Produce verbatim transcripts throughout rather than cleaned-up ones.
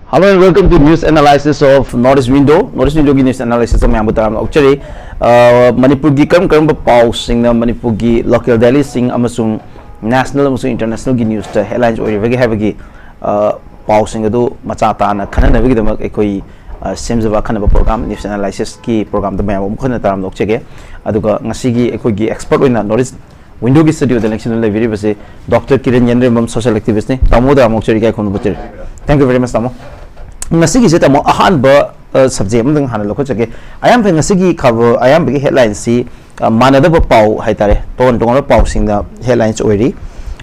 Hello and welcome to news analysis of North East Window. North East Window ꯒꯤ news analysis ꯃꯌꯥꯝꯕꯨ ꯇꯔꯥꯝꯅ ꯑꯣꯛꯆꯔꯤ꯫ ꯑ, ꯃꯅꯤꯄꯨꯔꯒꯤ ꯀꯔꯝ ꯀꯔꯝꯕ ꯄꯥꯎꯁꯤꯡꯅ ꯃꯅꯤꯄꯨꯔꯒꯤ local dailyꯁꯤꯡ ꯑꯃꯁꯨꯡ national ꯑꯃꯁꯨꯡ internationalꯒꯤ newsꯇ headlines ꯑꯣꯏꯔꯤꯕꯒꯦ ꯍꯥꯏꯕꯒꯤ, ꯑ, ꯄꯥꯎꯁꯤꯡ ꯑꯗꯨ ꯃꯆꯥ ꯇꯥꯅ ꯈꯟꯅꯅꯕꯒꯤꯗꯃꯛ ꯑꯩꯈꯣꯏ, ꯑ, ꯁꯦꯝꯖꯕ ꯑꯈꯟꯅꯕ program, news analysisꯀꯤ programꯗ ꯃꯌꯥꯝ ꯑꯃꯨꯛ ꯍꯟꯅ ꯇꯔꯥꯝꯅ ꯑꯣꯛꯆꯒꯦ꯫ ꯑꯗꯨꯒ ꯉꯁꯤꯒꯤ ꯑꯩꯈꯣꯏꯒꯤ expert ꯑꯣꯏꯅ North East Windowꯒꯤ studioꯗ ꯂꯦꯡꯁꯤꯟꯗꯨꯅ ꯂꯩꯕꯤꯔꯤꯕꯁꯦ Doctor Kiran ꯌꯦꯟꯗ꯭ꯔꯦꯝꯕꯝ, social activistꯅꯤ꯫ ꯇꯥꯃꯣꯗ ꯑꯃꯨꯛ ꯆꯦꯔꯤ ꯏꯀꯥꯏ ꯈꯨꯝꯅꯕ cherry. Thank you very much, ꯇꯥꯃꯣ꯫ ꯉꯁꯤꯒꯤꯁꯦ, ꯇꯥꯃꯣ, ꯑꯍꯥꯟꯕ, ꯑ, subject ꯑꯃꯗꯪ ꯍꯥꯟꯅ ꯂꯧꯈꯠꯆꯒꯦ꯫ ꯑꯌꯥꯝꯕ ꯉꯁꯤꯒꯤ ꯈꯕꯔ ꯑꯌꯥꯝꯕꯒꯤ headlineꯁꯤ, ꯑ, ꯃꯥꯟꯅꯗꯕ ꯄꯥꯎ ꯍꯥꯏꯇꯥꯔꯦ, ꯇꯣꯉꯥꯟ ꯇꯣꯉꯥꯟꯕ ꯄꯥꯎꯁꯤꯡꯅ headlines ꯑꯣꯏꯔꯤ꯫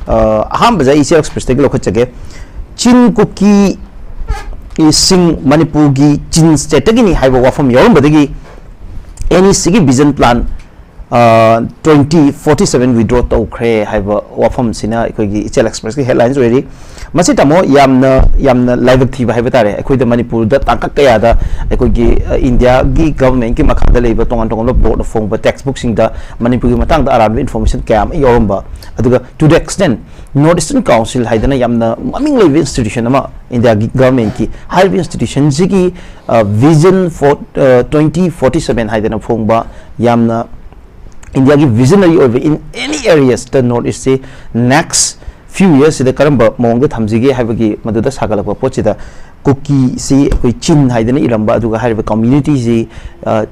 ꯑ, ꯑꯍꯥꯟꯕꯁꯦ ꯑꯩ ꯏꯆꯦꯜ Expressꯇꯒꯤ ꯂꯧꯈꯠꯆꯒꯦ꯫ ꯆꯤꯟ ꯀꯨꯀꯤ ꯁꯤꯡ ꯃꯅꯤꯄꯨꯔꯒꯤ ꯆꯤꯟ stateꯇꯒꯤꯅꯤ ꯍꯥꯏꯕ ꯋꯥꯐꯝ ꯌꯥꯎꯔꯝꯕꯗꯒꯤ NECꯒꯤ vision plan, ꯑ, twenty forty seven withdraw ꯇꯧꯈ꯭ꯔꯦ ꯍꯥꯏꯕ ꯋꯥꯐꯝꯁꯤꯅ ꯑꯩꯈꯣꯏꯒꯤ ꯏꯆꯦꯜ Expressꯀꯤ headlines ꯑꯣꯏꯔꯤ꯫ ꯃꯁꯤ, ꯇꯥꯃꯣ, ꯌꯥꯝꯅ, ꯌꯥꯝꯅ ꯂꯥꯏꯕꯛ ꯊꯤꯕ ꯍꯥꯏꯕ ꯇꯥꯔꯦ꯫ ꯑꯩꯈꯣꯏꯗ ꯃꯅꯤꯄꯨꯔꯗ ꯇꯥꯡꯀꯛ ꯀꯌꯥꯗ ꯑꯩꯈꯣꯏꯒꯤ, ꯑ, Indiaꯒꯤ governmentꯀꯤ ꯃꯈꯥꯗ ꯂꯩꯕ ꯇꯣꯉꯥꯟ ꯇꯣꯉꯥꯟꯕ board ꯐꯣꯡꯕ textbookꯁꯤꯡꯗ ꯃꯅꯤꯄꯨꯔꯒꯤ ꯃꯇꯥꯡꯗ ꯑꯔꯥꯟꯕ information ꯀꯌꯥ ꯑꯃ ꯌꯥꯎꯔꯝꯕ, ꯑꯗꯨꯒ to the extent North Eastern Council ꯍꯥꯏꯗꯅ ꯌꯥꯝꯅ ꯃꯃꯤꯡ ꯂꯩꯕ institution ꯑꯃ Indiaꯒꯤ governmentꯀꯤ, ꯍꯥꯏꯔꯤꯕ institutionꯁꯤꯒꯤ, ꯑ, vision for, ꯑ, twenty forty seven ꯍꯥꯏꯗꯅ ꯐꯣꯡꯕ, ꯌꯥꯝꯅ Indiaꯒꯤ visionary ꯑꯣꯏꯕ in any areasꯇ North Eastꯁꯤ next few yearsꯁꯤꯗ ꯀꯔꯝꯕ ꯃꯑꯣꯡꯗ ꯊꯝꯁꯤꯒꯦ ꯍꯥꯏꯕꯒꯤ ꯃꯗꯨꯗ ꯁꯥꯒꯠꯂꯛꯄ ꯄꯣꯠꯁꯤꯗ ꯀꯨꯀꯤꯁꯤ ꯑꯩꯈꯣꯏ ꯆꯤꯟ ꯍꯥꯏꯗꯅ ꯏꯔꯝꯕ, ꯑꯗꯨꯒ ꯍꯥꯏꯔꯤꯕ communityꯁꯤ, ꯑ,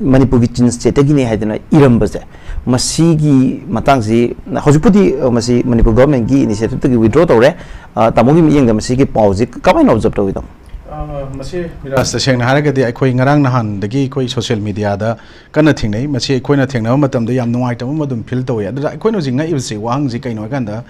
ꯃꯅꯤꯄꯨꯔꯒꯤ ꯆꯤꯟ stateꯇꯒꯤꯅꯤ ꯍꯥꯏꯗꯅ ꯏꯔꯝꯕꯁꯦ, ꯃꯁꯤꯒꯤ ꯃꯇꯥꯡꯁꯤ ꯍꯧꯖꯤꯛꯄꯨꯗꯤ, ꯑ, ꯃꯁꯤ ꯃꯅꯤꯄꯨꯔ governmentꯀꯤ initiativeꯇꯒꯤ withdraw ꯇꯧꯔꯦ꯫ ꯑ, ꯇꯥꯃꯣꯒꯤ ꯃꯤꯠꯌꯦꯡꯗ ꯃꯁꯤꯒꯤ ꯄꯥꯎꯁꯤ ꯀꯃꯥꯏꯅ observe ꯇꯧꯏ, ꯇꯥꯃꯣ? ꯑ, ꯃꯁꯤ ꯕꯤꯔꯥꯖ, ꯇꯁꯦꯡꯅ ꯍꯥꯏꯔꯒꯗꯤ ꯑꯩꯈꯣꯏ ꯉꯔꯥꯡ ꯅꯍꯥꯟꯗꯒꯤ ꯑꯩꯈꯣꯏ social mediaꯗ ꯀꯟꯅ ꯊꯦꯡꯅꯩ꯫ ꯃꯁꯤ ꯑꯩꯈꯣꯏꯅ ꯊꯦꯡꯅꯕ ꯃꯇꯝꯗ ꯌꯥꯝ ꯅꯨꯡꯉꯥꯏꯇꯕ ꯑꯃ ꯑꯗꯨꯝ feel ꯇꯧꯏ꯫ ꯑꯗꯨꯗ ꯑꯩꯈꯣꯏꯅ ꯍꯧꯖꯤꯛ ꯉꯛꯏꯕꯁꯤ, ꯋꯥꯍꯪꯁꯤ ꯀꯩꯅꯣ ꯍꯥꯏꯀꯥꯟꯗ,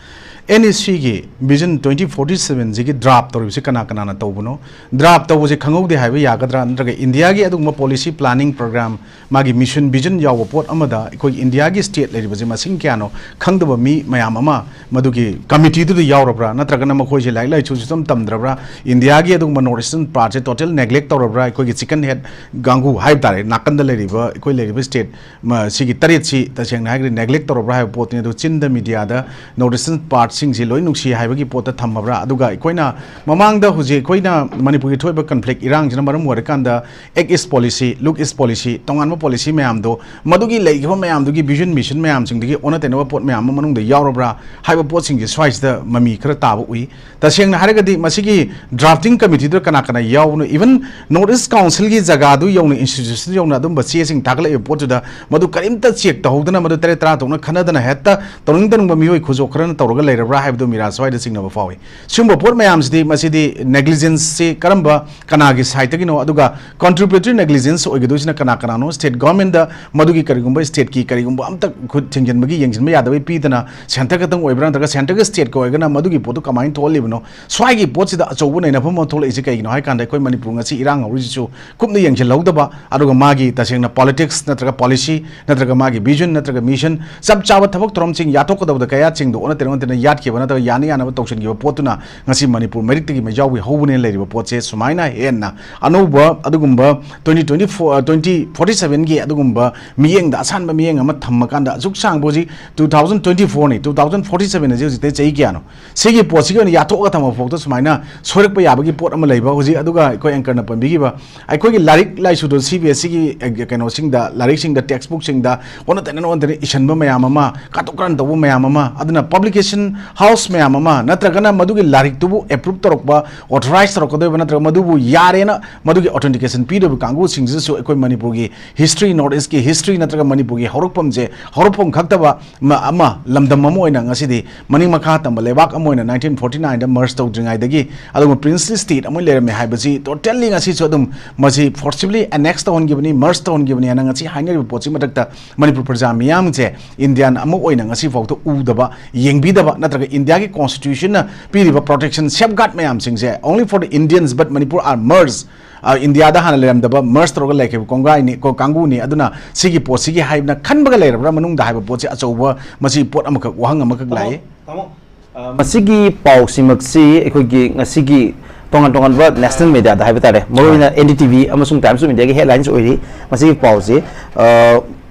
NECꯒꯤ vision twenty forty sevenꯁꯤꯒꯤ draft ꯇꯧꯔꯤꯕꯁꯤ ꯀꯅꯥ ꯀꯅꯥꯅ ꯇꯧꯕꯅꯣ? Draft ꯇꯧꯕꯁꯦ ꯈꯪꯍꯧꯗꯦ ꯍꯥꯏꯕ ꯌꯥꯒꯗ꯭ꯔꯥ? ꯅꯠꯇ꯭ꯔꯒ Indiaꯒꯤ ꯑꯗꯨꯒꯨꯝꯕ policy planning program, ꯃꯥꯒꯤ mission vision ꯌꯥꯎꯕ ꯄꯣꯠ ꯑꯃꯗ ꯑꯩꯈꯣꯏꯒꯤ Indiaꯒꯤ state ꯂꯩꯔꯤꯕꯁꯦ ꯃꯁꯤꯡ ꯀꯌꯥꯅꯣ ꯈꯪꯗꯕ ꯃꯤ ꯃꯌꯥꯝ ꯑꯃ ꯃꯗꯨꯒꯤ committeeꯗꯨꯗ ꯌꯥꯎꯔꯕ꯭ꯔꯥ? ꯅꯠꯇ꯭ꯔꯒꯅ ꯃꯈꯣꯏꯁꯦ ꯂꯥꯏꯔꯤꯛ ꯂꯥꯏꯁꯨꯁꯨ ꯑꯗꯨꯝ ꯇꯝꯗ꯭ꯔꯕ꯭ꯔꯥ? Indiaꯒꯤ ꯑꯗꯨꯒꯨꯝꯕ North Eastern partꯁꯦ total neglect ꯇꯧꯔꯕ꯭ꯔꯥ? ꯑꯩꯈꯣꯏꯒꯤ chicken head ꯀꯥꯡꯕꯨ ꯍꯥꯏꯕ ꯇꯥꯔꯦ, ꯅꯥꯀꯟꯗ ꯂꯩꯔꯤꯕ ꯑꯩꯈꯣꯏ ꯂꯩꯔꯤꯕ state ꯃ-, ꯁꯤꯒꯤ ꯇꯔꯦꯠꯁꯤ ꯇꯁꯦꯡꯅ ꯍꯥꯏꯔꯒꯗꯤ neglect ꯇꯧꯔꯕ꯭ꯔꯥ ꯍꯥꯏꯕ ꯄꯣꯠꯇꯨꯅꯤ꯫ ꯑꯗꯨ ꯆꯤꯟꯗ mediaꯗ North Eastern part ꯁꯤꯡꯁꯤ ꯂꯣꯏ ꯅꯨꯡꯁꯤ ꯍꯥꯏꯕꯒꯤ ꯄꯣꯠꯇ ꯊꯝꯃꯕ꯭ꯔꯥ? ꯑꯗꯨꯒ ꯑꯩꯈꯣꯏꯅ ꯃꯃꯥꯡꯗ ꯍꯧꯖꯤꯛ ꯑꯩꯈꯣꯏꯅ ꯃꯅꯤꯄꯨꯔꯒꯤ ꯊꯣꯛꯏꯕ ꯀꯟꯐ꯭ꯂꯤꯛ ꯏꯔꯥꯡꯁꯤꯅ ꯃꯔꯝ ꯑꯣꯏꯔꯀꯥꯟꯗ Act East Policy, Look East Policy, ꯇꯣꯉꯥꯟꯕ ꯄꯣꯂꯤꯁꯤ ꯃꯌꯥꯝꯗꯣ, ꯃꯗꯨꯒꯤ ꯂꯩꯈꯤꯕ ꯃꯌꯥꯝꯗꯨꯒꯤ ꯚꯤꯖꯟ ꯃꯤꯁꯟ ꯃꯌꯥꯝꯁꯤꯡꯗꯨꯒꯤ ꯑꯣꯟꯅ ꯇꯩꯅꯕ ꯄꯣꯠ ꯃꯌꯥꯝ ꯑꯃ ꯃꯅꯨꯡꯗ ꯌꯥꯎꯔꯕ꯭ꯔꯥ ꯍꯥꯏꯕ ꯄꯣꯠꯁꯤꯡꯁꯦ ꯁ꯭ꯋꯥꯏꯁꯤꯗ ꯃꯃꯤ ꯈꯔ ꯇꯥꯕ ꯎꯏ꯫ ꯇꯁꯦꯡꯅ ꯍꯥꯏꯔꯒꯗꯤ ꯃꯁꯤꯒꯤ ꯗ꯭ꯔꯥꯐꯇꯤꯡ ꯀꯃꯤꯇꯤꯗꯨꯗ ꯀꯅꯥ ꯀꯅꯥ ꯌꯥꯎꯕꯅꯣ, even North East Councilꯒꯤ ꯖꯒꯥꯗꯨ ꯌꯧꯅ, ꯏꯟꯁꯇꯤꯇ꯭ꯌꯨꯁꯟ ꯌꯧꯅ ꯑꯗꯨꯝꯕ ꯆꯦꯁꯤꯡ ꯊꯥꯒꯠꯂꯛꯏꯕ ꯄꯣꯠꯇꯨꯗ ꯃꯗꯨ ꯀꯔꯤꯝꯇ ꯆꯦꯛ ꯇꯧꯍꯧꯗꯅ ꯃꯗꯨ ꯇꯔꯦꯠ ꯇꯔꯥ ꯇꯔꯨꯛꯅ ꯈꯟꯅꯗꯅ ꯍꯦꯛꯇ ꯇꯧꯅꯤꯡ ꯇꯧꯅꯤꯡꯕ ꯃꯤꯑꯣꯏ ꯈꯨꯖꯣꯛ ꯈꯔꯅ ꯇꯧꯔꯒ ꯂꯩꯔꯕ꯭ꯔꯥ ꯍꯥꯏꯕꯗꯨ ꯃꯤꯔꯥ ꯁ꯭ꯋꯥꯏꯗ ꯆꯤꯡꯅꯕ ꯐꯥꯎꯏ꯫ ꯁꯤꯒꯨꯝꯕ ꯄꯣꯠ ꯃꯌꯥꯝꯁꯤꯗꯤ, ꯃꯁꯤꯗꯤ ꯅꯦꯒ꯭ꯂꯤꯖꯦꯟꯁꯁꯤ ꯀꯔꯝꯕ, ꯀꯅꯥꯒꯤ ꯁꯥꯏꯠꯇꯒꯤꯅꯣ, ꯑꯗꯨꯒ ꯀꯟꯇ꯭ꯔꯤꯕ꯭ꯌꯨꯇꯔꯤ ꯅꯦꯒ꯭ꯂꯤꯖꯦꯟꯁ ꯑꯣꯏꯒꯗꯣꯏꯁꯤꯅ ꯀꯅꯥ ꯀꯅꯥꯅꯣ? ꯁ꯭ꯇꯦꯠ ꯒꯣꯔꯃꯦꯟꯗ ꯃꯗꯨꯒꯤ ꯀꯔꯤꯒꯨꯝꯕ ꯁ꯭ꯇꯦꯠꯀꯤ ꯀꯔꯤꯒꯨꯝꯕ ꯑꯝꯇ ꯈꯨꯠ ꯊꯤꯡꯖꯤꯟꯕꯒꯤ, ꯌꯦꯡꯁꯤꯟꯕ ꯌꯥꯗꯕꯒꯤ ꯄꯤꯗꯅ ꯁꯦꯟꯇꯔ ꯈꯛꯇꯪ ꯑꯣꯏꯕ꯭ꯔꯥ, ꯅꯠꯇ꯭ꯔꯒ ꯁꯦꯟꯇꯔꯒ ꯁ꯭ꯇꯦꯠꯀ ꯑꯣꯏꯔꯒꯅ ꯃꯗꯨꯒꯤ ꯄꯣꯠꯇꯨ ꯀꯃꯥꯏꯅ ꯊꯣꯛꯍꯜꯂꯤꯕꯅꯣ? ꯁ꯭ꯋꯥꯏꯒꯤ ꯄꯣꯠꯁꯤꯗ ꯑꯆꯧꯕ ꯅꯩꯅꯐꯝ ꯑꯃ ꯊꯣꯛꯂꯛꯏꯁꯦ ꯀꯩꯒꯤꯅꯣ ꯍꯥꯏ ꯀꯥꯟꯗ, ꯑꯩꯈꯣꯏ ꯃꯅꯤꯄꯨꯔ ꯉꯁꯤ ꯏꯔꯥꯡ ꯍꯧꯔꯤꯁꯤꯁꯨ ꯀꯨꯞꯅ ꯌꯦꯡꯁꯤꯜꯍꯧꯗꯕ, ꯑꯗꯨꯒ ꯃꯥꯒꯤ ꯇꯁꯦꯡꯅ ꯄꯣꯂꯤꯇꯤꯛꯁ ꯅꯠꯇ꯭ꯔꯒ ꯄꯣꯂꯤꯁꯤ ꯅꯠꯇ꯭ꯔꯒ ꯃꯥꯒꯤ ꯚꯤꯖꯟ ꯅꯠꯇ꯭ꯔꯒ ꯃꯤꯁꯟ, ꯆꯞ ꯆꯥꯕ ꯊꯕꯛ ꯊꯧꯔꯝꯁꯤꯡ ꯌꯥꯊꯣꯛꯀꯗꯕꯗ ꯀꯌꯥꯠꯁꯤꯡꯗꯣ ꯑꯣꯟꯅ ꯇꯩꯅ, ꯑꯣꯟꯅ ꯇꯩꯅ ꯌꯥꯠꯈꯤꯕ ꯅꯠꯇ꯭ꯔꯒ ꯌꯥꯅ ꯌꯥꯅꯕ ꯇꯧꯁꯤꯟꯈꯤꯕ ꯄꯣꯠꯇꯨꯅ ꯉꯁꯤ ꯃꯅꯤꯄꯨꯔ ꯃꯩꯔꯤꯛꯇꯒꯤ ꯃꯩꯖꯥꯎꯕꯤ ꯍꯧꯕꯅꯦꯅ ꯂꯩꯔꯤꯕ ꯄꯣꯠꯁꯦ, ꯁꯨꯃꯥꯏꯅ ꯍꯦꯟꯅ ꯑꯅꯧꯕ ꯑꯗꯨꯒꯨꯝꯕ twenty twenty-four, twenty forty sevenꯒꯤ ꯑꯗꯨꯒꯨꯝꯕ ꯃꯤꯠꯌꯦꯡꯗ, ꯑꯁꯥꯟꯕ ꯃꯤꯠꯌꯦꯡ ꯑꯃ ꯊꯝꯃꯀꯥꯟꯗ, ꯑꯁꯨꯛ ꯁꯥꯡꯕ ꯍꯧꯖꯤꯛ two thousand twenty-fourꯅꯤ, two thousand forty seven ꯑꯁꯤ ꯍꯧꯖꯤꯛꯇꯩ ꯆꯍꯤ ꯀꯌꯥꯅꯣ? ꯁꯤꯒꯤ ꯄꯣꯠꯁꯤꯒꯤ ꯑꯣꯏꯅ ꯌꯥꯊꯣꯛꯑꯒ ꯊꯝꯕ ꯐꯥꯎꯗ ꯁꯨꯃꯥꯏꯅ ꯁꯣꯏꯔꯛꯄ ꯌꯥꯕꯒꯤ ꯄꯣꯠ ꯑꯃ ꯂꯩꯕ꯫ ꯍꯧꯖꯤꯛ ꯑꯗꯨꯒ ꯑꯩꯈꯣꯏ ꯑꯦꯡꯀꯔꯅ ꯄꯟꯕꯤꯈꯤꯕ ꯑꯩꯈꯣꯏꯒꯤ ꯂꯥꯏꯔꯤꯛ ꯂꯥꯏꯁꯨꯗꯣ, ꯁꯤ ꯕꯤ ꯑꯦꯁ ꯁꯤꯒꯤ ꯀꯩꯅꯣꯁꯤꯡꯗ, ꯂꯥꯏꯔꯤꯛꯁꯤꯡꯗ, ꯇꯦꯛꯁ ꯕꯨꯛꯁꯤꯡꯗ ꯑꯣꯟꯅ ꯇꯩꯅ, ꯑꯣꯟꯅ ꯇꯩꯅ ꯏꯁꯤꯟꯕ ꯃꯌꯥꯝ ꯑꯃ, ꯀꯥꯇꯨ ꯀꯥꯔꯟ ꯇꯧꯕ ꯃꯌꯥꯝ ꯑꯃ, ꯑꯗꯨꯅ ꯄꯕ꯭ꯂꯤꯀꯦꯁꯟ ꯍꯥꯎꯁ ꯃꯌꯥꯝ ꯑꯃ, ꯅꯠꯇ꯭ꯔꯒꯅ ꯃꯗꯨꯒꯤ ꯂꯥꯏꯔꯤꯛꯇꯨꯕꯨ ꯑꯦꯄ꯭ꯔꯨꯞ ꯇꯧꯔꯛꯄ, ꯑꯣꯊꯣꯔꯥꯏꯁ ꯇꯧꯔꯛꯀꯗꯣꯏꯕ, ꯅꯠꯇ꯭ꯔꯒ ꯃꯗꯨꯕꯨ ꯌꯥꯔꯦꯅ ꯃꯗꯨꯒꯤ ꯑꯣꯊꯦꯟꯇꯤꯀꯦꯁꯟ ꯄꯤꯗꯧꯔꯤꯕ ꯀꯥꯡꯕꯨꯁꯤꯡꯁꯤꯗꯁꯨ ꯑꯩꯈꯣꯏ ꯃꯅꯤꯄꯨꯔꯒꯤ ꯍꯤꯁꯇ꯭ꯔꯤ, ꯅꯣꯔꯠ ꯏꯁꯀꯤ ꯍꯤꯁꯇ꯭ꯔꯤ ꯅꯠꯇ꯭ꯔꯒ ꯃꯅꯤꯄꯨꯔꯒꯤ ꯍꯧꯔꯛꯐꯝꯁꯦ, ꯍꯧꯔꯛꯐꯝ ꯈꯛꯇꯕ ꯃ-, ꯑꯃ, ꯂꯝꯗꯝ ꯑꯃ ꯑꯣꯏꯅ ꯉꯁꯤꯗꯤ ꯃꯅꯤꯡ ꯃꯈꯥ ꯇꯝꯕ ꯂꯩꯕꯥꯛ ꯑꯃ ꯑꯣꯏꯅ nineteen forty nineꯗ ꯃꯔꯖ ꯇꯧꯗ꯭ꯔꯤꯉꯩꯗꯒꯤ ꯑꯗꯨꯒꯨꯝꯕ ꯄ꯭ꯔꯤꯟꯁꯂꯤ ꯁ꯭ꯇꯦꯠ ꯑꯃ ꯂꯩꯔꯝꯃꯦ ꯍꯥꯏꯕꯁꯤ ꯇꯣꯇꯦꯜꯂꯤ ꯉꯁꯤꯁꯨ ꯑꯗꯨꯝ ꯃꯁꯤ ꯐꯣꯔꯁꯤꯕꯂꯤ ꯑꯦꯅꯦꯛꯁ ꯇꯧꯍꯟꯈꯤꯕꯅꯤ, ꯃꯔꯖ ꯇꯧꯍꯟꯈꯤꯕꯅꯤ ꯍꯥꯏꯅ ꯉꯁꯤ ꯍꯥꯏꯅꯔꯤꯕ ꯄꯣꯠꯁꯤ ꯃꯊꯛꯇ ꯃꯅꯤꯄꯨꯔ ꯄ꯭ꯔꯖꯥ ꯃꯤꯌꯥꯝꯁꯦ ꯏꯟꯗꯤꯌꯥꯟ ꯑꯃ ꯑꯣꯏꯅ ꯉꯁꯤ ꯐꯥꯎꯗ ꯎꯗꯕ, ꯌꯦꯡꯕꯤꯗꯕ, ꯅꯠꯇ꯭ꯔꯒ ꯏꯟꯗꯤꯌꯥꯒꯤ ꯀꯣꯟꯁꯇꯤꯇ꯭ꯌꯨꯁꯟꯅ ꯄꯤꯔꯤꯕ ꯄ꯭ꯔꯣꯇꯦꯛꯁꯟ, ꯁꯦꯐꯒꯥꯔꯗ ꯃꯌꯥꯝꯁꯤꯡꯁꯦ only for the Indians but Manipur are merged, ꯑ, ꯏꯟꯗꯤꯌꯥꯗ ꯍꯥꯟꯅ ꯂꯩꯔꯝꯗꯕ, ꯃꯔꯖ ꯇꯧꯔꯒ ꯂꯩꯈꯤꯕ ꯀꯣꯡꯒꯥꯏꯅꯤ, ꯀꯣ-, ꯀꯥꯡꯕꯨꯅꯤ꯫ ꯑꯗꯨꯅ ꯁꯤꯒꯤ ꯄꯣꯠꯁꯤꯒꯤ ꯍꯥꯏꯕꯅ ꯈꯟꯕꯒ ꯂꯩꯔꯕ꯭ꯔꯥ ꯃꯅꯨꯡꯗ ꯍꯥꯏꯕ ꯄꯣꯠꯁꯤ ꯑꯆꯧꯕ, ꯃꯁꯤ ꯄꯣꯠ ꯑꯃꯈꯛ, ꯋꯥꯍꯪ ꯑꯃꯈꯛ ꯂꯥꯛꯏ꯫ ꯇꯥꯃꯣ, ꯑ, ꯃꯁꯤꯒꯤ ꯄꯥꯎꯁꯤꯃꯛꯁꯤ ꯑꯩꯈꯣꯏꯒꯤ ꯉꯁꯤꯒꯤ ꯇꯣꯉꯥꯟ ꯇꯣꯉꯥꯟꯕ ꯅꯦꯁꯅꯦꯜ ꯃꯦꯗꯤꯌꯥꯗ ꯍꯥꯏꯕ ꯇꯥꯔꯦ, ꯃꯔꯨꯑꯣꯏꯅ ꯍꯣꯏ꯫ N D T V ꯑꯃꯁꯨꯡ Times of Indiaꯒꯤ headlines ꯑꯣꯏꯔꯤ꯫ ꯃꯁꯤꯒꯤ ꯄꯥꯎꯁꯤ, ꯑ,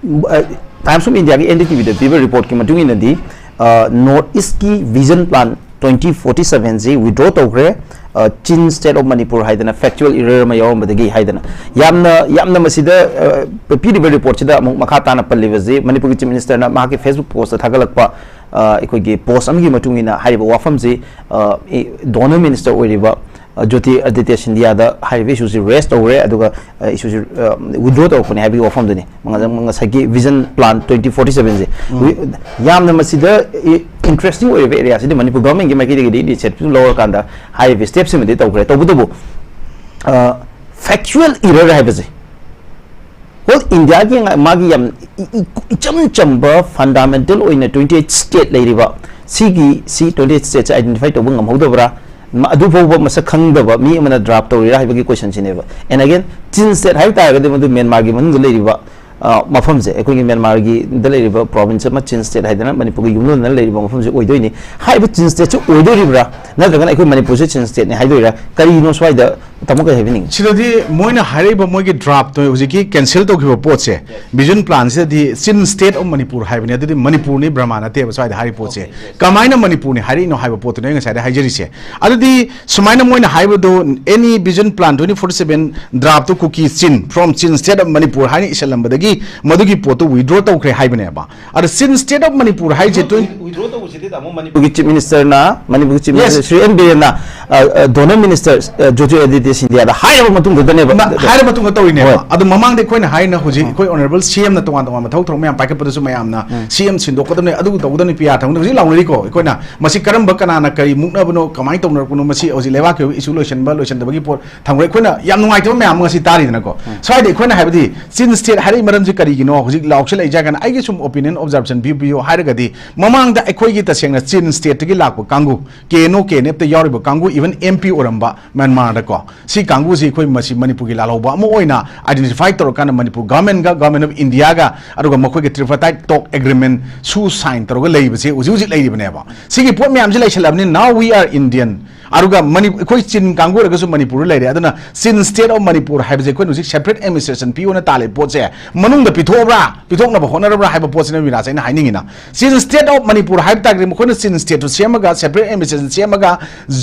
ꯑ, Times of Indiaꯒꯤ N D T Vꯗ ꯄꯤꯕ ꯔꯤꯄꯣꯔꯠꯀꯤ ꯃꯇꯨꯡ ꯏꯟꯅꯗꯤ, ꯅꯣꯔꯠ ꯏꯁꯀꯤ ꯚꯤꯖꯟ ꯄ꯭ꯂꯥꯟ ꯇ꯭ꯋꯦꯟꯇꯤ ꯐꯣꯔꯇꯤ ꯁꯚꯦꯟꯁꯤ ꯋꯤꯗ꯭ꯔꯣ ꯇꯧꯈ꯭ꯔꯦ꯫ ꯆꯤꯟ ꯁ꯭ꯇꯦꯠ ꯑꯣꯐ ꯃꯅꯤꯄꯨꯔ ꯍꯥꯏꯗꯅ ꯐꯦꯛꯆꯨꯋꯦꯜ ꯏꯔꯔ ꯑꯃ ꯌꯥꯎꯔꯝꯕꯗꯒꯤ ꯍꯥꯏꯗꯅ ꯌꯥꯝꯅ ꯌꯥꯝꯅ ꯃꯁꯤꯗ ꯄꯤꯔꯤꯕ ꯔꯤꯄꯣꯔꯠꯁꯤꯗ ꯑꯃꯨꯛ ꯃꯈꯥ ꯇꯥꯅ ꯄꯜꯂꯤꯕꯁꯤ ꯃꯅꯤꯄꯨꯔꯒꯤ ꯆꯤꯐ ꯃꯤꯅꯤꯁꯇꯔꯅ ꯃꯍꯥꯛꯀꯤ ꯐꯦꯁꯕꯨꯛ ꯄꯣꯁꯇ ꯊꯥꯒꯠꯂꯛꯄ ꯑꯩꯈꯣꯏꯒꯤ ꯄꯣꯁ ꯑꯃꯒꯤ ꯃꯇꯨꯡ ꯏꯟꯅ ꯍꯥꯏꯔꯤꯕ ꯋꯥꯐꯝꯁꯤ ꯗꯣꯅꯔ ꯃꯤꯅꯤꯁꯇꯔ ꯑꯣꯏꯔꯤꯕ ꯖꯣꯇꯤ ꯑꯗꯤꯇ꯭ꯌ ꯁꯤꯟꯗꯤꯌꯥꯗ ꯍꯥꯏꯔꯤꯕ ꯏꯁꯨꯁꯤ ꯔꯦꯁ ꯇꯧꯔꯦ꯫ ꯑꯗꯨꯒ ꯏꯁꯨꯁꯤ ꯋꯤꯗ꯭ꯔꯣ ꯇꯧꯔꯛꯄꯅꯤ ꯍꯥꯏꯕꯒꯤ ꯋꯥꯐꯝꯗꯨꯅꯤ꯫ ꯉꯁꯥꯏꯒꯤ ꯚꯤꯖꯟ ꯄ꯭ꯂꯥꯟ ꯇ꯭ꯋꯦꯟꯇꯤ ꯐꯣꯔꯇꯤ ꯁꯚꯦꯟꯁꯦ ꯌꯥꯝꯅ ꯃꯁꯤꯗ ꯏꯟꯇꯔꯦꯁꯇꯤꯡ ꯑꯣꯏꯔꯤꯕ ꯑꯦꯔꯤꯌꯥꯁꯤꯗꯤ ꯃꯅꯤꯄꯨꯔ ꯒꯚꯔꯟꯃꯦꯟꯒꯤ ꯃꯥꯏꯀꯩꯗꯒꯤꯗꯤ ꯏꯅꯤꯁꯤꯌꯦꯇꯤꯚ ꯂꯧꯔꯀꯥꯟꯗ ꯍꯥꯏꯔꯤꯕ ꯁ꯭ꯇꯦꯞꯁꯤꯃꯗꯤ ꯇꯧꯈ꯭ꯔꯦ꯫ ꯇꯧꯕꯇꯕꯨ ꯐꯦꯛꯆꯨꯋꯦꯜ ꯏꯔꯔ ꯍꯥꯏꯕꯁꯦ ꯍꯣꯜ ꯏꯟꯗꯤꯌꯥꯒꯤ ꯃꯥꯒꯤ ꯌꯥꯝ ꯏꯆꯝ ꯆꯝꯕ ꯐꯟꯗꯥꯃꯦꯟꯇꯦꯜ ꯑꯣꯏꯅ ꯇ꯭ꯋꯦꯟꯇꯤ ꯑꯩꯠ ꯁ꯭ꯇꯦꯠ ꯂꯩꯔꯤꯕ ꯁꯤꯒꯤ ꯁꯤ ꯇ꯭ꯋꯦꯟꯇꯤ ꯑꯩꯠ ꯁ꯭ꯇꯦꯠꯁꯦ ꯑꯥꯏꯗꯦꯟꯇꯤꯐꯥꯏ ꯇꯧꯕ ꯉꯝꯍꯧꯗꯕ꯭ꯔꯥ? ꯑꯗꯨꯐꯥꯎꯕ ꯃꯁꯛ ꯈꯪꯗꯕ ꯃꯤ ꯑꯃꯅ ꯗ꯭ꯔꯥꯐ ꯇꯧꯔꯤꯔꯥ ꯍꯥꯏꯕꯒꯤ ꯀꯣꯏꯁꯟꯁꯤꯅꯦꯕ꯫ ꯑꯦꯟ ꯑꯒꯦꯟ ꯆꯤꯟ ꯁ꯭ꯇꯦꯠ ꯍꯥꯏꯕ ꯇꯥꯔꯒꯗꯤ ꯃꯗꯨ ꯃ꯭ꯌꯥꯟꯃꯥꯔꯒꯤ ꯃꯅꯨꯡꯗ ꯂꯩꯔꯤꯕ ꯃꯐꯝꯁꯦ, ꯑꯩꯈꯣꯏꯒꯤ ꯃ꯭ꯌꯥꯟꯃꯥꯔꯒꯤꯗ ꯂꯩꯔꯤꯕ ꯄ꯭ꯔꯣꯚꯤꯟꯁ ꯑꯃ ꯆꯤꯟ ꯁ꯭ꯇꯦꯠ ꯍꯥꯏꯗꯅ ꯃꯅꯤꯄꯨꯔꯒꯤ ꯌꯨꯝꯂꯣꯟꯅꯅ ꯂꯩꯔꯤꯕ ꯃꯐꯝꯁꯦ ꯑꯣꯏꯗꯣꯏꯅꯤ꯫ ꯍꯥꯏꯔꯤꯕ ꯆꯤꯟ ꯁ꯭ꯇꯦꯠꯁꯦ ꯑꯣꯏꯗꯣꯔꯤꯕ꯭ꯔꯥ, ꯅꯠꯇ꯭ꯔꯒꯅ ꯑꯩꯈꯣꯏ ꯃꯅꯤꯄꯨꯔꯁꯦ ꯆꯤꯟ ꯁ꯭ꯇꯦꯠꯅꯤ ꯍꯥꯏꯗꯣꯏꯔꯥ? ꯀꯔꯤꯅꯣ ꯁ꯭ꯋꯥꯏꯗ ꯇꯥꯃꯣ ꯀꯩ ꯍꯥꯏꯕꯤꯅꯤꯡꯉꯤ? ꯁꯤꯗꯗꯤ ꯃꯣꯏꯅ ꯍꯥꯏꯔꯛꯏꯕ ꯃꯣꯏꯒꯤ ꯗ꯭ꯔꯥꯐꯇꯣ ꯍꯧꯖꯤꯛꯀꯤ ꯀꯦꯟꯁꯦꯜ ꯇꯧꯈꯤꯕ ꯄꯣꯠꯁꯦ, ꯚꯤꯖꯟ ꯄ꯭ꯂꯥꯟꯁꯤꯗꯗꯤ ꯆꯤꯟ ꯁ꯭ꯇꯦꯠ ꯑꯣꯐ ꯃꯅꯤꯄꯨꯔ ꯍꯥꯏꯕꯅꯤ꯫ ꯑꯗꯨꯗꯤ ꯃꯅꯤꯄꯨꯔꯅꯤ, ꯕ꯭ꯔꯃꯥ ꯅꯠꯇꯦꯕ ꯁ꯭ꯋꯥꯏꯗ ꯍꯥꯏꯔꯤꯕ ꯄꯣꯠꯁꯦ꯫ ꯀꯃꯥꯏꯅ ꯃꯅꯤꯄꯨꯔꯅꯤ ꯍꯥꯏꯔꯛꯏꯅꯣ ꯍꯥꯏꯕ ꯄꯣꯠꯇꯨꯅꯦ ꯑꯩ ꯉꯁꯥꯏꯗ ꯍꯥꯏꯖꯔꯤꯁꯦ꯫ ꯑꯗꯨꯗꯤ ꯁꯨꯃꯥꯏꯅ ꯃꯣꯏꯅ ꯍꯥꯏꯕꯗꯣ, any vision plan twenty forty seven draft to Kuki Chin from Chin state of Manipur ꯍꯥꯏꯅ ꯏꯁꯜꯂꯝꯕꯗꯒꯤ ꯃꯗꯨꯒꯤ ꯄꯣꯠꯇꯨ ꯋꯤꯗ꯭ꯔꯣ ꯇꯧꯈ꯭ꯔꯦ ꯍꯥꯏꯕꯅꯦꯕ꯫ ꯑꯗ ꯆꯤꯟ ꯁ꯭ꯇꯦꯠ ꯑꯣꯐ ꯃꯅꯤꯄꯨꯔ ꯍꯥꯏꯁꯦ ꯇ꯭ꯋꯦꯟ- ꯋꯤꯗ꯭ꯔꯣ ꯇꯧꯕꯁꯤꯗꯤ ꯇꯥꯃꯣ ꯃꯅꯤꯄꯨꯔꯒꯤ ꯆꯤꯐ ꯃꯤꯅꯤꯁꯇꯔꯅ, ꯃꯅꯤꯄꯨꯔꯒꯤ ꯆꯤꯐ ꯃꯤꯅꯤꯁꯇꯔ ꯁ꯭ꯔꯤ ꯑꯦꯟ ꯕꯤꯔꯦꯟꯅ ꯗꯣꯅꯔ ꯃꯤꯅꯤꯁꯇꯔ ꯖꯣꯇꯤꯔꯥꯗꯤꯇ꯭ꯌ ꯁꯤꯟꯗꯤꯌꯥꯗ ꯍꯥꯏꯔꯕ ꯃꯇꯨꯡꯗꯅꯦꯕ꯫ ꯍꯥꯏꯔ ꯃꯇꯨꯡꯗ ꯇꯧꯔꯤꯅꯦꯕ꯫ ꯍꯣꯏ꯫ ꯑꯗꯣ ꯃꯃꯥꯡꯗ ꯑꯩꯈꯣꯏꯅ ꯍꯥꯏꯅ ꯍꯧꯖꯤꯛ ꯑꯩꯈꯣꯏ ꯑꯣꯅꯔꯦꯕꯜ ꯁꯤ ꯑꯦꯝꯅ ꯇꯣꯉꯥꯟ ꯇꯣꯉꯥꯟꯕ ꯊꯕꯛ ꯊꯧꯔꯝ ꯃꯌꯥꯝ ꯄꯥꯏꯈꯠꯄꯗꯁꯨ ꯃꯌꯥꯝꯅ ꯁꯤ ꯑꯦꯝ ꯁꯤꯟꯗꯣꯛꯀꯗꯕꯅꯤ, ꯑꯗꯨ ꯇꯧꯒꯗꯕꯅꯤ, ꯄꯤ ꯑꯥꯔ ꯊꯝꯒꯗꯕꯅꯤ ꯍꯧꯖꯤꯛ ꯂꯥꯎꯅꯔꯤꯀꯣ꯫ ꯑꯩꯈꯣꯏꯅ ꯃꯁꯤ ꯀꯔꯝꯕ ꯀꯅꯥꯅ ꯀꯔꯤ ꯃꯨꯛꯅꯕꯅꯣ, ꯀꯃꯥꯏꯅ ꯇꯧꯅꯔꯛꯄꯅꯣ, ꯃꯁꯤ ꯍꯧꯖꯤꯛ ꯂꯩꯕꯥꯛꯀꯤ ꯑꯣꯏꯕ ꯏꯁꯨ ꯂꯣꯏꯁꯤꯟꯕ ꯂꯣꯏꯁꯤꯟꯗꯕꯒꯤ ꯄꯣꯠ ꯊꯝꯈ꯭ꯔꯦ꯫ ꯑꯩꯈꯣꯏꯅ ꯌꯥꯝ ꯅꯨꯡꯉꯥꯏꯇꯕ ꯃꯌꯥꯝ ꯑꯃ ꯉꯁꯤ ꯇꯥꯔꯤꯗꯅꯀꯣ꯫ ꯁ꯭ꯋꯥꯏꯗ ꯑꯩꯈꯣꯏꯅ ꯍꯥꯏꯕꯗꯤ ꯆꯤꯟ ꯁ꯭ꯇꯦꯠ ꯍꯥꯏꯔꯛꯏ ꯃꯔꯝꯁꯤ ꯀꯔꯤꯒꯤꯅꯣ ꯍꯧꯖꯤꯛ ꯂꯥꯎꯁꯤꯜꯂꯛꯏꯁꯦ ꯍꯥꯏꯔꯒꯅ ꯑꯩꯒꯤ ꯁꯨꯝ ꯑꯣꯄꯤꯅꯤꯌꯟ ꯑꯣꯕꯖꯥꯔꯕꯦꯁꯟ ꯄꯤꯌꯨ ꯄꯤꯌꯨ ꯍꯥꯏꯔꯒꯗꯤ ꯃꯃꯥꯡꯗ ꯑꯩꯈꯣꯏꯒꯤ ꯇꯁꯦꯡꯅ ꯆꯤꯟ ꯁ꯭ꯇꯦꯠꯇꯒꯤ ꯂꯥꯛꯄ ꯀꯥꯡꯕꯨ, ꯀꯦ ꯑꯦꯟ ꯑꯣ, ꯀꯦ ꯑꯦꯟ ꯑꯦꯐꯇ ꯌꯥꯎꯔꯤꯕ ꯀꯥꯡꯕꯨ, ꯏꯚꯟ ꯑꯦꯝ ꯄꯤ ꯑꯣꯏꯔꯝꯕ ꯃ꯭ꯌꯥꯟꯃꯥꯔꯗꯀꯣ, ꯁꯤ ꯀꯥꯡꯕꯨꯁꯤ ꯑꯩꯈꯣꯏ ꯃꯁꯤ ꯃꯅꯤꯄꯨꯔꯒꯤ ꯂꯥꯜꯍꯧꯕ ꯑꯃ ꯑꯣꯏꯅ ꯑꯥꯏꯗꯦꯟꯇꯤꯐꯥꯏ ꯇꯧꯔꯀꯥꯟꯗ ꯃꯅꯤꯄꯨꯔ ꯒꯚꯔꯟꯃꯦꯟꯒ ꯒꯚꯔꯟꯃꯦꯟ ꯑꯣꯐ ꯏꯟꯗꯤꯌꯥꯒ ꯑꯗꯨꯒ ꯃꯈꯣꯏꯒ ꯇ꯭ꯔꯤꯄꯥꯔꯇꯥꯏꯠ ꯇꯣꯛ ꯑꯦꯒ꯭ꯔꯤꯃꯦꯟ ꯁꯨ ꯁꯥꯏꯟ ꯇꯧꯔꯒ ꯂꯩꯕꯁꯦ ꯍꯧꯖꯤꯛ ꯍꯧꯖꯤꯛ ꯂꯩꯔꯤꯕꯅꯦꯕ꯫ ꯁꯤꯒꯤ ꯄꯣꯠ ꯃꯌꯥꯝꯁꯤ ꯂꯩꯁꯜꯂꯕꯅꯤ, now we are Indian꯫ ꯑꯗꯨꯒ ꯃꯅꯤ-, ꯑꯩꯈꯣꯏ ꯆꯤꯟ ꯀꯥꯡꯕꯨ ꯑꯣꯏꯔꯒꯁꯨ ꯃꯅꯤꯄꯨꯔꯗ ꯂꯩꯔꯦ꯫ ꯑꯗꯨꯅ ꯆꯤꯟ ꯁ꯭ꯇꯦꯠ ꯑꯣꯐ ꯃꯅꯤꯄꯨꯔ ꯍꯥꯏꯕꯁꯦ ꯑꯩꯈꯣꯏꯅ ꯍꯧꯖꯤꯛ ꯁꯦꯄꯔꯦꯠ ꯑꯦꯗꯃꯤꯅꯤꯁꯇ꯭ꯔꯦꯁꯟ ꯄꯤꯌꯣꯅ ꯇꯥꯜꯂꯤꯕ ꯄꯣꯠꯁꯦ ꯃꯅꯨꯡꯗ ꯄꯤꯊꯣꯛꯑꯕ꯭ꯔꯥ, ꯄꯤꯊꯣꯛꯅꯕ ꯍꯣꯠꯅꯔꯕ꯭ꯔꯥ ꯍꯥꯏꯕ ꯄꯣꯠꯁꯤꯅ ꯕꯤꯔꯥꯖ ꯑꯩꯅ ꯍꯥꯏꯅꯤꯡꯉꯤꯅ꯫ ꯆꯤꯟ ꯁ꯭ꯇꯦꯠ ꯑꯣꯐ ꯃꯅꯤꯄꯨꯔ ꯄꯨꯔ ꯍꯥꯏꯕ ꯇꯥꯔꯒꯗꯤ ꯃꯈꯣꯏꯅ ꯆꯤꯟ ꯁ꯭ꯇꯦꯠꯇꯨ ꯁꯦꯝꯃꯒ, ꯁꯦꯄꯔꯦꯠ ꯑꯦꯗꯃꯤꯅꯤꯁꯇ꯭ꯔꯦꯁꯟ ꯁꯦꯝꯃꯒ,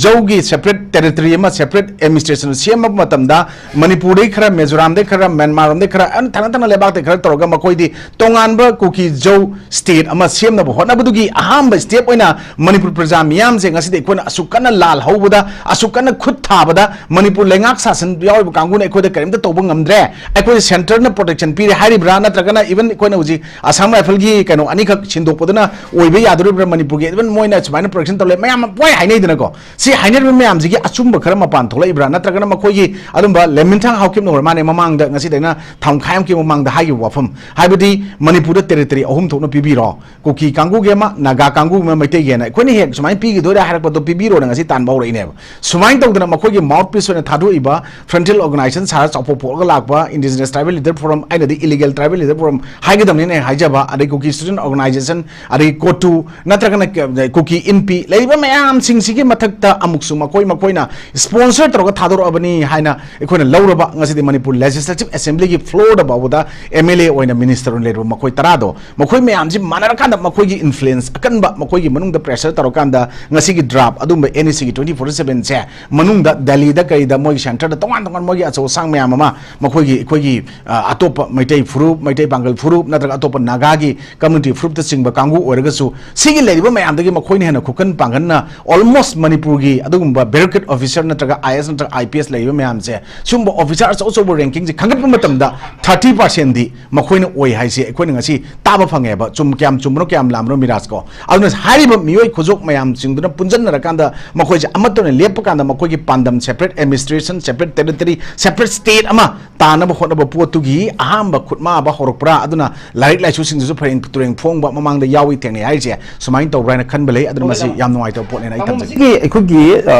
ꯖꯧꯒꯤ ꯁꯦꯄꯔꯦꯠ ꯇꯦꯔꯤꯇꯣꯔꯤ ꯑꯃ, ꯁꯦꯄꯔꯦꯠ ꯑꯦꯗꯃꯤꯅꯤꯁꯇ꯭ꯔꯦꯁꯟ ꯁꯦꯝꯕ ꯃꯇꯝꯗ, ꯃꯅꯤꯄꯨꯔꯗꯩ ꯈꯔ, ꯃꯤꯖꯣꯔꯥꯝꯗꯩ ꯈꯔ, ꯃ꯭ꯌꯥꯟꯃꯥꯔ ꯔꯣꯝꯗꯩ ꯈꯔ, ꯑꯟ-, ꯊꯪꯅ ꯊꯪꯅ ꯂꯩꯕꯥꯛꯇꯩ ꯈꯔ ꯇꯧꯔꯒ ꯃꯈꯣꯏꯗꯤ ꯇꯣꯉꯥꯟꯕ ꯀꯨꯀꯤ ꯖꯧ ꯁ꯭ꯇꯦꯠ ꯑꯃ ꯁꯦꯝꯅꯕ ꯍꯣꯠꯅꯕꯗꯨꯒꯤ ꯑꯍꯥꯟꯕ ꯁ꯭ꯇꯦꯞ ꯑꯣꯏꯅ ꯃꯅꯤꯄꯨꯔ ꯄ꯭ꯔꯖꯥ ꯃꯤꯌꯥꯝꯁꯦ ꯉꯁꯤꯗꯤ ꯑꯩꯈꯣꯏꯅ ꯑꯁꯨꯛ ꯀꯟꯅ ꯂꯥꯜ ꯍꯧꯕꯗ, ꯑꯁꯨꯛ ꯀꯟꯅ ꯈꯨꯠ ꯊꯥꯕꯗ, ꯃꯅꯤꯄꯨꯔ ꯂꯩꯉꯥꯛ ꯁꯥꯁꯟ ꯌꯥꯎꯔꯤꯕ ꯀꯥꯡꯕꯨꯅ ꯑꯩꯈꯣꯏꯗ ꯀꯔꯤꯝꯇ ꯇꯧꯕ ꯉꯝꯗ꯭ꯔꯦ, ꯑꯩꯈꯣꯏꯗ ꯁꯦꯟꯇꯔꯅ ꯄ꯭ꯔꯣꯇꯦꯛꯁꯟ ꯄꯤꯔꯦ ꯍꯥꯏꯔꯤꯕ꯭ꯔꯥ, ꯅꯠꯇ꯭ꯔꯒꯅ ꯏꯚꯟ ꯑꯩꯈꯣꯏꯅ ꯍꯧꯖꯤꯛ ꯑꯁꯥꯝ ꯔꯥꯏꯐꯜꯒꯤ ꯀꯩꯅꯣ ꯑꯅꯤꯈꯛ ꯁꯤꯟꯗꯣꯛꯄꯗꯨꯅ ꯑꯣꯏꯕ ꯌꯥꯗꯣꯔꯤꯕ꯭ꯔꯥ? ꯃꯅꯤꯄꯨꯔꯒꯤ ꯏꯚꯟ ꯃꯣꯏꯅ ꯁꯨꯃꯥꯏꯅ ꯄ꯭ꯔꯣꯇꯦꯛꯁꯟ ꯇꯧ ꯂꯩ ꯃꯌꯥꯝ ꯑꯃ ꯄꯣꯏ ꯍꯥꯏꯅꯩꯗꯅꯀꯣ꯫ ꯁꯤ ꯍꯥꯏꯅꯔꯤꯕ ꯃꯌꯥꯝꯁꯤꯒꯤ ꯑꯆꯨꯝꯕ ꯈꯔ ꯃꯄꯥꯟ ꯊꯣꯛꯂꯛꯏꯕ꯭ꯔꯥ? ꯅꯠꯇ꯭ꯔꯒꯅ ꯃꯈꯣꯏꯒꯤ ꯑꯗꯨꯝꯕ ꯂꯦꯃꯤꯟꯊꯥꯡ ꯍꯥꯎꯀꯤꯞꯅ ꯑꯣꯏꯔ ꯃꯥꯅꯦ, ꯃꯃꯥꯡꯗ ꯉꯁꯤꯗꯩꯅ ꯊꯥ ꯃꯈꯥꯏ ꯑꯃꯒꯤ ꯃꯃꯥꯡꯗ ꯍꯥꯏꯈꯤꯕ ꯋꯥꯐꯝ, ꯍꯥꯏꯕꯗꯤ ꯃꯅꯤꯄꯨꯔꯗ ꯇꯦꯔꯤꯇꯣꯔꯤ ꯑꯍꯨꯝ ꯊꯣꯛꯅ ꯄꯤꯕꯤꯔꯣ, ꯀꯨꯀꯤ ꯀꯥꯡꯕꯨꯒꯤ ꯑꯃ, ꯅꯥꯒꯥ ꯀꯥꯡꯕꯨꯒꯤ ꯑꯃ, ꯃꯩꯇꯩꯒꯤ ꯑꯅ, ꯑꯩꯈꯣꯏꯅ ꯍꯦꯛ ꯁꯨꯃꯥꯏꯅ ꯄꯤꯈꯤꯗꯣꯏꯔꯥ ꯍꯥꯏꯔꯛꯄꯗꯣ ꯄꯤꯕꯤꯔꯣꯅ ꯉꯁꯤ ꯇꯥꯟꯕ ꯍꯧꯔꯛꯏꯅꯦꯕ꯫ ꯁꯨꯃꯥꯏꯅ ꯇꯧꯗꯅ ꯃꯈꯣꯏꯒꯤ ꯃꯥꯎꯠ ꯄꯤꯁ ꯑꯣꯏꯅ ꯊꯥꯗꯣꯛꯏꯕ ꯐ꯭ꯔꯟꯇꯤꯌꯔ ꯑꯣꯔꯒꯅꯥꯏꯖꯦꯁꯟ ꯁꯥꯔ ꯆꯥꯎꯊꯣꯛ ꯄꯣꯛꯂꯒ ꯂꯥꯛꯄ ꯏꯟꯗꯤꯖꯤꯅꯁ ꯇ꯭ꯔꯥꯏꯕꯦꯜ ꯂꯤꯗꯔ ꯐꯣꯔꯝ, ꯑꯩꯅꯗꯤ ꯏꯂꯤꯒꯦꯜ ꯇ꯭ꯔꯥꯏꯕꯦꯜ ꯂꯤꯗꯔ ꯐꯣꯔꯝ ꯍꯥꯏꯒꯗꯕꯅꯤꯅ ꯑꯩ ꯍꯥꯏꯖꯕ, ꯑꯗꯩ ꯀꯨꯀꯤ ꯁ꯭ꯇꯨꯗꯦꯟꯠ ꯑꯣꯔꯒꯅꯥꯏꯖꯦꯁꯟ, ꯑꯗꯩ ꯀꯣꯇꯨ, ꯅꯠꯇ꯭ꯔꯒꯅ ꯀ-, ꯀꯨꯀꯤ ꯏꯟꯄꯤ, ꯂꯩꯔꯤꯕ ꯃꯌꯥꯝꯁꯤꯡꯁꯤꯒꯤ ꯃꯊꯛꯇ ꯑꯃꯨꯛꯁꯨ ꯃꯈꯣꯏ ꯃꯈꯣꯏꯅ ꯁ꯭ꯄꯣꯟꯁꯔ ꯇꯧꯔꯒ ꯊꯥꯗꯣꯔꯛꯑꯕꯅꯤ ꯍꯥꯏꯅ ꯑꯩꯈꯣꯏꯅ ꯂꯧꯔꯕ, ꯉꯁꯤꯗꯤ ꯃꯅꯤꯄꯨꯔ ꯂꯦꯖꯤꯁꯂꯦꯇꯤꯚ ꯑꯦꯁꯦꯝꯕ꯭ꯂꯤꯒꯤ ꯐ꯭ꯂꯣꯔꯗ ꯐꯥꯎꯕꯗ ꯑꯦꯝ ꯑꯦꯜ ꯑꯦ ꯑꯣꯏꯅ ꯃꯤꯅꯤꯁꯇꯔ ꯑꯣꯏꯅ ꯂꯩꯔꯤꯕ ꯃꯈꯣꯏ ꯇꯔꯥꯗꯣ, ꯃꯈꯣꯏ ꯃꯌꯥꯝꯁꯤ ꯃꯥꯟꯅꯔꯀꯥꯟꯗ ꯃꯈꯣꯏꯒꯤ ꯏꯟꯐ꯭ꯂꯨꯌꯦꯟꯁ ꯑꯀꯟꯕ, ꯃꯈꯣꯏꯒꯤ ꯃꯅꯨꯡꯗ ꯄ꯭ꯔꯦꯁꯔ ꯇꯧꯔꯀꯥꯟꯗ ꯉꯁꯤꯒꯤ ꯗ꯭ꯔꯥꯐ ꯑꯗꯨꯝꯕ ꯑꯦꯟ ꯏ ꯁꯤꯒꯤ ꯇ꯭ꯋꯦꯟꯇꯤ ꯐꯣꯔꯇꯤ ꯁꯚꯦꯟꯁꯦ ꯃꯅꯨꯡꯗ ꯗꯦꯜꯂꯤꯗ ꯀꯩꯗ ꯃꯣꯏꯒꯤ ꯁꯦꯟꯇꯔꯗ ꯇꯣꯉꯥꯟ ꯇꯣꯉꯥꯟ ꯃꯣꯏꯒꯤ ꯑꯆꯧ ꯑꯁꯥꯡ ꯃꯌꯥꯝ ꯑꯃ, ꯃꯈꯣꯏꯒꯤ, ꯑꯩꯈꯣꯏꯒꯤ, ꯑ, ꯑꯇꯣꯞꯄ ꯃꯩꯇꯩ ꯐꯨꯔꯨꯞ, ꯃꯩꯇꯩ ꯄꯥꯡꯒꯜ ꯐꯨꯔꯨꯞ ꯅꯠꯇ꯭ꯔꯒ ꯑꯇꯣꯞꯄ ꯅꯥꯒꯥꯒꯤ ꯀꯝꯃ꯭ꯌꯨꯅꯤꯇꯤ ꯐꯨꯔꯨꯞꯇꯆꯤꯡꯕ ꯀꯥꯡꯕꯨ ꯑꯣꯏꯔꯒꯁꯨ, ꯁꯤꯒꯤ ꯂꯩꯔꯤꯕ ꯃꯌꯥꯝꯗꯒꯤ ꯃꯈꯣꯏꯅ ꯍꯦꯟꯅ ꯈꯨꯀꯟ ꯄꯥꯡꯒꯟꯅ almost ꯃꯅꯤꯄꯨꯔꯒꯤ ꯑꯗꯨꯒꯨꯝꯕ bureaucrat officer ꯅꯠꯇ꯭ꯔꯒ ꯑꯥꯏ ꯑꯦꯁ ꯅꯠꯇ꯭ꯔꯒ ꯑꯥꯏ ꯄꯤ ꯑꯦꯁ ꯂꯩꯔꯤꯕ ꯃꯌꯥꯝꯁꯦ, ꯁꯤꯒꯨꯝꯕ officer ꯑꯆꯧ ꯑꯆꯧꯕ ꯔꯦꯡꯀꯤꯡꯁꯦ ꯈꯟꯒꯠꯄ ꯃꯇꯝꯗ ꯊꯥꯔꯇꯤ ꯄꯥꯔꯁꯦꯟꯗꯤ ꯃꯈꯣꯏꯅ ꯑꯣꯏ ꯍꯥꯏꯁꯦ ꯑꯩꯈꯣꯏꯅ ꯉꯁꯤ ꯇꯥꯕ ꯐꯪꯉꯦꯕ꯫ ꯆꯨꯝ-, ꯀꯌꯥꯝ ꯆꯨꯝꯕꯅꯣ, ꯀꯌꯥꯝ ꯂꯥꯟꯕꯅꯣ ꯃꯤꯔꯥꯖꯀꯣ? ꯑꯗꯨꯅ ꯍꯥꯏꯔꯤꯕ ꯃꯤꯑꯣꯏ ꯈꯨꯖꯣꯛ ꯃꯌꯥꯝꯁꯤꯡꯗꯨꯅ ꯄꯨꯟꯁꯤꯟꯅꯔꯀꯥꯟꯗ ꯃꯈꯣꯏꯁꯦ ꯑꯃꯠꯇ ꯑꯣꯏꯅ ꯂꯦꯞꯄ ꯀꯥꯟꯗ ꯃꯈꯣꯏꯒꯤ ꯄꯥꯟꯗꯝ separate administration, separate territory, separate state ꯑꯃ ꯇꯥꯅꯕ ꯍꯣꯠꯅꯕ ꯄꯣꯠꯇꯨꯒꯤ ꯑꯍꯥꯟꯕ ꯈꯨꯠꯃꯥꯕ ꯍꯧꯔꯛꯄ꯭ꯔꯥ? ꯑꯗꯨꯅ ꯂꯥꯏꯔꯤꯛ ꯂꯥꯏꯁꯨꯁꯤꯡꯗꯨꯁꯨ ꯐꯩꯔꯦꯡ ꯇꯨꯔꯦꯡ ꯐꯣꯡꯕ ꯃꯃꯥꯡꯗ ꯌꯥꯎꯏ ꯊꯦꯡꯅꯩ ꯍꯥꯏꯔꯤꯁꯦ ꯁꯨꯃꯥꯏꯅ ꯇꯧꯕ꯭ ꯍꯥꯏꯅ ꯈꯟꯕ ꯂꯩ꯫ ꯑꯗꯨꯅ ꯃꯁꯤ ꯌꯥꯝ ꯅꯨꯡꯉꯥꯏꯇꯕ ꯄꯣꯠꯅꯦꯅ ꯑꯩ ꯈꯟꯖꯩ꯫ ꯁꯤꯒꯤ ꯑꯩꯈꯣꯏꯒꯤ, ꯑ,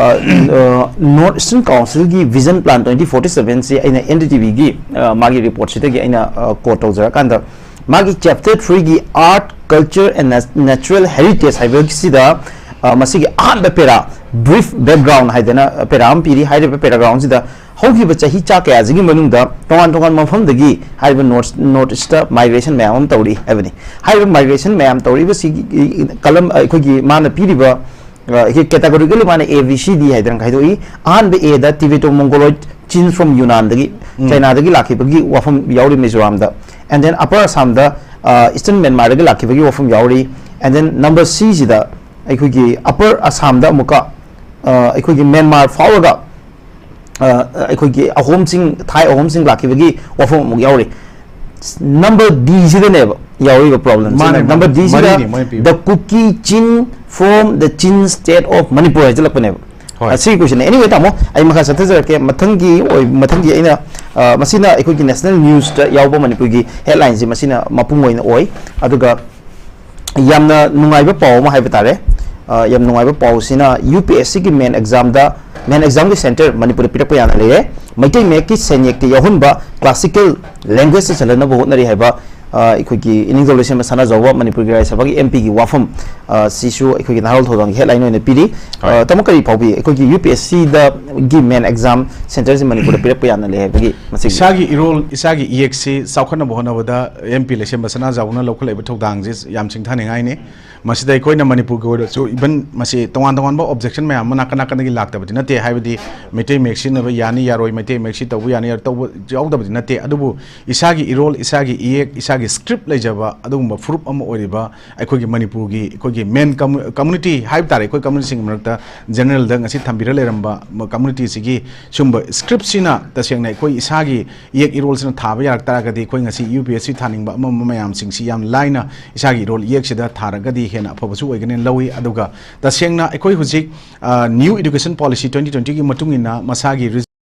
ꯑ, North Eastern Councilꯒꯤ vision plan twenty forty sevenꯁꯤ ꯑꯩꯅ N D T Vꯒꯤ, ꯑ, ꯃꯥꯒꯤ reportꯁꯤꯗꯒꯤ ꯑꯩꯅ, ꯑ, quote ꯇꯧꯖꯔꯀꯥꯟꯗ, ꯃꯥꯒꯤ chapter threeꯒꯤ Art, Culture and Nat-, Natural Heritage ꯍꯥꯏꯕꯁꯤꯗ, ꯑ, ꯃꯁꯤꯒꯤ ꯑꯍꯥꯟꯕ ꯄꯦꯔꯥ, brief background ꯍꯥꯏꯗꯅ ꯄꯦꯔꯥ ꯑꯃ ꯄꯤꯔꯤ꯫ ꯍꯥꯏꯔꯤꯕ ꯄꯦꯔꯥꯒ꯭ꯔꯥꯎꯟꯁꯤꯗ ꯍꯧꯈꯤꯕ ꯆꯍꯤ ꯆꯥ ꯀꯌꯥꯁꯤꯒꯤ ꯃꯅꯨꯡꯗ ꯇꯣꯉꯥꯟ ꯇꯣꯉꯥꯟꯕ ꯃꯐꯝꯗꯒꯤ ꯍꯥꯏꯔꯤꯕ ꯅꯣꯔꯠ ꯅꯣꯔꯠ ꯏꯁꯇ ꯃꯥꯏꯒ꯭ꯔꯦꯁꯟ ꯃꯌꯥꯝ ꯑꯃ ꯇꯧꯔꯛꯏ ꯍꯥꯏꯕꯅꯤ꯫ ꯍꯥꯏꯔꯤꯕ ꯃꯥꯏꯒ꯭ꯔꯦꯁꯟ ꯃꯌꯥꯝ ꯇꯧꯔꯛꯏꯕꯁꯤꯒꯤ ꯀꯂꯝ ꯑꯩꯈꯣꯏꯒꯤ ꯃꯥꯅ ꯄꯤꯔꯤꯕ ꯑ, ꯑꯩꯈꯣꯏ ꯀꯦꯇꯥꯒꯣꯔꯤꯀꯦꯜꯂꯤ ꯃꯥꯅ A B C D ꯍꯥꯏꯗꯅ ꯈꯥꯏꯗꯣꯛꯏ꯫ ꯑꯍꯥꯟꯕ ꯑꯦꯗ Tibeto Mongoloid Chin from ꯌꯨꯅꯥꯟꯗꯒꯤ, ꯎꯝ꯫ ꯆꯥꯏꯅꯥꯗꯒꯤ ꯂꯥꯛꯈꯤꯕꯒꯤ ꯋꯥꯐꯝ ꯌꯥꯎꯔꯤ ꯃꯤꯖꯣꯔꯥꯝꯗ꯫ And then ꯑꯄꯔ ꯑꯁꯥꯝꯗ ꯏꯁꯇꯔꯟ ꯃ꯭ꯌꯥꯟꯃꯥꯔꯗꯒꯤ ꯂꯥꯛꯈꯤꯕꯒꯤ ꯋꯥꯐꯝ ꯌꯥꯎꯔꯤ꯫ And then number C ꯁꯤꯗ ꯑꯩꯈꯣꯏꯒꯤ ꯑꯄꯔ ꯑꯁꯥꯝꯗ ꯑꯃꯨꯛꯀ ꯑ, ꯑꯩꯈꯣꯏꯒꯤ ꯃ꯭ꯌꯥꯟꯃꯥꯔ ꯐꯥꯎꯔꯒ ꯑ, ꯑꯩꯈꯣꯏꯒꯤ ꯑꯍꯣꯝꯁꯤꯡ, ꯊꯥꯏ ꯑꯍꯣꯝꯁꯤꯡ ꯂꯥꯛꯈꯤꯕꯒꯤ ꯋꯥꯐꯝ ꯑꯃꯨꯛ ꯌꯥꯎꯔꯤ꯫ Number D ꯁꯤꯗꯅꯦꯕ ꯌꯥꯎꯔꯤꯕ ꯄ꯭ꯔꯣꯕ꯭ꯂꯦꯝꯁꯤꯅ꯫ ꯃꯥꯅꯦ, ꯃꯥꯅꯦ꯫ Number D ꯁꯤꯗ ꯃꯔꯤꯅꯤ ꯃꯣꯏꯅ ꯄꯤꯕ꯫ The Kuki Chin from the Chin State of Manipur ꯍꯥꯏꯖꯤꯜꯂꯛꯄꯅꯦꯕ꯫ ꯍꯣꯏ꯫ ꯑ, ꯁꯤꯒꯤ ꯀꯣꯏꯁꯟ꯫ Anyway, ꯇꯥꯃꯣ, ꯑꯩ ꯃꯈꯥ ꯆꯠꯊꯖꯔꯛꯀꯦ꯫ ꯃꯊꯪꯒꯤ ꯑꯣꯏ-, ꯃꯊꯪꯒꯤ ꯑꯩꯅ, ꯑ, ꯃꯁꯤꯅ ꯑꯩꯈꯣꯏꯒꯤ ꯅꯦꯁꯅꯦꯜ ꯅ꯭ꯌꯨꯁꯇ ꯌꯥꯎꯕ ꯃꯅꯤꯄꯨꯔꯒꯤ ꯍꯦꯗꯂꯥꯏꯟꯁꯤ ꯃꯁꯤꯅ ꯃꯄꯨꯡ ꯑꯣꯏꯅ ꯑꯣꯏ꯫ ꯑꯗꯨꯒ ꯌꯥꯝꯅ ꯅꯨꯡꯉꯥꯏꯕ ꯄꯥꯎ ꯑꯃ ꯍꯥꯏꯕ ꯇꯥꯔꯦ꯫ ꯑ, ꯌꯥꯝ ꯅꯨꯡꯉꯥꯏꯕ ꯄꯥꯎꯁꯤꯅ UPSCꯒꯤ ꯃꯦꯟ ꯑꯦꯛꯖꯥꯝꯗ, ꯃꯦꯟ ꯑꯦꯛꯖꯥꯝꯒꯤ ꯁꯦꯟꯇꯔ ꯃꯅꯤꯄꯨꯔꯗ ꯄꯤꯔꯛꯄ ꯌꯥꯅ ꯂꯩꯔꯦ꯫ ꯃꯩꯇꯩ ꯃꯌꯦꯛꯀꯤ ꯁꯦꯟꯌꯦꯛꯇ ꯌꯥꯎꯍꯟꯕ ꯀ꯭ꯂꯥꯁꯤꯀꯦꯜ ꯂꯦꯡꯒ꯭ꯋꯦꯖꯇ ꯆꯜꯍꯟꯅꯕ ꯍꯣꯠꯅꯔꯤ ꯍꯥꯏꯕ, ꯑ, ꯑꯩꯈꯣꯏꯒꯤ ꯏꯅꯤꯡꯊꯧ ꯂꯣꯏꯁꯦꯝꯕ ꯁꯅꯥꯖꯥꯎꯕ ꯃꯅꯤꯄꯨꯔꯒꯤ ꯔꯥꯖ꯭ꯌ ꯁꯚꯥꯒꯤ MPꯒꯤ ꯋꯥꯐꯝ, ꯑ, ꯁꯤꯁꯨ ꯑꯩꯈꯣꯏꯒꯤ ꯅꯍꯥꯔꯣꯜ ꯊꯧꯗꯥꯡꯒꯤ ꯍꯦꯗꯂꯥꯏꯟ ꯑꯣꯏꯅ ꯄꯤꯔꯤ꯫ ꯍꯣꯏ꯫ ꯑ, ꯇꯥꯃꯣ, ꯀꯔꯤ ꯐꯥꯎꯕꯤ? ꯑꯩꯈꯣꯏꯒꯤ UPSCꯗꯒꯤ ꯃꯦꯟ ꯑꯦꯛꯖꯥꯝ ꯁꯦꯟꯇꯔꯁꯤ ꯃꯅꯤꯄꯨꯔꯗ ꯄꯤꯔꯛꯄ ꯌꯥꯅ ꯂꯩ ꯍꯥꯏꯕꯒꯤ ꯃꯁꯤꯒꯤ ꯏꯁꯥꯒꯤ ꯏꯔꯣꯜ, ꯏꯁꯥꯒꯤ ꯏꯌꯦꯛꯁꯤ ꯆꯥꯎꯈꯠꯅꯕ ꯍꯣꯠꯅꯕꯗ MP ꯂꯩꯁꯦꯝꯕ ꯁꯅꯥꯖꯥꯎꯕꯅ ꯂꯧꯈꯠꯂꯛꯏꯕ ꯊꯧꯗꯥꯡꯁꯤ ꯌꯥꯝ ꯁꯤꯡꯊꯥꯅꯤꯡꯉꯥꯏꯅꯤ꯫ ꯃꯁꯤꯗ ꯑꯩꯈꯣꯏꯅ ꯃꯅꯤꯄꯨꯔꯒꯤ ꯑꯣꯏꯔꯁꯨ, even ꯃꯁꯤ ꯇꯣꯉꯥꯟ ꯇꯣꯉꯥꯟꯕ objection ꯃꯌꯥꯝ ꯑꯃ ꯅꯥꯀꯟ ꯅꯥꯀꯟꯗꯒꯤ ꯂꯥꯛꯇꯕꯗꯤ ꯅꯠꯇꯦ꯫ ꯍꯥꯏꯕꯗꯤ ꯃꯩꯇꯩ ꯃꯌꯦꯛ ꯁꯤꯖꯤꯟꯅꯕ ꯌꯥꯅꯤ ꯌꯥꯔꯣꯏ, ꯃꯩꯇꯩ ꯃꯌꯦꯛꯁꯤ ꯇꯧꯕ ꯌꯥꯅꯤ ꯌꯥꯔꯣꯏ ꯇꯧꯕ ꯌꯥꯎꯗꯕꯗꯤ ꯅꯠꯇꯦ꯫ ꯑꯗꯨꯕꯨ ꯏꯁꯥꯒꯤ ꯏꯔꯣꯜ, ꯏꯁꯥꯒꯤ ꯏꯌꯦꯛ, ꯏꯁꯥꯒꯤ script ꯂꯩꯖꯕ ꯑꯗꯨꯒꯨꯝꯕ ꯐꯨꯔꯨꯞ ꯑꯃ ꯑꯣꯏꯔꯤꯕ ꯑꯩꯈꯣꯏꯒꯤ ꯃꯅꯤꯄꯨꯔꯒꯤ, ꯑꯩꯈꯣꯏꯒꯤ main commu-, community ꯍꯥꯏꯕ ꯇꯥꯔꯦ, ꯑꯩꯈꯣꯏ communityꯁꯤꯡꯒꯤ ꯃꯔꯛꯇ generalꯗ ꯉꯁꯤ ꯊꯝꯕꯤꯔ ꯂꯩꯔꯝꯕ ꯃ-, communityꯁꯤꯒꯤ ꯁꯨꯝꯕ scriptꯁꯤꯅ ꯇꯁꯦꯡꯅ ꯑꯩꯈꯣꯏ ꯏꯁꯥꯒꯤ ꯏꯌꯦꯛ ꯏꯔꯣꯜꯁꯤꯅ ꯊꯥꯕ ꯌꯥꯔꯛ ꯇꯥꯔꯒꯗꯤ ꯑꯩꯈꯣꯏ ꯉꯁꯤ UPSC ꯊꯥꯅꯤꯡꯕ ꯑꯃ ꯑꯃ ꯃꯌꯥꯝꯁꯤꯡꯁꯤ ꯌꯥꯝ ꯂꯥꯏꯅ ꯏꯁꯥꯒꯤ ꯏꯔꯣꯜ ꯏꯌꯦꯛꯁꯤꯗ ꯊꯥꯔꯒꯗꯤ ꯍꯦꯟꯅ ꯑꯐꯕꯁꯨ ꯑꯣꯏꯒꯅꯤ ꯂꯧꯏ꯫ ꯑꯗꯨꯒ ꯇꯁꯦꯡꯅ ꯑꯩꯈꯣꯏ ꯍꯧꯖꯤꯛ, ꯑ, new education policy twenty twentyꯒꯤ ꯃꯇꯨꯡ ꯏꯟꯅ ꯃꯁꯥꯒꯤ ꯔꯤꯖ-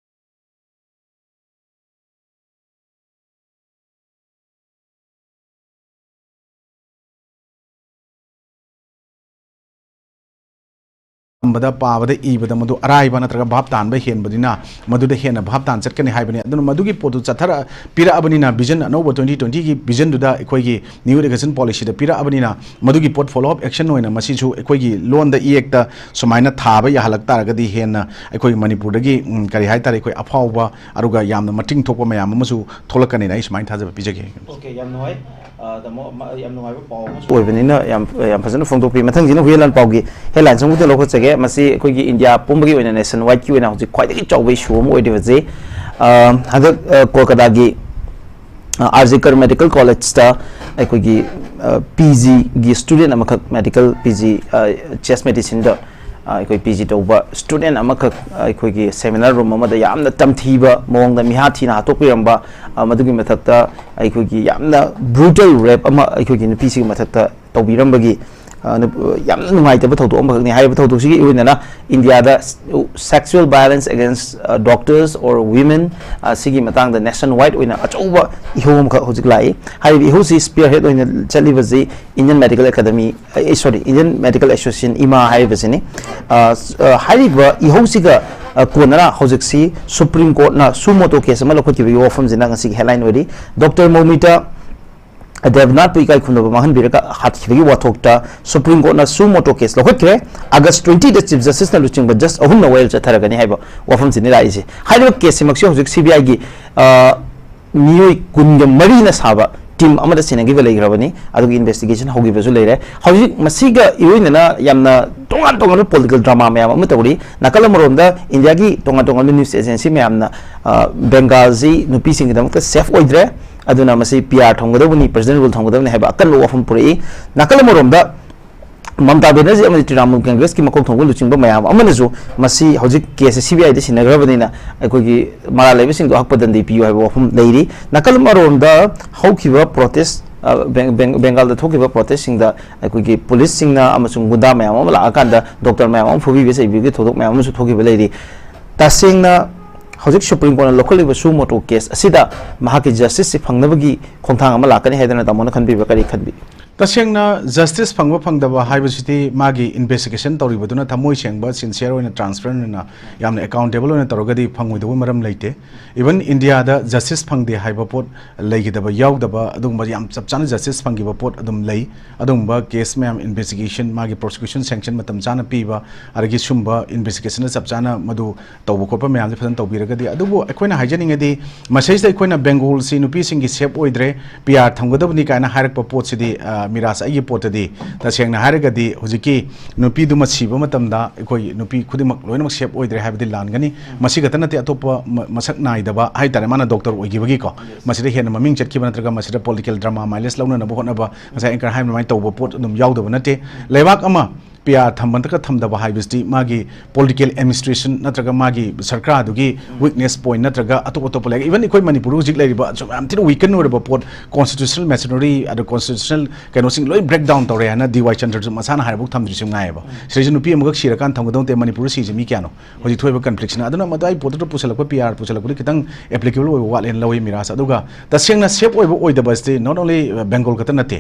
ꯇꯝꯕꯗ, ꯄꯥꯕꯗ, ꯏꯕꯗ ꯃꯗꯨ ꯑꯔꯥꯏꯕ ꯅꯠꯇ꯭ꯔꯒ ꯚꯥꯞ ꯇꯥꯍꯟꯕ ꯍꯦꯟꯕꯅꯤꯅ ꯃꯗꯨꯗ ꯍꯦꯟꯅ ꯚꯥꯞ ꯇꯥꯍꯟ ꯆꯠꯀꯅꯤ ꯍꯥꯏꯕꯅꯤ꯫ ꯑꯗꯨꯅ ꯃꯗꯨꯒꯤ ꯄꯣꯠꯇꯨ ꯆꯠꯊꯔ ꯄꯤꯔꯛꯑꯕꯅꯤꯅ, ꯚꯤꯖꯟ ꯑꯅꯧꯕ twenty twenty ꯒꯤ ꯚꯤꯖꯟꯗꯨꯗ ꯑꯩꯈꯣꯏꯒꯤ New Education Policy ꯗ ꯄꯤꯔꯛꯑꯕꯅꯤꯅ, ꯃꯗꯨꯒꯤ ꯄꯣꯠ follow up action ꯑꯣꯏꯅ ꯃꯁꯤꯁꯨ ꯑꯩꯈꯣꯏꯒꯤ ꯂꯣꯟꯗ ꯏꯌꯦꯛꯇ ꯁꯨꯃꯥꯏꯅ ꯊꯥꯕ ꯌꯥꯍꯜꯂꯛ ꯇꯥꯔꯒꯗꯤ ꯍꯦꯟꯅ ꯑꯩꯈꯣꯏꯒꯤ ꯃꯅꯤꯄꯨꯔꯗꯒꯤ, ꯎꯝ, ꯀꯔꯤ ꯍꯥꯏꯇꯥꯔꯦ, ꯑꯩꯈꯣꯏ ꯑꯐꯥꯎꯕ ꯑꯗꯨꯒ ꯌꯥꯝꯅ ꯃꯇꯤꯡ ꯊꯣꯛꯄ ꯃꯌꯥꯝ ꯑꯃꯁꯨ ꯊꯣꯛꯂꯛꯀꯅꯤꯅ ꯑꯩ ꯁꯨꯃꯥꯏꯅ ꯊꯥꯖꯕ ꯄꯤꯖꯒꯦ꯫ ꯑꯣꯀꯦ, ꯌꯥꯝ ꯅꯨꯡꯉꯥꯏ꯫ ꯑ, ꯇꯥꯃꯣ, ꯃ-, ꯌꯥꯝ ꯅꯨꯡꯉꯥꯏꯕ ꯄꯥꯎ ꯑꯃꯁꯨ ꯑꯣꯏꯕꯅꯤꯅ ꯌꯥꯝ, ꯌꯥꯝ ꯐꯖꯅ ꯐꯣꯡꯗꯣꯛꯄꯤ꯫ ꯃꯊꯪꯁꯤꯅ ꯍꯨꯏꯌꯦꯟ ꯂꯥꯟꯄꯥꯎꯒꯤ headline ꯁꯪꯕꯨꯗꯤ ꯂꯧꯈꯠꯆꯒꯦ꯫ ꯃꯁꯤ ꯑꯩꯈꯣꯏꯒꯤ ꯏꯟꯗꯤꯌꯥ ꯄꯨꯝꯕꯒꯤ ꯑꯣꯏꯅ, nationwide ꯀꯤ ꯑꯣꯏꯅ ꯍꯧꯖꯤꯛ ꯈ꯭ꯋꯥꯏꯗꯒꯤ ꯆꯥꯎꯕ issue ꯑꯃ ꯑꯣꯏꯔꯤꯕꯁꯤ, ꯑ, ꯍꯟꯗꯛ, ꯑ, ꯀꯣꯜꯀꯇꯥꯒꯤ, ꯑ, R G Kar Medical College ꯇ ꯑꯩꯈꯣꯏꯒꯤ, ꯑ, P G ꯒꯤ student ꯑꯃꯈꯛ, medical P G, ꯑ, chest medicine ꯗ, ꯑ, ꯑꯩꯈꯣꯏ P G ꯇꯧꯕ student ꯑꯃꯈꯛ, ꯑ, ꯑꯩꯈꯣꯏꯒꯤ seminar room ꯑꯃꯗ ꯌꯥꯝꯅ ꯇꯝꯊꯤꯕ ꯃꯑꯣꯡꯗ ꯃꯤꯍꯥ ꯊꯤꯅ ꯍꯥꯠꯇꯣꯛꯄꯤꯔꯝꯕ, ꯑ, ꯃꯗꯨꯒꯤ ꯃꯊꯛꯇ ꯑꯩꯈꯣꯏꯒꯤ ꯌꯥꯝꯅ brutal rape ꯑꯃ ꯑꯩꯈꯣꯏꯒꯤ ꯅꯨꯄꯤꯁꯤꯒꯤ ꯃꯊꯛꯇ ꯇꯧꯕꯤꯔꯝꯕꯒꯤ, ꯑ, ꯅꯨꯞ-, ꯌꯥꯝꯅ ꯅꯨꯡꯉꯥꯏꯇꯕ ꯊꯧꯗꯣꯛ ꯑꯃꯈꯛꯅꯤ꯫ ꯍꯥꯏꯔꯤꯕ ꯊꯧꯗꯣꯛꯁꯤꯒꯤ ꯏꯍꯨꯜꯅ ꯏꯟꯗꯤꯌꯥꯗ sexual violence against, ꯑ, doctors or women, ꯑ, ꯁꯤꯒꯤ ꯃꯇꯥꯡꯗ nationwide ꯑꯣꯏꯅ ꯑꯆꯧꯕ ꯏꯍꯧ ꯑꯃꯈꯛ ꯍꯧꯖꯤꯛ ꯂꯥꯛꯏ꯫ ꯍꯥꯏꯔꯤꯕ ꯏꯍꯧꯁꯤ spearhead ꯑꯣꯏꯅ ꯆꯠꯂꯤꯕꯁꯤ Indian Medical Academy, ꯑ, sorry, Indian Medical Association, ꯏꯃꯥ ꯍꯥꯏꯔꯤꯕꯁꯤꯅꯤ꯫ ꯑ, ꯁ-, ꯑ, ꯍꯥꯏꯔꯤꯕ ꯏꯍꯧꯁꯤꯒ, ꯑ, ꯀꯣꯟꯅꯅ ꯍꯧꯖꯤꯛꯁꯤ Supreme Court ꯅ suo motu case ꯑꯃ ꯂꯧꯈꯠꯈꯤꯕꯒꯤ ꯋꯥꯐꯝꯁꯤꯅ ꯉꯁꯤꯒꯤ headline ꯑꯣꯏꯔꯤ꯫ ꯗꯣꯛꯇꯔ ꯃꯧꯃꯤꯇꯥ ꯗꯦꯕꯅꯥꯊꯄꯨ ꯏꯀꯥꯏ ꯈꯨꯝꯅꯕ ꯃꯥꯡꯍꯟꯕꯤꯔꯒ ꯍꯥꯠꯈꯤꯕꯒꯤ ꯋꯥꯊꯣꯛꯇ Supreme Court ꯅ suo motu case ꯂꯧꯈꯠꯈ꯭ꯔꯦ꯫ August twenty ꯗ Chief Justice ꯅ ꯂꯨꯆꯤꯡꯕ judge ꯑꯍꯨꯝꯅ ꯋꯥꯌꯦꯜ ꯆꯠꯊꯔꯒꯅꯤ ꯍꯥꯏꯕ ꯋꯥꯐꯝꯁꯤꯅꯤ ꯂꯥꯛꯏꯁꯦ꯫ ꯍꯥꯏꯔꯤꯕ case ꯁꯤꯃꯛꯁꯤ ꯍꯧꯖꯤꯛ C B I ꯒꯤ, ꯑ, ꯃꯤꯑꯣꯏ ꯀꯨꯟꯒ ꯃꯔꯤꯅ ꯁꯥꯕ team ꯑꯃꯗ ꯁꯤꯟꯅꯈꯤꯕ ꯂꯩꯈ꯭ꯔꯕꯅꯤ꯫ ꯑꯗꯨꯒꯤ investigation ꯍꯧꯈꯤꯕꯁꯨ ꯂꯩꯔꯦ꯫ ꯍꯧꯖꯤꯛ ꯃꯁꯤꯒ ꯏꯔꯣꯏꯅꯅ ꯌꯥꯝꯅ ꯇꯣꯉꯥꯟ ꯇꯣꯉꯥꯟꯕ political drama ꯃꯌꯥꯝ ꯑꯃ ꯇꯧꯔꯤ꯫ ꯅꯥꯀꯜ ꯑꯃꯔꯣꯝꯗ ꯏꯟꯗꯤꯌꯥꯒꯤ ꯇꯣꯉꯥꯟ ꯇꯣꯉꯥꯟꯕ news agency ꯃꯌꯥꯝꯅ, ꯑ, ꯕꯦꯡꯒꯥꯜꯁꯤ ꯅꯨꯄꯤꯁꯤꯡꯒꯤꯗꯃꯛꯇ safe ꯑꯣꯏꯗ꯭ꯔꯦ, ꯑꯗꯨꯅ ꯃꯁꯤ P R ꯊꯝꯒꯗꯧꯕꯅꯤ, personal rule ꯊꯝꯒꯗꯧꯕꯅꯤ ꯍꯥꯏꯕ ꯑꯀꯟꯕ ꯋꯥꯐꯝ ꯄꯨꯔꯛꯏ꯫ ꯅꯥꯀꯜ ꯑꯃꯔꯣꯝꯗ ꯃꯃꯇꯥ ꯕꯦꯅꯔꯖꯤ ꯑꯃꯗꯤ ꯇ꯭ꯔꯤꯅꯥꯃꯨꯜ ꯀꯪꯒ꯭ꯔꯦꯁꯀꯤ ꯃꯀꯣꯛ ꯊꯣꯡꯕ ꯂꯨꯆꯤꯡꯕ ꯃꯌꯥꯝ ꯑꯃꯅꯁꯨ ꯃꯁꯤ ꯍꯧꯖꯤꯛ case ꯁꯤ C B I ꯗ ꯁꯤꯟꯅꯈ꯭ꯔꯕꯅꯤꯅ ꯑꯩꯈꯣꯏꯒꯤ ꯃꯔꯥꯜ ꯂꯩꯕꯁꯤꯡꯗꯣ ꯑꯍꯛꯄ ꯗꯟꯗꯤ ꯄꯤꯌꯨ ꯍꯥꯏꯕ ꯋꯥꯐꯝ ꯂꯩꯔꯤ꯫ ꯅꯥꯀꯜ ꯑꯃꯔꯣꯝꯗ ꯍꯧꯈꯤꯕ protest, ꯑ, ꯕꯦꯡ-, ꯕꯦꯡ-, ꯕꯦꯡꯒꯥꯜꯗ ꯊꯣꯛꯈꯤꯕ protest ꯁꯤꯡꯗ ꯑꯩꯈꯣꯏꯒꯤ ꯄꯨꯂꯤꯁꯁꯤꯡꯅ ꯑꯃꯁꯨꯡ ꯒꯨꯟꯗꯥ ꯃꯌꯥꯝ ꯑꯃ ꯂꯥꯛꯑꯀꯥꯟꯗ ꯗꯣꯛꯇꯔ ꯃꯌꯥꯝ ꯑꯃ ꯐꯨꯕꯤꯕ ꯆꯩꯕꯤꯕꯒꯤ ꯊꯧꯗꯣꯛ ꯃꯌꯥꯝ ꯑꯃꯁꯨ ꯊꯣꯛꯈꯤꯕ ꯂꯩꯔꯤ꯫ ꯇꯁꯦꯡꯅ ꯍꯧꯖꯤꯛ Supreme Court ꯅ ꯂꯧꯈꯠꯂꯤꯕ suo motu case ꯑꯁꯤꯗ ꯃꯍꯥꯛꯀꯤ justice ꯁꯤ ꯐꯪꯅꯕꯒꯤ ꯈꯣꯡꯊꯥꯡ ꯑꯃ ꯂꯥꯛꯀꯅꯤ ꯍꯥꯏꯗꯅ ꯇꯥꯃꯣꯅ ꯈꯟꯕꯤꯕ꯭ꯔꯥ? ꯀꯔꯤ ꯈꯟꯕꯤ? ꯇꯁꯦꯡꯅ ꯖꯁꯇꯤꯁ ꯐꯪꯕ ꯐꯪꯗꯕ ꯍꯥꯏꯕꯁꯤꯗꯤ ꯃꯥꯒꯤ ꯏꯟꯚꯦꯁꯇꯤꯒꯦꯁꯟ ꯇꯧꯔꯤꯕꯗꯨꯅ ꯊꯃꯣꯏ ꯁꯦꯡꯕ, ꯁꯤꯟꯁꯤꯌꯔ ꯑꯣꯏꯅ, ꯇ꯭ꯔꯥꯟꯁꯄꯦꯔꯦꯟ ꯑꯣꯏꯅ, ꯌꯥꯝꯅ ꯑꯦꯀꯥꯎꯟꯇꯦꯕꯜ ꯑꯣꯏꯅ ꯇꯧꯔꯒꯗꯤ ꯐꯪꯉꯣꯏꯗꯧꯕ ꯃꯔꯝ ꯂꯩꯇꯦ꯫ ꯏꯚꯟ ꯏꯟꯗꯤꯌꯥꯗ ꯖꯁꯇꯤꯁ ꯐꯪꯗꯦ ꯍꯥꯏꯕ ꯄꯣꯠ ꯂꯩꯈꯤꯗꯕ ꯌꯥꯎꯗꯕ, ꯑꯗꯨꯒꯨꯝꯕ ꯌꯥꯝ ꯆꯞ ꯆꯥꯅ ꯖꯁꯇꯤꯁ ꯐꯪꯈꯤꯕ ꯄꯣꯠ ꯑꯗꯨꯝ ꯂꯩ꯫ ꯑꯗꯨꯒꯨꯝꯕ ꯀꯦꯁ ꯃꯌꯥꯝ, ꯏꯟꯚꯦꯁꯇꯤꯒꯦꯁꯟ, ꯃꯥꯒꯤ ꯄ꯭ꯔꯣꯁꯤꯀ꯭ꯌꯨꯁꯟ ꯁꯦꯡꯁꯟ ꯃꯇꯝ ꯆꯥꯅ ꯄꯤꯕ, ꯑꯗꯒꯤ ꯁꯨꯝꯕ ꯏꯟꯚꯦꯁꯇꯤꯒꯦꯁꯟꯗ ꯆꯞ ꯆꯥꯅ ꯃꯗꯨ ꯇꯧꯕ ꯈꯣꯠꯄ ꯃꯌꯥꯝꯁꯦ ꯐꯖꯅ ꯇꯧꯕꯤꯔꯒꯗꯤ꯫ ꯑꯗꯨꯕꯨ ꯑꯩꯈꯣꯏꯅ ꯍꯥꯏꯖꯅꯤꯡꯉꯗꯤ, ꯃꯁꯤꯗꯩꯁꯤꯗ ꯑꯩꯈꯣꯏꯅ ꯕꯦꯡꯒꯣꯜꯁꯤ ꯅꯨꯄꯤꯁꯤꯡꯒꯤ ꯁꯦꯐ ꯑꯣꯏꯗ꯭ꯔꯦ, ꯄꯤ ꯑꯥꯔ ꯊꯝꯒꯗꯕꯅꯤ ꯀꯥꯏꯅ ꯍꯥꯏꯔꯛꯄ ꯄꯣꯠꯁꯤꯗꯤ, ꯑ, ꯃꯤꯔꯥꯁ, ꯑꯩꯒꯤ ꯄꯣꯠꯇꯗꯤ, ꯇꯁꯦꯡꯅ ꯍꯥꯏꯔꯒꯗꯤ, ꯍꯧꯖꯤꯛꯀꯤ ꯅꯨꯄꯤꯗꯨꯃ ꯁꯤꯕ ꯃꯇꯝꯗ ꯑꯩꯈꯣꯏ ꯅꯨꯄꯤ ꯈꯨꯗꯤꯡꯃꯛ ꯂꯣꯏꯅꯃꯛ ꯁꯦꯐ ꯑꯣꯏꯗ꯭ꯔꯦ ꯍꯥꯏꯕꯗꯤ ꯂꯥꯟꯒꯅꯤ꯫ ꯃꯁꯤ ꯈꯛꯇ ꯅꯠꯇꯦ, ꯑꯇꯣꯞꯄ ꯃ-, ꯃꯁꯛ ꯅꯥꯏꯗꯕ ꯍꯥꯏꯇꯥꯔꯦ, ꯃꯥꯅ ꯗꯣꯛꯇꯔ ꯑꯣꯏꯈꯤꯕꯒꯤꯀꯣ, ꯃꯁꯤꯗ ꯍꯦꯟꯅ ꯃꯃꯤꯡ ꯆꯠꯈꯤꯕ ꯅꯠꯇ꯭ꯔꯒ ꯃꯁꯤꯗ ꯄꯣꯂꯤꯇꯤꯀꯦꯜ ꯗ꯭ꯔꯃꯥ ꯃꯥꯏꯂꯦꯖ ꯂꯧꯅꯅꯕ ꯍꯣꯠꯅꯕ, ꯉꯁꯥꯏ ꯑꯦꯡꯀꯔ ꯍꯥꯏꯕ ꯑꯗꯨꯃꯥꯏꯅ ꯇꯧꯕ ꯄꯣꯠ ꯑꯗꯨꯝ ꯌꯥꯎꯗꯕ ꯅꯠꯇꯦ꯫ ꯂꯩꯕꯥꯛ ꯑꯃ ꯄꯤ ꯑꯥꯔ ꯊꯝꯕ ꯅꯠꯇ꯭ꯔꯒ ꯊꯝꯗꯕ ꯍꯥꯏꯕꯁꯤꯗꯤ ꯃꯥꯒꯤ ꯄꯣꯂꯤꯇꯤꯀꯦꯜ ꯑꯦꯗꯃꯤꯅꯤꯁꯇ꯭ꯔꯦꯁꯟ ꯅꯠꯇ꯭ꯔꯒ ꯃꯥꯒꯤ ꯁꯔꯀꯥꯔꯗꯨꯒꯤ ꯋꯤꯛꯅꯦꯁ ꯄꯣꯏꯟꯠ ꯅꯠꯇ꯭ꯔꯒ ꯑꯇꯣꯞ ꯑꯇꯣꯞꯄ ꯂꯩ꯫ ꯏꯚꯟ ꯑꯩꯈꯣꯏ ꯃꯅꯤꯄꯨꯔꯗ ꯍꯧꯖꯤꯛ ꯂꯩꯔꯤꯕ ꯑꯁꯨꯛ ꯌꯥꯝ ꯊꯤꯅ ꯋꯤꯀꯟ ꯑꯣꯏꯔꯕ ꯄꯣꯠ, ꯀꯣꯟꯁꯇꯤꯇ꯭ꯌꯨꯁꯅꯦꯜ ꯃꯦꯁꯤꯅꯔꯤ, ꯑꯗ ꯀꯣꯟꯁꯇꯤꯇ꯭ꯌꯨꯁꯅꯦꯜ ꯀꯩꯅꯣꯁꯤꯡ ꯂꯣꯏ ꯕ꯭ꯔꯦꯛ ꯗꯥꯎꯟ ꯇꯧꯔꯦ ꯍꯥꯏꯅ ꯗꯤ ꯋꯥꯏ ꯆꯟꯗ꯭ꯔꯁꯨ ꯃꯁꯥꯅ ꯍꯥꯏꯔꯐꯥꯎ ꯊꯝꯗ꯭ꯔꯤꯁꯤ ꯉꯥꯏꯌꯦꯕ꯫ ꯁꯤꯗꯩꯁꯤ ꯅꯨꯄꯤ ꯑꯃꯈꯛ ꯁꯤꯔꯀꯥꯟꯗ ꯊꯝꯒꯗꯧ ꯅꯠꯇꯦ, ꯃꯅꯤꯄꯨꯔꯗ ꯁꯤꯔꯤꯁꯤ ꯃꯤ ꯀꯌꯥꯅꯣ? ꯍꯧꯖꯤꯛ ꯊꯣꯛꯏꯕ ꯀꯟꯐ꯭ꯂꯤꯛꯁꯤꯅ꯫ ꯑꯗꯨꯅ ꯃꯗꯨ ꯑꯩ ꯄꯣꯠꯇꯨꯗ ꯄꯨꯁꯜꯂꯛꯄ, ꯄꯤ ꯑꯥꯔ ꯄꯨꯁꯜꯂꯛꯄꯗꯤ ꯈꯤꯇꯪ ꯑꯦꯄ꯭ꯂꯤꯀꯦꯕꯜ ꯑꯣꯏꯕ ꯋꯥꯠꯂꯦꯅ ꯂꯧꯏ ꯃꯤꯔꯥꯁ꯫ ꯑꯗꯨꯒ ꯇꯁꯦꯡꯅ ꯁꯦꯐ ꯑꯣꯏꯕ ꯑꯣꯏꯗꯕ ꯑꯁꯤꯗꯤ not only ꯕꯦꯡꯒꯣꯜ ꯈꯛꯇ ꯅꯠꯇꯦ,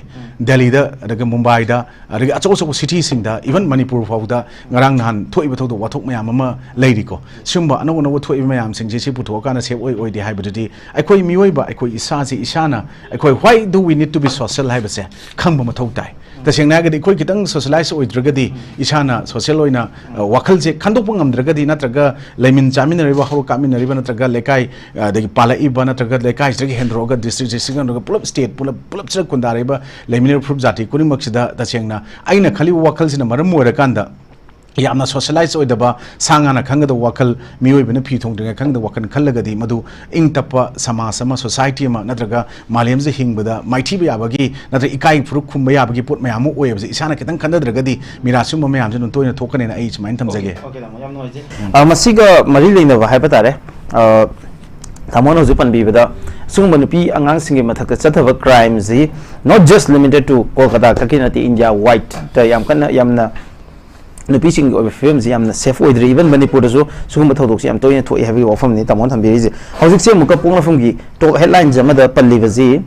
ꯗꯦꯜꯂꯤꯗ, ꯑꯗꯒꯤ ꯃꯨꯝꯕꯥꯏꯗ, ꯑꯗꯒꯤ ꯑꯆꯧ ꯑꯆꯧꯕ ꯁꯤꯇꯤꯁꯤꯡꯗ, ꯏꯚꯟ ꯃꯅꯤꯄꯨꯔ ꯐꯥꯎꯗ ꯉꯔꯥꯡ ꯅꯍꯥꯟ ꯊꯣꯛꯏꯕ ꯊꯧꯗꯣꯛ ꯋꯥꯊꯣꯛ ꯃꯌꯥꯝ ꯑꯃ ꯂꯩꯔꯤꯀꯣ꯫ ꯁꯤꯒꯨꯝꯕ ꯑꯅꯧ ꯑꯅꯧꯕ ꯊꯣꯛꯏꯕ ꯃꯌꯥꯝꯁꯤꯡꯁꯦ ꯁꯤ ꯄꯨꯊꯣꯛꯑꯀꯥꯟꯗ ꯁꯦꯐ ꯑꯣꯏ ꯑꯣꯏꯗꯦ ꯍꯥꯏꯕꯗꯨꯗꯤ ꯑꯩꯈꯣꯏ ꯃꯤꯑꯣꯏꯕ, ꯑꯩꯈꯣꯏ ꯏꯁꯥꯁꯤ ꯏꯁꯥꯅ, ꯑꯩꯈꯣꯏ why do we need to be social ꯍꯥꯏꯕꯁꯦ ꯈꯪꯕ ꯃꯊꯧ ꯇꯥꯏ꯫ ꯇꯁꯦꯡꯅ ꯍꯥꯏꯔꯒꯗꯤ ꯑꯩꯈꯣꯏ ꯈꯤꯇꯪ ꯁꯣꯁꯤꯌꯦꯂꯥꯏꯁ ꯑꯣꯏꯗ꯭ꯔꯒꯗꯤ, ꯏꯁꯥꯅ ꯁꯣꯁꯤꯌꯦꯜ ꯑꯣꯏꯅ, ꯑ, ꯋꯥꯈꯜꯁꯦ ꯈꯟꯗꯣꯛꯄ ꯉꯝꯗ꯭ꯔꯒꯗꯤ, ꯅꯠꯇ꯭ꯔꯒ ꯂꯩꯃꯤꯟ ꯆꯥꯃꯤꯟꯅꯔꯤꯕ, ꯍꯧꯔꯛ ꯀꯥꯃꯤꯟꯅꯔꯤꯕ, ꯅꯠꯇ꯭ꯔꯒ ꯂꯩꯀꯥꯏ, ꯑ, ꯑꯗꯒꯤ ꯄꯥꯜꯂꯛꯏꯕ, ꯅꯠꯇ꯭ꯔꯒ ꯂꯩꯀꯥꯏꯁꯤꯗꯒꯤ ꯍꯦꯟꯗꯣꯔꯛꯑꯒ ꯗꯤꯁꯇ꯭ꯔꯤꯛ, ꯗꯤꯁꯇ꯭ꯔꯤꯛ ꯍꯦꯟꯗꯣꯔꯛꯑꯒ ꯄꯨꯂꯞ ꯁ꯭ꯇꯦꯠ, ꯄꯨꯂꯞ, ꯄꯨꯂꯞꯁꯤꯗ ꯈꯨꯟꯗꯥꯔꯤꯕ ꯂꯩꯃꯤꯟꯅꯔꯤꯕ ꯐꯨꯔꯨꯞ ꯖꯥꯇꯤ ꯈꯨꯗꯤꯡꯃꯛꯁꯤꯗ ꯇꯁꯦꯡꯅ ꯑꯩꯅ ꯈꯜꯂꯤꯕ ꯋꯥꯈꯜꯁꯤꯅ ꯃꯔꯝ ꯑꯣꯏꯔꯀꯥꯟꯗ ꯌꯥꯝꯅ ꯁꯣꯁꯤꯌꯦꯂꯥꯏꯁ ꯑꯣꯏꯗꯕ, ꯁꯥ ꯉꯥꯅ ꯈꯪꯒꯗꯕ ꯋꯥꯈꯜ, ꯃꯤꯑꯣꯏꯕꯅ ꯐꯤ ꯊꯣꯡꯗ꯭ꯔꯤꯉꯩ ꯈꯪꯒꯗꯕ ꯋꯥꯈꯜ ꯈꯜꯂꯒꯗꯤ ꯃꯗꯨ ꯏꯪ ꯇꯞꯄ ꯁꯃꯥꯖ ꯑꯃ, ꯁꯣꯁꯥꯏꯇꯤ ꯑꯃ, ꯅꯠꯇ꯭ꯔꯒ ꯃꯥꯂꯦꯝꯁꯤꯗ ꯍꯤꯡꯕꯗ ꯃꯥꯏꯊꯤꯕ ꯌꯥꯕꯒꯤ, ꯅꯠꯇ꯭ꯔꯒ ꯏꯀꯥꯏ ꯐꯨꯔꯨꯞ ꯈꯨꯝꯕ ꯌꯥꯕꯒꯤ ꯄꯣꯠ ꯃꯌꯥꯝ ꯑꯃ ꯑꯣꯏꯌꯦꯕꯁꯦ꯫ ꯏꯁꯥꯅ ꯈꯤꯇꯪ ꯈꯟꯊꯗ꯭ꯔꯒꯗꯤ ꯃꯤꯔꯥ ꯁꯤꯒꯨꯝꯕ ꯃꯌꯥꯝꯁꯦ ꯑꯗꯨꯝ ꯇꯣꯏꯅ ꯊꯣꯛꯀꯅꯦꯅ ꯑꯩ ꯁꯨꯃꯥꯏꯅ ꯊꯝꯖꯒꯦ꯫ ꯑꯣꯀꯦ, ꯇꯥꯃꯣ, ꯌꯥꯝ ꯅꯨꯡꯉꯥꯏꯖꯩ꯫ ꯑ, ꯃꯁꯤꯒ ꯃꯔꯤ ꯂꯩꯅꯕ ꯍꯥꯏꯕ ꯇꯥꯔꯦ, ꯑ, ꯇꯥꯃꯣꯅ ꯍꯧꯖꯤꯛ ꯄꯟꯕꯤꯕꯗ ꯁꯤꯒꯨꯝꯕ ꯅꯨꯄꯤ ꯑꯉꯥꯡꯁꯤꯡꯒꯤ ꯃꯊꯛꯇ ꯆꯠꯊꯕ ꯀ꯭ꯔꯥꯏꯝꯁꯤ not just limited to Kolkata ꯈꯛꯀꯤ ꯅꯠꯇꯦ, ꯏꯟꯗꯤꯌꯥ ꯋꯥꯏꯗꯇ ꯌꯥꯝ ꯀꯟꯅ, ꯌꯥꯝꯅ ꯅꯨꯄꯤꯁꯤꯡꯒꯤ ꯑꯣꯏꯕ ꯐꯤꯕꯝꯁꯤ ꯌꯥꯝꯅ ꯁꯦꯐ ꯑꯣꯏꯗ꯭ꯔꯤ꯫ ꯏꯚꯟ ꯃꯅꯤꯄꯨꯔꯗꯁꯨ ꯁꯤꯒꯨꯝꯕ ꯊꯧꯗꯣꯛꯁꯤ ꯌꯥꯝ ꯇꯣꯏꯅ ꯊꯣꯛꯏ ꯍꯥꯏꯕꯒꯤ ꯋꯥꯐꯝꯅꯤ ꯇꯥꯃꯣꯅ ꯊꯝꯕꯤꯔꯤꯁꯦ꯫ ꯍꯧꯖꯤꯛꯁꯦ ꯑꯃꯨꯛꯀ ꯄꯣꯛꯅꯐꯝꯒꯤ ꯇꯣꯞ ꯍꯦꯗꯂꯥꯏꯟꯁ ꯑꯃꯗ ꯄꯜꯂꯤꯕꯁꯤ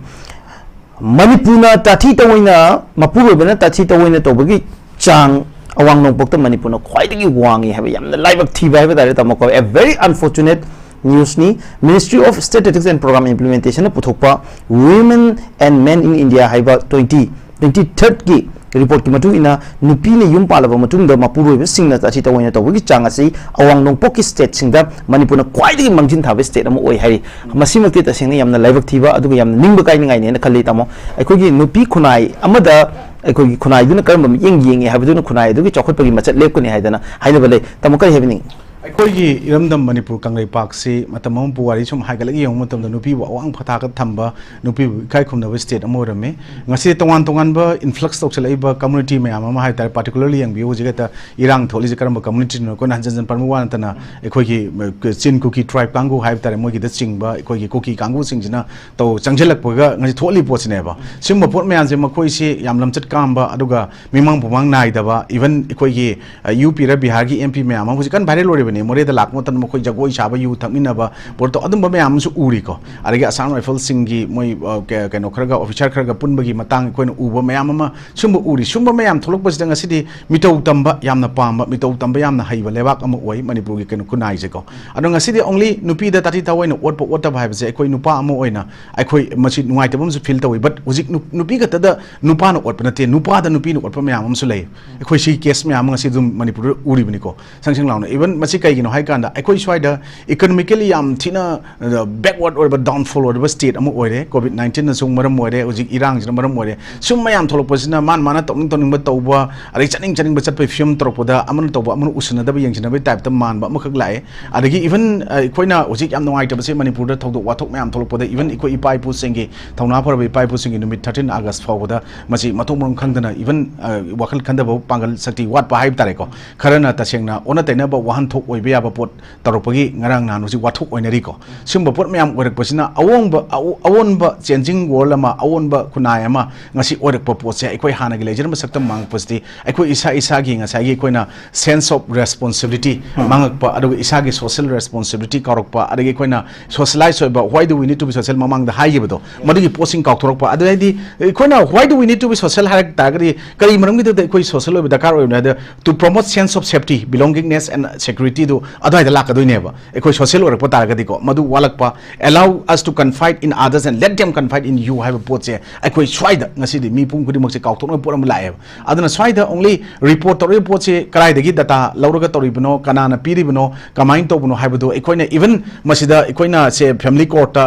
ꯃꯅꯤꯄꯨꯔꯅ ꯇꯥꯊꯤ ꯇꯧꯑꯣꯏꯅ, ꯃꯄꯨꯔꯣꯏꯕꯅ ꯇꯥꯊꯤ ꯇꯧꯑꯣꯏꯅ ꯇꯧꯕꯒꯤ ꯆꯥꯡ ꯑꯋꯥꯡ ꯅꯣꯡꯄꯣꯛꯇ ꯃꯅꯤꯄꯨꯔꯅ ꯈ꯭ꯋꯥꯏꯗꯒꯤ ꯋꯥꯡꯉꯤ ꯍꯥꯏꯕ ꯌꯥꯝꯅ ꯂꯥꯏꯕꯛ ꯊꯤꯕ ꯍꯥꯏꯕ ꯇꯥꯔꯦ, ꯇꯥꯃꯣꯀꯣ꯫ A very unfortunate newsꯅꯤ꯫ Ministry of Statistics and Program Implementationꯅ ꯄꯨꯊꯣꯛꯄ Women and Men in India ꯍꯥꯏꯕ twenty twenty thirdꯀꯤ reportꯀꯤ ꯃꯇꯨꯡ ꯏꯟꯅ, ꯅꯨꯄꯤꯅ ꯌꯨꯝ ꯄꯥꯜꯂꯕ ꯃꯇꯨꯡꯗ ꯃꯄꯨꯔꯣꯏꯕꯁꯤꯡꯅ ꯇꯥꯊꯤ ꯇꯧꯑꯣꯏꯅ ꯇꯧꯕꯒꯤ ꯆꯥꯡ ꯑꯁꯤ ꯑꯋꯥꯡ ꯅꯣꯡꯄꯣꯛꯀꯤ stateꯁꯤꯡꯗ ꯃꯅꯤꯄꯨꯔꯅ ꯈ꯭ꯋꯥꯏꯗꯒꯤ ꯃꯥꯡꯖꯤꯟ ꯊꯥꯕ state ꯑꯃ ꯑꯣꯏ ꯍꯥꯏꯔꯤ꯫ ꯃꯁꯤꯃꯛꯇꯤ ꯇꯁꯦꯡꯅ ꯌꯥꯝꯅ ꯂꯥꯏꯕꯛ ꯊꯤꯕ ꯑꯗꯨꯒ ꯌꯥꯝꯅ ꯅꯤꯡꯕ ꯀꯥꯏꯅꯤꯡꯉꯥꯏꯅꯦꯅ ꯈꯜꯂꯤ, ꯇꯥꯃꯣ꯫ ꯑꯩꯈꯣꯏꯒꯤ ꯅꯨꯄꯤ ꯈꯨꯟꯅꯥꯏ ꯑꯃꯗ ꯑꯩꯈꯣꯏꯒꯤ ꯈꯨꯟꯅꯥꯏꯗꯨꯅ ꯀꯔꯝꯕ ꯃꯤꯠꯌꯦꯡ ꯌꯦꯡꯉꯤ ꯍꯥꯏꯕꯗꯨꯅ ꯈꯨꯟꯅꯥꯏ ꯑꯗꯨꯒꯤ ꯆꯥꯎꯈꯠꯄꯒꯤ ꯃꯆꯠ ꯂꯦꯞꯀꯅꯤ ꯍꯥꯏꯗꯅ ꯍꯥꯏꯅꯕ ꯂꯩ꯫ ꯇꯥꯃꯣ, ꯀꯔꯤ ꯍꯥꯏꯕꯤꯅꯤꯡꯉꯤ? ꯑꯩꯈꯣꯏꯒꯤ ꯏꯔꯝꯗꯝ ꯃꯅꯤꯄꯨꯔ ꯀꯪꯂꯩꯄꯥꯛꯁꯤ ꯃꯇꯝ ꯑꯃ ꯄꯨꯋꯥꯔꯤ ꯁꯨꯝ ꯍꯥꯏꯒꯠꯂꯒ ꯌꯦꯡꯕ ꯃꯇꯝꯗ ꯅꯨꯄꯤꯕꯨ ꯑꯋꯥꯡ ꯊꯥꯛꯇ ꯊꯝꯕ, ꯅꯨꯄꯤꯕꯨ ꯏꯀꯥꯏ ꯈꯨꯝꯅꯕ state ꯑꯃ ꯑꯣꯏꯔꯝꯃꯤ꯫ ꯉꯁꯤ ꯇꯣꯉꯥꯟ ꯇꯣꯉꯥꯟꯕ influx ꯇꯧꯁꯜꯂꯛꯏꯕ community ꯃꯌꯥꯝ ꯑꯃ ꯍꯥꯏ ꯇꯥꯔꯦ, particularly ꯌꯦꯡꯕꯤꯌꯨ, ꯍꯧꯖꯤꯛ ꯍꯦꯛꯇ ꯏꯔꯥꯡ ꯊꯣꯛꯂꯤꯁꯦ ꯀꯔꯝꯕ communityꯅꯣ? ꯑꯩꯈꯣꯏꯅ ꯍꯟꯖꯟ ꯍꯟꯖꯟ ꯄꯟꯕ ꯋꯥ ꯅꯠꯇꯅ, ꯑꯩꯈꯣꯏꯒꯤ, ꯑ, ꯆꯤꯟ ꯀꯨꯀꯤ tribe ꯀꯥꯡꯕꯨ ꯍꯥꯏꯕ ꯇꯥꯔꯦ, ꯃꯣꯏꯒꯤꯗ ꯆꯤꯡꯕ ꯑꯩꯈꯣꯏꯒꯤ ꯀꯨꯀꯤ ꯀꯥꯡꯕꯨꯁꯤꯡꯁꯤꯅ ꯇꯧ ꯆꯪꯁꯤꯜꯂꯛꯄꯒ ꯉꯁꯤ ꯊꯣꯛꯂꯤ ꯄꯣꯠꯁꯤꯅꯦꯕ꯫ ꯁꯤꯒꯨꯝꯕ ꯄꯣꯠ ꯃꯌꯥꯝꯁꯦ ꯃꯈꯣꯏꯁꯤ ꯌꯥꯝ ꯂꯝꯆꯠ ꯀꯥꯝꯕ, ꯑꯗꯨꯒ ꯃꯤꯃꯥꯡ ꯄꯨꯃꯥꯡ ꯅꯥꯏꯗꯕ, even ꯑꯩꯈꯣꯏꯒꯤ, ꯑ, UPꯔ ꯕꯤꯍꯥꯔꯒꯤ MP ꯃꯌꯥꯝ ꯑꯃ ꯍꯧꯖꯤꯛꯀꯥꯟ viral ꯑꯣꯏꯔꯤꯕꯅꯤ꯫ ꯃꯣꯔꯦꯗ ꯂꯥꯛꯄ ꯃꯇꯝꯗ ꯃꯈꯣꯏ ꯖꯒꯣꯏ ꯁꯥꯕ, ꯌꯨ ꯊꯛꯃꯤꯟꯅꯕ, ꯄꯣꯠꯇꯣ ꯑꯗꯨꯝꯕ ꯃꯌꯥꯝ ꯑꯃꯁꯨ ꯎꯔꯤꯀꯣ꯫ ꯑꯗꯒꯤ Assam Riflesꯁꯤꯡꯒꯤ ꯃꯣꯏ, ꯑ, ꯀ-, ꯀꯩꯅꯣ ꯈꯔꯒ, officer ꯈꯔꯒ ꯄꯨꯟꯕꯒꯤ ꯃꯇꯥꯡ ꯑꯩꯈꯣꯏꯅ ꯎꯕ ꯃꯌꯥꯝ ꯑꯃ, ꯁꯨꯝꯕ ꯎꯔꯤ꯫ ꯁꯨꯝꯕ ꯃꯌꯥꯝ ꯊꯣꯛꯂꯛꯄꯁꯤꯗ ꯉꯁꯤꯗꯤ ꯃꯤꯇꯧ ꯇꯝꯕ ꯌꯥꯝꯅ ꯄꯥꯝꯕ, ꯃꯤꯇꯧ ꯇꯝꯕ ꯌꯥꯝꯅ ꯍꯩꯕ ꯂꯩꯕꯥꯛ ꯑꯃ ꯑꯣꯏ ꯃꯅꯤꯄꯨꯔꯒꯤ ꯀꯩꯅꯣ ꯈꯨꯟꯅꯥꯏꯁꯦꯀꯣ꯫ ꯑꯗꯣ ꯉꯁꯤꯗꯤ only ꯅꯨꯄꯤꯗ ꯇꯥꯊꯤ ꯇꯥꯑꯣꯏꯅ ꯑꯣꯠꯄ ꯑꯣꯠꯇꯕ ꯍꯥꯏꯕꯁꯦ ꯑꯩꯈꯣꯏ ꯅꯨꯄꯥ ꯑꯃ ꯑꯣꯏꯅ ꯑꯩꯈꯣꯏ ꯃꯁꯤ ꯅꯨꯡꯉꯥꯏꯇꯕ ꯑꯃꯁꯨ feel ꯇꯧꯏ꯫ But ꯍꯧꯖꯤꯛ ꯅꯨ-, ꯅꯨꯄꯤ ꯈꯛꯇꯗ ꯅꯨꯄꯥꯅ ꯑꯣꯠꯄ ꯅꯠꯇꯦ, ꯅꯨꯄꯥ ꯅꯨꯄꯥꯗ ꯅꯨꯄꯤꯅ ꯑꯣꯠꯄ ꯃꯌꯥꯝ ꯑꯃꯁꯨ ꯂꯩ꯫ ꯑꯩꯈꯣꯏ ꯁꯤ case ꯃꯌꯥꯝ ꯑꯃ ꯉꯁꯤ ꯑꯗꯨꯝ ꯃꯅꯤꯄꯨꯔꯗ ꯎꯔꯤꯕꯅꯤꯀꯣ, ꯁꯪ ꯁꯪ ꯂꯥꯎꯅ꯫ Even ꯃꯁꯤ ꯀꯩꯒꯤꯅꯣ ꯍꯥꯏ ꯀꯥꯟꯗ, ꯑꯩꯈꯣꯏ ꯁ꯭ꯋꯥꯏꯗ economically ꯌꯥꯝ ꯊꯤꯅ, ꯑ, backward ꯑꯣꯏꯔꯕ, downfall ꯑꯣꯏꯔꯕ state ꯑꯃ ꯑꯣꯏꯔꯦ꯫ COVID nineteenꯅꯁꯨ ꯃꯔꯝ ꯑꯣꯏꯔꯦ, ꯍꯧꯖꯤꯛ ꯏꯔꯥꯡꯁꯤꯅ ꯃꯔꯝ ꯑꯣꯏꯔꯦ꯫ ꯁꯨꯝ ꯃꯌꯥꯝ ꯊꯣꯛꯂꯛꯄꯁꯤꯅ ꯃꯥꯅ ꯃꯥꯅ ꯇꯧꯅꯤꯡ ꯇꯧꯅꯤꯡꯕ ꯇꯧꯕ, ꯑꯗꯩ ꯆꯠꯅꯤꯡ ꯆꯠꯅꯤꯡꯕ ꯆꯠꯄꯒꯤ ꯐꯤꯕꯝ ꯇꯧꯔꯛꯄꯗ, ꯑꯃꯅ ꯇꯧꯕ ꯑꯃꯅ ꯎꯁꯤꯟꯅꯗꯕ, ꯌꯦꯡꯁꯤꯟꯅꯕꯒꯤ typeꯇ ꯃꯥꯟꯕ ꯑꯃꯈꯛ ꯂꯥꯛꯑꯦ꯫ ꯑꯗꯒꯤ even, ꯑ, ꯑꯩꯈꯣꯏꯅ ꯍꯧꯖꯤꯛ ꯌꯥꯝ ꯅꯨꯡꯉꯥꯏꯇꯕꯁꯦ, ꯃꯅꯤꯄꯨꯔꯗ ꯊꯧꯗꯣꯛ ꯋꯥꯊꯣꯛ ꯃꯌꯥꯝ ꯊꯣꯛꯂꯛꯄꯗ, even ꯑꯩꯈꯣꯏ ꯏꯄꯥ ꯏꯄꯨꯁꯤꯡꯒꯤ, ꯊꯧꯅꯥ ꯐꯔꯕ ꯏꯄꯥ ꯏꯄꯨꯁꯤꯡꯒꯤ ꯅꯨꯃꯤꯠ thirteen August ꯐꯥꯎꯕꯗ ꯃꯁꯤ ꯃꯊꯣꯡ ꯃꯔꯝ ꯈꯪꯗꯅ, even, ꯑ, ꯋꯥꯈꯜ ꯈꯟꯊꯕ ꯄꯥꯡꯒꯜ ꯁꯛꯇꯤ ꯋꯥꯠꯄ ꯍꯥꯏꯕ ꯇꯥꯔꯦꯀꯣ, ꯈꯔꯅ ꯇꯁꯦꯡꯅ ꯑꯣꯟꯅ ꯇꯩꯅꯕ ꯋꯥꯍꯟꯊꯣꯛ ꯑꯣꯏꯕ ꯌꯥꯕ ꯄꯣꯠ ꯇꯧꯔꯛꯄꯒꯤ ꯉꯔꯥꯡ ꯅꯍꯥꯟ ꯍꯧꯖꯤꯛ ꯋꯥꯊꯣꯛ ꯑꯣꯏꯅꯔꯤꯀꯣ꯫ ꯁꯤꯒꯨꯝꯕ ꯄꯣꯠ ꯃꯌꯥꯝ ꯑꯣꯏꯔꯛꯄꯁꯤꯅ ꯑꯑꯣꯟꯕ, ꯑꯑꯣ-, ꯑꯑꯣꯟꯕ changing world ꯑꯃ, ꯑꯑꯣꯟꯕ ꯈꯨꯟꯅꯥꯏ ꯑꯃ ꯉꯁꯤ ꯑꯣꯏꯔꯛꯄ ꯄꯣꯠꯁꯦ ꯑꯩꯈꯣꯏ ꯍꯥꯟꯅꯒꯤ ꯂꯩꯖꯔꯝꯕ ꯁꯛꯇꯝ ꯃꯥꯡꯉꯛꯄꯁꯤꯗꯤ ꯑꯩꯈꯣꯏ ꯏꯁꯥ ꯏꯁꯥꯒꯤ ꯉꯁꯥꯏꯒꯤ ꯑꯩꯈꯣꯏꯅ sense of responsibility ꯎꯝ꯫ ꯃꯥꯡꯉꯛꯄ, ꯑꯗꯨꯒ ꯏꯁꯥꯒꯤ social responsibility ꯀꯥꯎꯔꯛꯄ, ꯑꯗꯒꯤ ꯑꯩꯈꯣꯏꯅ socialize ꯑꯣꯏꯕ, why do we need to be social ꯃꯃꯥꯡꯗ ꯍꯥꯏꯈꯤꯕꯗꯣ, ꯃꯗꯨꯒꯤ ꯄꯣꯠꯁꯤꯡ ꯀꯥꯎꯊꯣꯔꯛꯄ꯫ ꯑꯗꯨꯗꯩꯗꯤ ꯑꯩꯈꯣꯏꯅ why do we need to be social ꯍꯥꯏꯔꯛ ꯇꯥꯔꯒꯗꯤ ꯀꯔꯤ ꯃꯔꯝꯒꯤꯗꯃꯛꯇ ꯑꯩꯈꯣꯏ social ꯑꯣꯏꯕ ꯗꯔꯀꯥꯔ ꯑꯣꯏꯕꯅꯣ ꯍꯥꯏꯗ, to promote sense of safety, belongingness and security ꯗꯨ ꯑꯗꯨꯋꯥꯏꯗ ꯂꯥꯛꯀꯗꯣꯏꯅꯦꯕ꯫ ꯑꯩꯈꯣꯏ social ꯑꯣꯏꯔꯛꯄ ꯇꯥꯔꯒꯗꯤꯀꯣ, ꯃꯗꯨ ꯋꯥꯠꯂꯛꯄ, allow us to confide in others and let them confide in you ꯍꯥꯏꯕ ꯄꯣꯠꯁꯦ ꯑꯩꯈꯣꯏ ꯁ꯭ꯋꯥꯏꯗ ꯉꯁꯤꯗꯤ ꯃꯤꯄꯨꯝ ꯈꯨꯗꯤꯡꯃꯛꯁꯦ ꯀꯥꯎꯊꯣꯛꯅꯕ ꯄꯣꯠ ꯑꯃ ꯂꯥꯛꯑꯦꯕ꯫ ꯑꯗꯨꯅ ꯁ꯭ꯋꯥꯏꯗ only report ꯇꯧꯔꯛꯏꯕ ꯄꯣꯠꯁꯦ ꯀꯗꯥꯏꯗꯒꯤ data ꯂꯧꯔꯒ ꯇꯧꯔꯤꯕꯅꯣ, ꯀꯅꯥꯅ ꯄꯤꯔꯤꯕꯅꯣ, ꯀꯃꯥꯏꯅ ꯇꯧꯕꯅꯣ ꯍꯥꯏꯕꯗꯣ ꯑꯩꯈꯣꯏꯅ even ꯃꯁꯤꯗ ꯑꯩꯈꯣꯏꯅ ꯁꯦ family court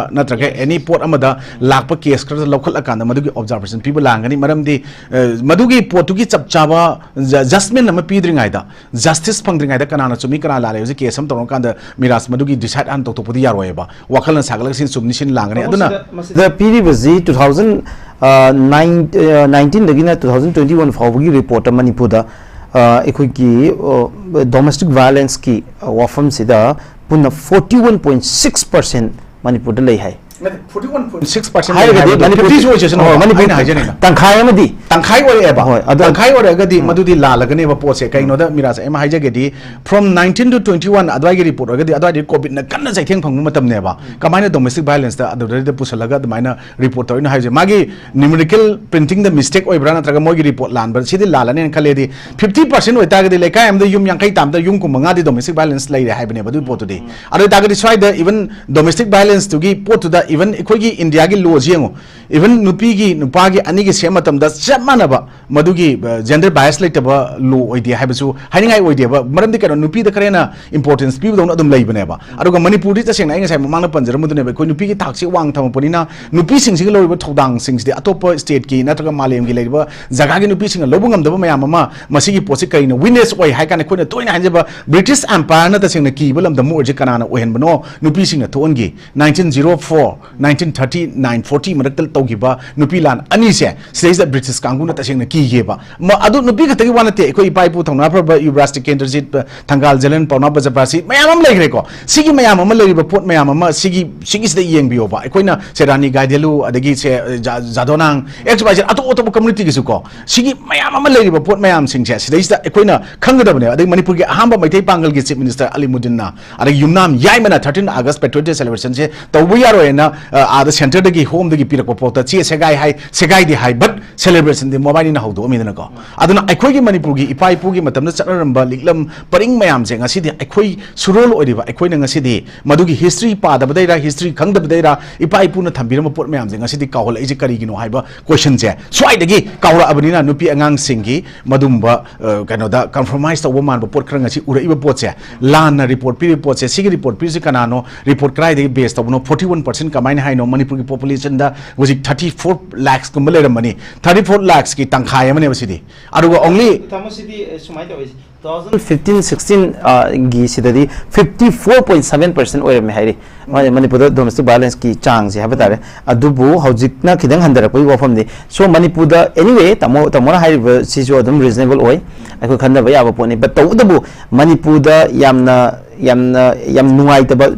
ꯅꯠꯇ꯭ꯔꯒ any ꯄꯣꯠ ꯑꯃꯗ ꯂꯥꯛꯄ case ꯈꯔꯗ ꯂꯧꯈꯠꯂꯀꯥꯟꯗ ꯃꯗꯨꯒꯤ observation ꯄꯤꯕ ꯂꯥꯡꯒꯅꯤ꯫ ꯃꯔꯝꯗꯤ, ꯑ, ꯃꯗꯨꯒꯤ ꯄꯣꯠꯇꯨꯒꯤ ꯆꯞ ꯆꯥꯕ ju-, judgment ꯑꯃ ꯄꯤꯗ꯭ꯔꯤꯉꯩꯗ, justice ꯐꯪꯗ꯭ꯔꯤꯉꯩꯗ ꯀꯅꯥꯅ ꯆꯨꯝꯃꯤ ꯀꯅꯥ ꯂꯥꯜꯂꯤ ꯍꯧꯖꯤꯛ case ꯑꯃ ꯇꯧꯔꯀꯥꯟꯗ ꯃꯤꯔꯥꯖ ꯃꯗꯨꯒꯤ decide ꯍꯥꯟꯅ ꯇꯧꯊꯣꯛꯄꯗꯤ ꯌꯥꯔꯣꯏꯕ꯫ ꯋꯥꯈꯜꯅ ꯁꯥꯒꯠꯂꯒ ꯁꯤꯅ ꯆꯨꯝꯅꯤ ꯁꯤꯅ ꯂꯥꯟꯒꯅꯤ꯫ ꯑꯗꯨꯅ ꯃꯁꯤꯗ, ꯃꯁꯤꯗ ꯗ ꯄꯤꯔꯤꯕꯁꯤ two thousand, ꯑ, nine, ꯑ, nineteen ꯗꯒꯤꯅ two thousand twenty one ꯐꯥꯎꯕꯒꯤ report ꯇ ꯃꯅꯤꯄꯨꯔꯗ, ꯑ, ꯑꯩꯈꯣꯏꯒꯤ, ꯑ, domestic violence ꯀꯤ, ꯑ, ꯋꯥꯐꯝꯁꯤꯗ ꯄꯨꯟꯅ forty one point six percent ꯃꯅꯤꯄꯨꯔꯗ ꯂꯩ ꯍꯥꯏ꯫ ꯅꯠꯇꯦ, forty one point six percent ꯍꯥꯏꯔꯒꯗꯤ ꯍꯥꯏꯕꯗꯣ ꯃꯅꯤꯄꯨꯔ fifty ꯑꯣꯏꯖꯁꯅꯨ, ꯑꯣ, ꯃꯅꯤꯄꯨꯔ ꯑꯩꯅ ꯍꯥꯏꯖꯅꯤꯡꯕ꯫ ꯇꯪꯈꯥꯏ ꯑꯃꯗꯤ ꯍꯣꯏ, ꯑꯗꯣ ꯇꯪꯈꯥꯏ ꯑꯣꯏꯔꯛꯑꯦꯕ꯫ ꯎꯝ꯫ ꯇꯪꯈꯥꯏ ꯑꯣꯏꯔꯛꯑꯒꯗꯤ ꯃꯗꯨꯗꯤ ꯂꯥꯜꯂꯒꯅꯦꯕ ꯄꯣꯠꯁꯦ꯫ ꯀꯩꯅꯣꯗ ꯃꯤꯔꯥꯖ ꯑꯩ ꯑꯃ ꯍꯥꯏꯖꯒꯦꯗꯤ, from nineteen to twenty one ꯑꯗꯨꯋꯥꯏꯒꯤ report ꯑꯣꯏꯔꯒꯗꯤ ꯑꯗꯨꯋꯥꯏꯗꯤ COVID ꯅ ꯀꯟꯅ ꯆꯩꯊꯦꯡ ꯐꯪꯕ ꯃꯇꯝꯅꯦꯕ꯫ ꯀꯃꯥꯏꯅ domestic violence ꯇ ꯑꯗꯨꯗꯩꯗ ꯄꯨꯁꯜꯂꯒ ꯑꯗꯨꯃꯥꯏꯅ report ꯇꯧꯔꯤꯅꯣ ꯍꯥꯏꯕꯁꯦ, ꯃꯥꯒꯤ numerical printing ꯗ mistake ꯑꯣꯏꯕ꯭ꯔꯥ ꯅꯠꯇ꯭ꯔꯒ ꯃꯣꯏꯒꯤ report ꯂꯥꯟꯕ꯭ꯔꯥ? ꯁꯤꯗꯤ ꯂꯥꯜꯂꯅꯦꯅ ꯈꯜꯂꯦꯗꯤ, fifty percent ꯑꯣꯏꯇꯥꯔꯒꯗꯤ ꯂꯩꯀꯥꯏ ꯑꯃꯗ ꯌꯨꯝ ꯌꯥꯡꯈꯩ ꯇꯥꯕꯗ ꯌꯨꯝ ꯀꯨꯟꯃꯉꯥꯗꯤ domestic violence ꯂꯩꯔꯦ ꯍꯥꯏꯕꯅꯦꯕ ꯑꯗꯨꯒꯤ ꯄꯣꯠꯇꯨꯗꯤ꯫ ꯑꯗꯨ ꯑꯣꯏꯇꯥꯔꯒꯗꯤ ꯁ꯭ꯋꯥꯏꯗ even domestic violence ꯇꯨꯒꯤ ꯄꯣꯠꯇꯨꯗ even ꯑꯩꯈꯣꯏꯒꯤ ꯏꯟꯗꯤꯌꯥꯒꯤ law ꯁꯤ ꯌꯦꯡꯉꯨ, even ꯅꯨꯄꯤꯒꯤ ꯅꯨꯄꯥꯒꯤ ꯑꯅꯤꯒꯤ ꯁꯦꯝ ꯃꯇꯝꯗ ꯆꯞ ꯃꯥꯟꯅꯕ ꯃꯗꯨꯒꯤ, ꯑ, gender bias ꯂꯩꯇꯕ law ꯑꯣꯏꯗꯦ ꯍꯥꯏꯕꯁꯨ ꯍꯥꯏꯅꯤꯡꯉꯥꯏ ꯑꯣꯏꯗꯦꯕ꯫ ꯃꯔꯝꯗꯤ ꯀꯩꯅꯣ, ꯅꯨꯄꯤꯗ ꯈꯔ ꯍꯦꯟꯅ importance ꯄꯤꯕꯗꯧꯅ ꯑꯗꯨꯝ ꯂꯩꯕꯅꯦꯕ꯫ ꯑꯗꯨꯒ ꯃꯅꯤꯄꯨꯔꯗꯤ ꯇꯁꯦꯡꯅ ꯑꯩ ꯉꯁꯥꯏ ꯃꯃꯥꯡꯗ ꯄꯟꯖꯔꯝꯕꯗꯨꯅꯦꯕ, ꯑꯩꯈꯣꯏ ꯅꯨꯄꯤꯒꯤ ꯊꯥꯛꯁꯤ ꯋꯥꯡ ꯊꯝꯃꯛꯄꯅꯤꯅ ꯅꯨꯄꯤꯁꯤꯡꯁꯤꯒꯤ ꯂꯧꯔꯤꯕ ꯊꯧꯗꯥꯡꯁꯤꯡꯁꯤꯗꯤ ꯑꯇꯣꯞꯄ state ꯀꯤ ꯅꯠꯇ꯭ꯔꯒ ꯃꯥꯂꯦꯝꯒꯤ ꯂꯩꯔꯤꯕ ꯖꯒꯥꯒꯤ ꯅꯨꯄꯤꯁꯤꯡꯅ ꯂꯧꯕ ꯉꯝꯗꯕ ꯃꯌꯥꯝ ꯑꯃ꯫ ꯃꯁꯤꯒꯤ ꯄꯣꯠꯁꯤ ꯀꯔꯤꯅꯣ? Witness ꯑꯣꯏ ꯍꯥꯏ ꯀꯥꯟꯗ ꯑꯩꯈꯣꯏꯅ ꯇꯣꯏꯅ ꯍꯥꯏꯖꯕ British Empire ꯅ ꯇꯁꯦꯡꯅ ꯀꯤꯕ ꯂꯝꯗꯝ ꯑꯃ ꯑꯣꯏꯔꯤꯁꯦ ꯀꯅꯥꯅ ꯑꯣꯏꯍꯟꯕꯅꯣ? ꯅꯨꯄꯤꯁꯤꯡꯅ ꯊꯣꯛꯍꯟꯈꯤ꯫ Nineteen zero four nineteen thirty nine forty ꯃꯔꯛꯇ ꯇꯧꯈꯤꯕ ꯅꯨꯄꯤ ꯂꯥꯟ ꯑꯅꯤꯁꯦ, ꯁꯤꯗꯩꯁꯤꯗ ꯕ꯭ꯔꯤꯇꯤꯁ ꯀꯥꯡꯕꯨꯅ ꯇꯁꯦꯡꯅ ꯀꯤꯒꯦꯕ꯫ ꯃ-, ꯑꯗꯨ ꯅꯨꯄꯤ ꯈꯛꯇꯒꯤ ꯋꯥ ꯅꯠꯇꯦ, ꯑꯩꯈꯣꯏ ꯏꯄꯥ ꯏꯄꯨ ꯊꯧꯅꯥ ꯐꯔꯕ ꯌꯨꯕꯔꯥꯖ ꯇꯤꯀꯦꯟꯗ꯭ꯔꯖꯤꯠ, ꯊꯪꯒꯥꯜ ꯖꯂꯦꯟ, ꯄꯥꯎꯅꯥ ꯕ꯭ꯔꯖꯕꯥꯁꯤ ꯃꯌꯥꯝ ꯑꯃ ꯂꯩꯈ꯭ꯔꯦꯀꯣ꯫ ꯁꯤꯒꯤ ꯃꯌꯥꯝ ꯑꯃ ꯂꯩꯔꯤꯕ ꯄꯣꯠ ꯃꯌꯥꯝ ꯑꯃ ꯁꯤꯒꯤ, ꯁꯤꯒꯤꯁꯤꯗ ꯌꯦꯡꯕꯤꯌꯣꯕ꯫ ꯑꯩꯈꯣꯏꯅ ꯁꯦ ꯔꯥꯅꯤ ꯒꯥꯏꯗꯦꯂꯨ, ꯑꯗꯒꯤ ꯁꯦ, ꯑ, ꯖꯥ-, ꯖꯥꯗꯣꯅꯥꯡ, X Y Z, ꯑꯇꯣꯞ ꯑꯇꯣꯞꯄ ꯀꯝꯃ꯭ꯌꯨꯅꯤꯇꯤꯒꯤꯁꯨ ꯀꯣ, ꯁꯤꯒꯤ ꯃꯌꯥꯝ ꯑꯃ ꯂꯩꯔꯤꯕ ꯄꯣꯠ ꯃꯌꯥꯝꯁꯤꯡꯁꯦ ꯁꯤꯗꯩꯁꯤꯗ ꯑꯩꯈꯣꯏꯅ ꯈꯪꯒꯗꯕꯅꯦꯕ꯫ ꯑꯗꯒꯤ ꯃꯅꯤꯄꯨꯔꯒꯤ ꯑꯍꯥꯟꯕ ꯃꯩꯇꯩ ꯄꯥꯡꯒꯜꯒꯤ ꯆꯤꯐ ꯃꯤꯅꯤꯁꯇꯔ ꯑꯂꯤꯃꯨꯗꯤꯟꯅ, ꯑꯗꯒꯤ ꯌꯨꯝꯅꯥꯝ ꯌꯥꯏꯃꯅ ꯊꯥꯔꯇꯤꯟ ꯑꯥꯒꯁ ꯄꯦꯇ꯭ꯔꯤꯌꯣꯇꯤꯛ ꯁꯦꯂꯦꯕ꯭ꯔꯦꯁꯟꯁꯦ ꯇꯧꯕ ꯌꯥꯔꯣꯏꯅ, ꯑ, ꯑꯥꯗ ꯁꯦꯟꯇꯔꯗꯒꯤ, ꯍꯣꯝꯗꯒꯤ ꯄꯤꯔꯛꯄ ꯄꯣꯠꯇ ꯆꯦ ꯁꯦꯒꯥꯏ ꯍꯥꯏ, ꯁꯦꯒꯥꯏꯗꯦ ꯍꯥꯏ, but ꯁꯦꯂꯦꯕ꯭ꯔꯦꯁꯟꯗꯤ ꯃꯣꯕꯥꯏꯜꯅꯤꯅ ꯍꯧꯗꯣꯛꯑꯝꯃꯤꯗꯅꯀꯣ꯫ ꯑꯗꯨꯅ ꯑꯩꯈꯣꯏꯒꯤ ꯃꯅꯤꯄꯨꯔꯒꯤ ꯏꯄꯥ ꯏꯄꯨꯒꯤ ꯃꯇꯝꯗ ꯆꯠꯅꯔꯝꯕ ꯂꯤꯛꯂꯝ ꯄꯔꯤꯡ ꯃꯌꯥꯝꯁꯦ ꯉꯁꯤꯗꯤ ꯑꯩꯈꯣꯏ ꯁꯨꯔꯣꯜ ꯑꯣꯏꯔꯤꯕ ꯑꯩꯈꯣꯏꯅ ꯉꯁꯤꯗꯤ ꯃꯗꯨꯒꯤ ꯍꯤꯁꯇ꯭ꯔꯤ ꯄꯥꯗꯕꯗꯩꯔ, ꯍꯤꯁꯇ꯭ꯔꯤ ꯈꯪꯗꯕꯗꯩꯔ, ꯏꯄꯥ ꯏꯄꯨꯅ ꯊꯝꯕꯤꯔꯝꯕ ꯄꯣꯠ ꯃꯌꯥꯝꯁꯦ ꯉꯁꯤꯗꯤ ꯀꯥꯎꯍꯜꯂꯛꯏꯁꯦ ꯀꯔꯤꯒꯤꯅꯣ ꯍꯥꯏꯕ ꯀꯣꯏꯁꯟꯁꯦ ꯁ꯭ꯋꯥꯏꯗꯒꯤ ꯀꯥꯎꯔꯛꯑꯕꯅꯤꯅ ꯅꯨꯄꯤ ꯑꯉꯥꯡꯁꯤꯡꯒꯤ ꯃꯗꯨꯝꯕ, ꯑ, ꯀꯩꯅꯣꯗ ꯀꯝꯄ꯭ꯔꯣꯃꯥꯏꯁ ꯇꯧꯕ ꯃꯥꯟꯕ ꯄꯣꯠ ꯈꯔ ꯉꯁꯤ ꯎꯔꯛꯏꯕ ꯄꯣꯠꯁꯦ, ꯂꯥꯟꯅ ꯔꯤꯄꯣꯔꯠ ꯄꯤꯔꯤꯕ ꯄꯣꯠꯁꯦ, ꯁꯤꯒꯤ ꯔꯤꯄꯣꯔꯠ ꯄꯤꯔꯤꯁꯤ ꯀꯅꯥꯅꯣ, ꯔꯤꯄꯣꯔꯠ ꯀꯗꯥꯏꯗꯒꯤ ꯕꯦꯁ ꯇꯧꯕꯅꯣ, ꯐꯣꯔꯇꯤ ꯋꯥꯟ ꯄꯥꯔꯁꯦꯟ ꯀꯃꯥꯏꯅ ꯍꯥꯏꯅꯣ? ꯃꯅꯤꯄꯨꯔꯒꯤ ꯄꯣꯄꯨꯂꯦꯁꯟꯗ ꯍꯧꯖꯤꯛ ꯊꯥꯔꯇꯤ ꯐꯣꯔ ꯂꯥꯛꯁꯀꯨꯝꯕ ꯂꯩꯔꯝꯕꯅꯤ, ꯊꯥꯔꯇꯤ ꯐꯣꯔ ꯂꯥꯛꯁꯀꯤ ꯇꯪꯈꯥꯏ ꯑꯃꯅꯦꯕ ꯁꯤꯗꯤ꯫ ꯑꯗꯨꯒ only ꯇꯥꯃꯣ, ꯁꯤꯗꯤ, ꯑꯦ, ꯁꯨꯃꯥꯏꯅ ꯇꯧꯋꯤ꯫ ꯇꯨ ꯊꯥꯎꯖꯟ ꯐꯤꯐꯇꯤꯟ ꯁꯤꯛꯁꯇꯤꯟ, ꯑ, ꯒꯤ ꯁꯤꯗꯗꯤ fifty four point seven percent ꯑꯣꯏꯔꯝꯃꯦ ꯍꯥꯏꯔꯤ꯫ ꯃꯥꯅꯦ, ꯃꯅꯤꯄꯨꯔꯗ ꯗꯣꯃꯦꯁꯇꯤꯛ ꯚꯥꯏꯑꯣꯂꯦꯟꯁꯀꯤ ꯆꯥꯡꯁꯦ ꯍꯥꯏꯕ ꯇꯥꯔꯦ꯫ ꯑꯗꯨꯕꯨ ꯍꯧꯖꯤꯛꯅ ꯈꯤꯇꯪ ꯍꯟꯊꯔꯛꯄꯒꯤ ꯋꯥꯐꯝꯅꯤ꯫ So, ꯃꯅꯤꯄꯨꯔꯗ, anyway, ꯇꯥꯃꯣ, ꯇꯥꯃꯣꯅ ꯍꯥꯏꯔꯤꯕꯁꯤꯁꯨ ꯑꯗꯨꯝ ꯔꯤꯖꯅꯦꯕꯜ ꯑꯣꯏ, ꯑꯩꯈꯣꯏ ꯈꯟꯅꯕ ꯌꯥꯕ ꯄꯣꯠꯅꯤ꯫ But ꯇꯧꯕꯇꯕꯨ ꯃꯅꯤꯄꯨꯔꯗ ꯌꯥꯝꯅ, ꯌꯥꯝꯅ, ꯌꯥꯝ ꯅꯨꯡꯉꯥꯏꯇꯕ,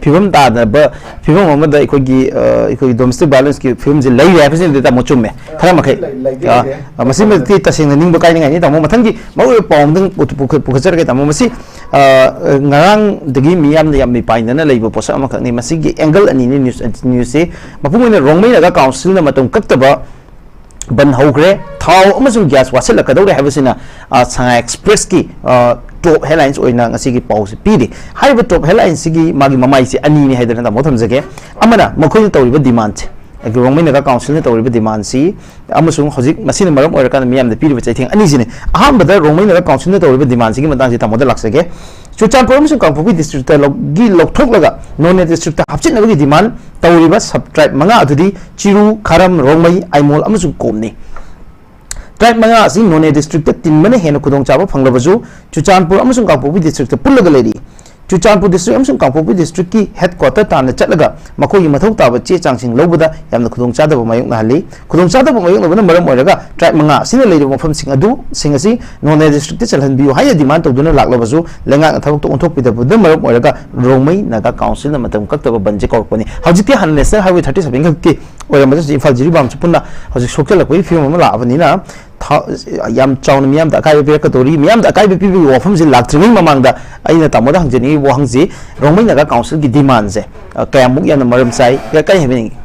ꯐꯤꯕꯝ ꯇꯥꯗꯕ ꯐꯤꯕꯝ ꯑꯃꯗ ꯑꯩꯈꯣꯏꯒꯤ, ꯑ, ꯑꯩꯈꯣꯏꯒꯤ ꯗꯣꯃꯦꯁꯇꯤꯛ ꯚꯥꯏꯑꯣꯂꯦꯟꯁꯀꯤ ꯐꯤꯕꯝꯁꯦ ꯂꯩꯔꯦ ꯍꯥꯏꯕꯁꯤꯃꯗꯤ, ꯇꯥꯃꯣ, ꯆꯨꯝꯃꯦ꯫ ꯈꯔ ꯃꯈꯩ꯫ ꯂꯩ-, ꯂꯩꯗꯤ ꯑ, ꯂꯩꯔꯦ꯫ ꯑ, ꯃꯁꯤꯃꯗꯤ ꯇꯁꯦꯡꯅ ꯅꯤꯡꯕ ꯀꯥꯏꯅꯤꯡꯉꯥꯏꯅꯤ, ꯇꯥꯃꯣ꯫ ꯃꯊꯪꯒꯤ ꯃꯔꯨꯑꯣꯏꯕ ꯄꯥꯎ ꯑꯃꯗꯪ ꯄꯨꯊ-, ꯄꯨꯈ-, ꯄꯨꯈꯠꯆꯔꯒꯦ, ꯇꯥꯃꯣ꯫ ꯃꯁꯤ, ꯑ, ꯑ, ꯉꯔꯥꯡꯗꯒꯤ ꯃꯤꯌꯥꯝꯅ ꯌꯥꯝ ꯃꯤꯄꯥꯏꯅꯅ ꯂꯩꯕ ꯄꯣꯠꯁꯛ ꯑꯃꯈꯛꯅꯤ꯫ ꯃꯁꯤꯒꯤ ꯑꯦꯡꯒꯜ ꯑꯅꯤꯅꯤ ꯅ꯭ꯌꯨꯁ, ꯅ꯭ꯌꯨꯁꯁꯤ꯫ ꯃꯄꯨꯡ ꯑꯣꯏꯅ ꯔꯣꯡꯃꯩ ꯅꯥꯒꯥ ꯀꯥꯎꯟꯁꯤꯜꯅ ꯃꯇꯝ ꯀꯛꯇꯕ ꯕꯟ ꯍꯧꯈ꯭ꯔꯦ꯫ ꯊꯥꯎ ꯑꯃꯁꯨꯡ ꯒ꯭ꯌꯥꯁ ꯋꯥꯠꯁꯤꯜꯂꯛꯀꯗꯧꯔꯦ ꯍꯥꯏꯕꯁꯤꯅ, ꯑ, ꯁꯉꯥꯏ ꯑꯦꯛꯁꯄ꯭ꯔꯦꯁꯀꯤ, ꯑ, ꯇꯣꯞ ꯍꯦꯗꯂꯥꯏꯟꯁ ꯑꯣꯏꯅ ꯉꯁꯤꯒꯤ ꯄꯥꯎꯁꯤ ꯄꯤꯔꯤ꯫ ꯍꯥꯏꯔꯤꯕ ꯇꯣꯞ ꯍꯦꯗꯂꯥꯏꯟꯁꯤꯒꯤ ꯃꯥꯒꯤ ꯃꯃꯥꯏꯁꯤ ꯑꯅꯤꯅꯤ ꯍꯥꯏꯗꯅ ꯇꯥꯃꯣ ꯊꯝꯖꯒꯦ꯫ ꯑꯃꯅ ꯃꯈꯣꯏꯅ ꯇꯧꯔꯤꯕ ꯗꯤꯃꯥꯟꯁꯦ, ꯑꯩꯈꯣꯏ ꯔꯣꯡꯃꯩ ꯅꯥꯒꯥ ꯀꯥꯎꯟꯁꯤꯜꯅ ꯇꯧꯔꯤꯕ ꯗꯤꯃꯥꯟꯁꯤ, ꯑꯃꯁꯨꯡ ꯍꯧꯖꯤꯛ ꯃꯁꯤꯅ ꯃꯔꯝ ꯑꯣꯏꯔꯀꯥꯟꯗ ꯃꯤꯌꯥꯝꯗ ꯄꯤꯔꯤꯕ ꯆꯩꯊꯦꯡ ꯑꯅꯤꯁꯤꯅꯤ꯫ ꯑꯍꯥꯟꯕꯗ ꯔꯣꯡꯃꯩ ꯅꯥꯒꯥ ꯀꯥꯎꯟꯁꯤꯜꯅ ꯇꯧꯔꯤꯕ ꯗꯤꯃꯥꯟꯁꯤꯒꯤ ꯃꯇꯥꯡꯁꯤ ꯇꯥꯃꯣꯗ ꯂꯥꯛꯆꯒꯦ꯫ ꯆꯨꯔꯆꯥꯟꯄꯨꯔ ꯑꯃꯁꯨꯡ ꯀꯥꯡꯄꯣꯛꯄꯤ ꯗꯤꯁꯇ꯭ꯔꯤꯛꯇꯒꯤ ꯂꯧꯊꯣꯛꯂꯒ ꯅꯣꯅꯦ ꯗꯤꯁꯇ꯭ꯔꯤꯛꯇ ꯍꯥꯞꯆꯤꯟꯅꯕꯒꯤ ꯗꯤꯃꯥꯟ ꯇꯧꯔꯤꯕ ꯁꯕ ꯇ꯭ꯔꯥꯏꯕ ꯃꯉꯥ ꯑꯗꯨꯗꯤ ꯆꯤꯔꯨ, ꯈꯥꯔꯝ, ꯔꯣꯡꯃꯩ, ꯑꯥꯏꯃꯣꯜ ꯑꯃꯁꯨꯡ ꯀꯣꯝꯅꯤ꯫ ꯇ꯭ꯔꯥꯏꯕ ꯃꯉꯥ ꯑꯁꯤ ꯅꯣꯅꯦ ꯗꯤꯁꯇ꯭ꯔꯤꯛꯇ ꯇꯤꯟꯕꯅ ꯍꯦꯟꯅ ꯈꯨꯗꯣꯡꯆꯥꯕ ꯐꯪꯂꯕꯁꯨ, ꯆꯨꯔꯆꯥꯟꯄꯨꯔ ꯑꯃꯁꯨꯡ ꯀꯥꯡꯄꯣꯛꯄꯤ ꯗꯤꯁꯇ꯭ꯔꯤꯛꯇ ꯄꯨꯜꯂꯒ ꯂꯩꯔꯤ꯫ ꯆꯨꯔꯆꯥꯟꯄꯨꯔ ꯗꯤꯁꯇ꯭ꯔꯤꯛ ꯑꯃꯁꯨꯡ ꯀꯥꯡꯄꯣꯛꯄꯤ ꯗꯤꯁꯇ꯭ꯔꯤꯛꯀꯤ ꯍꯦꯗꯀ꯭ꯋꯥꯇꯔ ꯇꯥꯟꯅ ꯆꯠꯂꯒ ꯃꯈꯣꯏꯒꯤ ꯃꯊꯧ ꯇꯥꯕ ꯆꯦ ꯆꯥꯡꯁꯤꯡ ꯂꯧꯕꯗ ꯌꯥꯝꯅ ꯈꯨꯗꯣꯡꯆꯥꯗꯕ ꯃꯥꯌꯣꯛꯅꯍꯜꯂꯤ꯫ ꯈꯨꯗꯣꯡꯆꯥꯗꯕ ꯃꯥꯌꯣꯛꯅꯕꯅ ꯃꯔꯝ ꯑꯣꯏꯔꯒ ꯇ꯭ꯔꯥꯏꯕ ꯃꯉꯥ ꯑꯁꯤꯅ ꯂꯩꯔꯤꯕ ꯃꯐꯝꯁꯤꯡ ꯑꯗꯨ, ꯁꯤꯡ ꯑꯁꯤ ꯅꯣꯅꯦ ꯗꯤꯁꯇ꯭ꯔꯤꯛꯇ ꯆꯜꯍꯟꯕꯤꯌꯨ ꯍꯥꯏꯅ ꯗꯤꯃꯥꯟ ꯇꯧꯗꯨꯅ ꯂꯥꯛꯂꯕꯁꯨ ꯂꯩꯉꯥꯛꯅ ꯊꯕꯛꯇ ꯑꯣꯟꯊꯣꯛꯄꯤꯗꯕꯗ ꯃꯔꯝ ꯑꯣꯏꯔꯒ ꯔꯣꯡꯃꯩ ꯅꯥꯒꯥ ꯀꯥꯎꯟꯁꯤꯜꯅ ꯃꯇꯝ ꯀꯛꯇꯕ ꯕꯟꯁꯦ ꯀꯧꯔꯛꯄꯅꯤ꯫ ꯍꯧꯖꯤꯛꯇꯤ ꯍꯥꯟꯅ ꯅꯦꯁꯅꯦꯜ ꯍꯥꯏꯋꯦ ꯊꯥꯔꯇꯤ ꯁꯚꯦꯟ ꯈꯛꯀꯤ ꯑꯣꯏꯔꯝꯕꯗ ꯍꯧꯖꯤꯛ ꯏꯝꯐꯥꯜ ꯖꯤꯔꯤꯕꯥꯝꯁꯨ ꯄꯨꯟꯅ ꯍꯧꯖꯤꯛ ꯁꯣꯛꯆꯜꯂꯛꯄꯒꯤ ꯐꯤꯕꯝ ꯑꯃ ꯂꯥꯛꯑꯕꯅꯤꯅ ꯊ-, ꯌꯥꯝ ꯆꯥꯎꯅ ꯃꯤꯌꯥꯝꯗ ꯑꯀꯥꯏꯕ ꯄꯤꯔꯛꯀꯗꯧꯔꯤ꯫ ꯃꯤꯌꯥꯝꯗ ꯑꯀꯥꯏꯕ ꯄꯤꯕꯒꯤ ꯋꯥꯐꯝꯁꯤ ꯂꯥꯛꯇ꯭ꯔꯤꯉꯩ ꯃꯃꯥꯡꯗ ꯑꯩꯅ ꯇꯥꯃꯣꯗ ꯍꯪꯖꯅꯤꯡꯉꯤꯕ ꯋꯥꯍꯪꯁꯤ, ꯔꯣꯡꯃꯩ ꯅꯥꯒꯥ ꯀꯥꯎꯟꯁꯤꯜꯒꯤ ꯗꯤꯃꯥꯟꯁꯦ, ꯑ, ꯀꯌꯥꯃꯨꯛ ꯌꯥꯝꯅ ꯃꯔꯝ ꯆꯥꯏ? ꯀ-, ꯀꯔꯤ ꯍꯥꯏꯕꯤꯅꯤꯡꯉꯤ?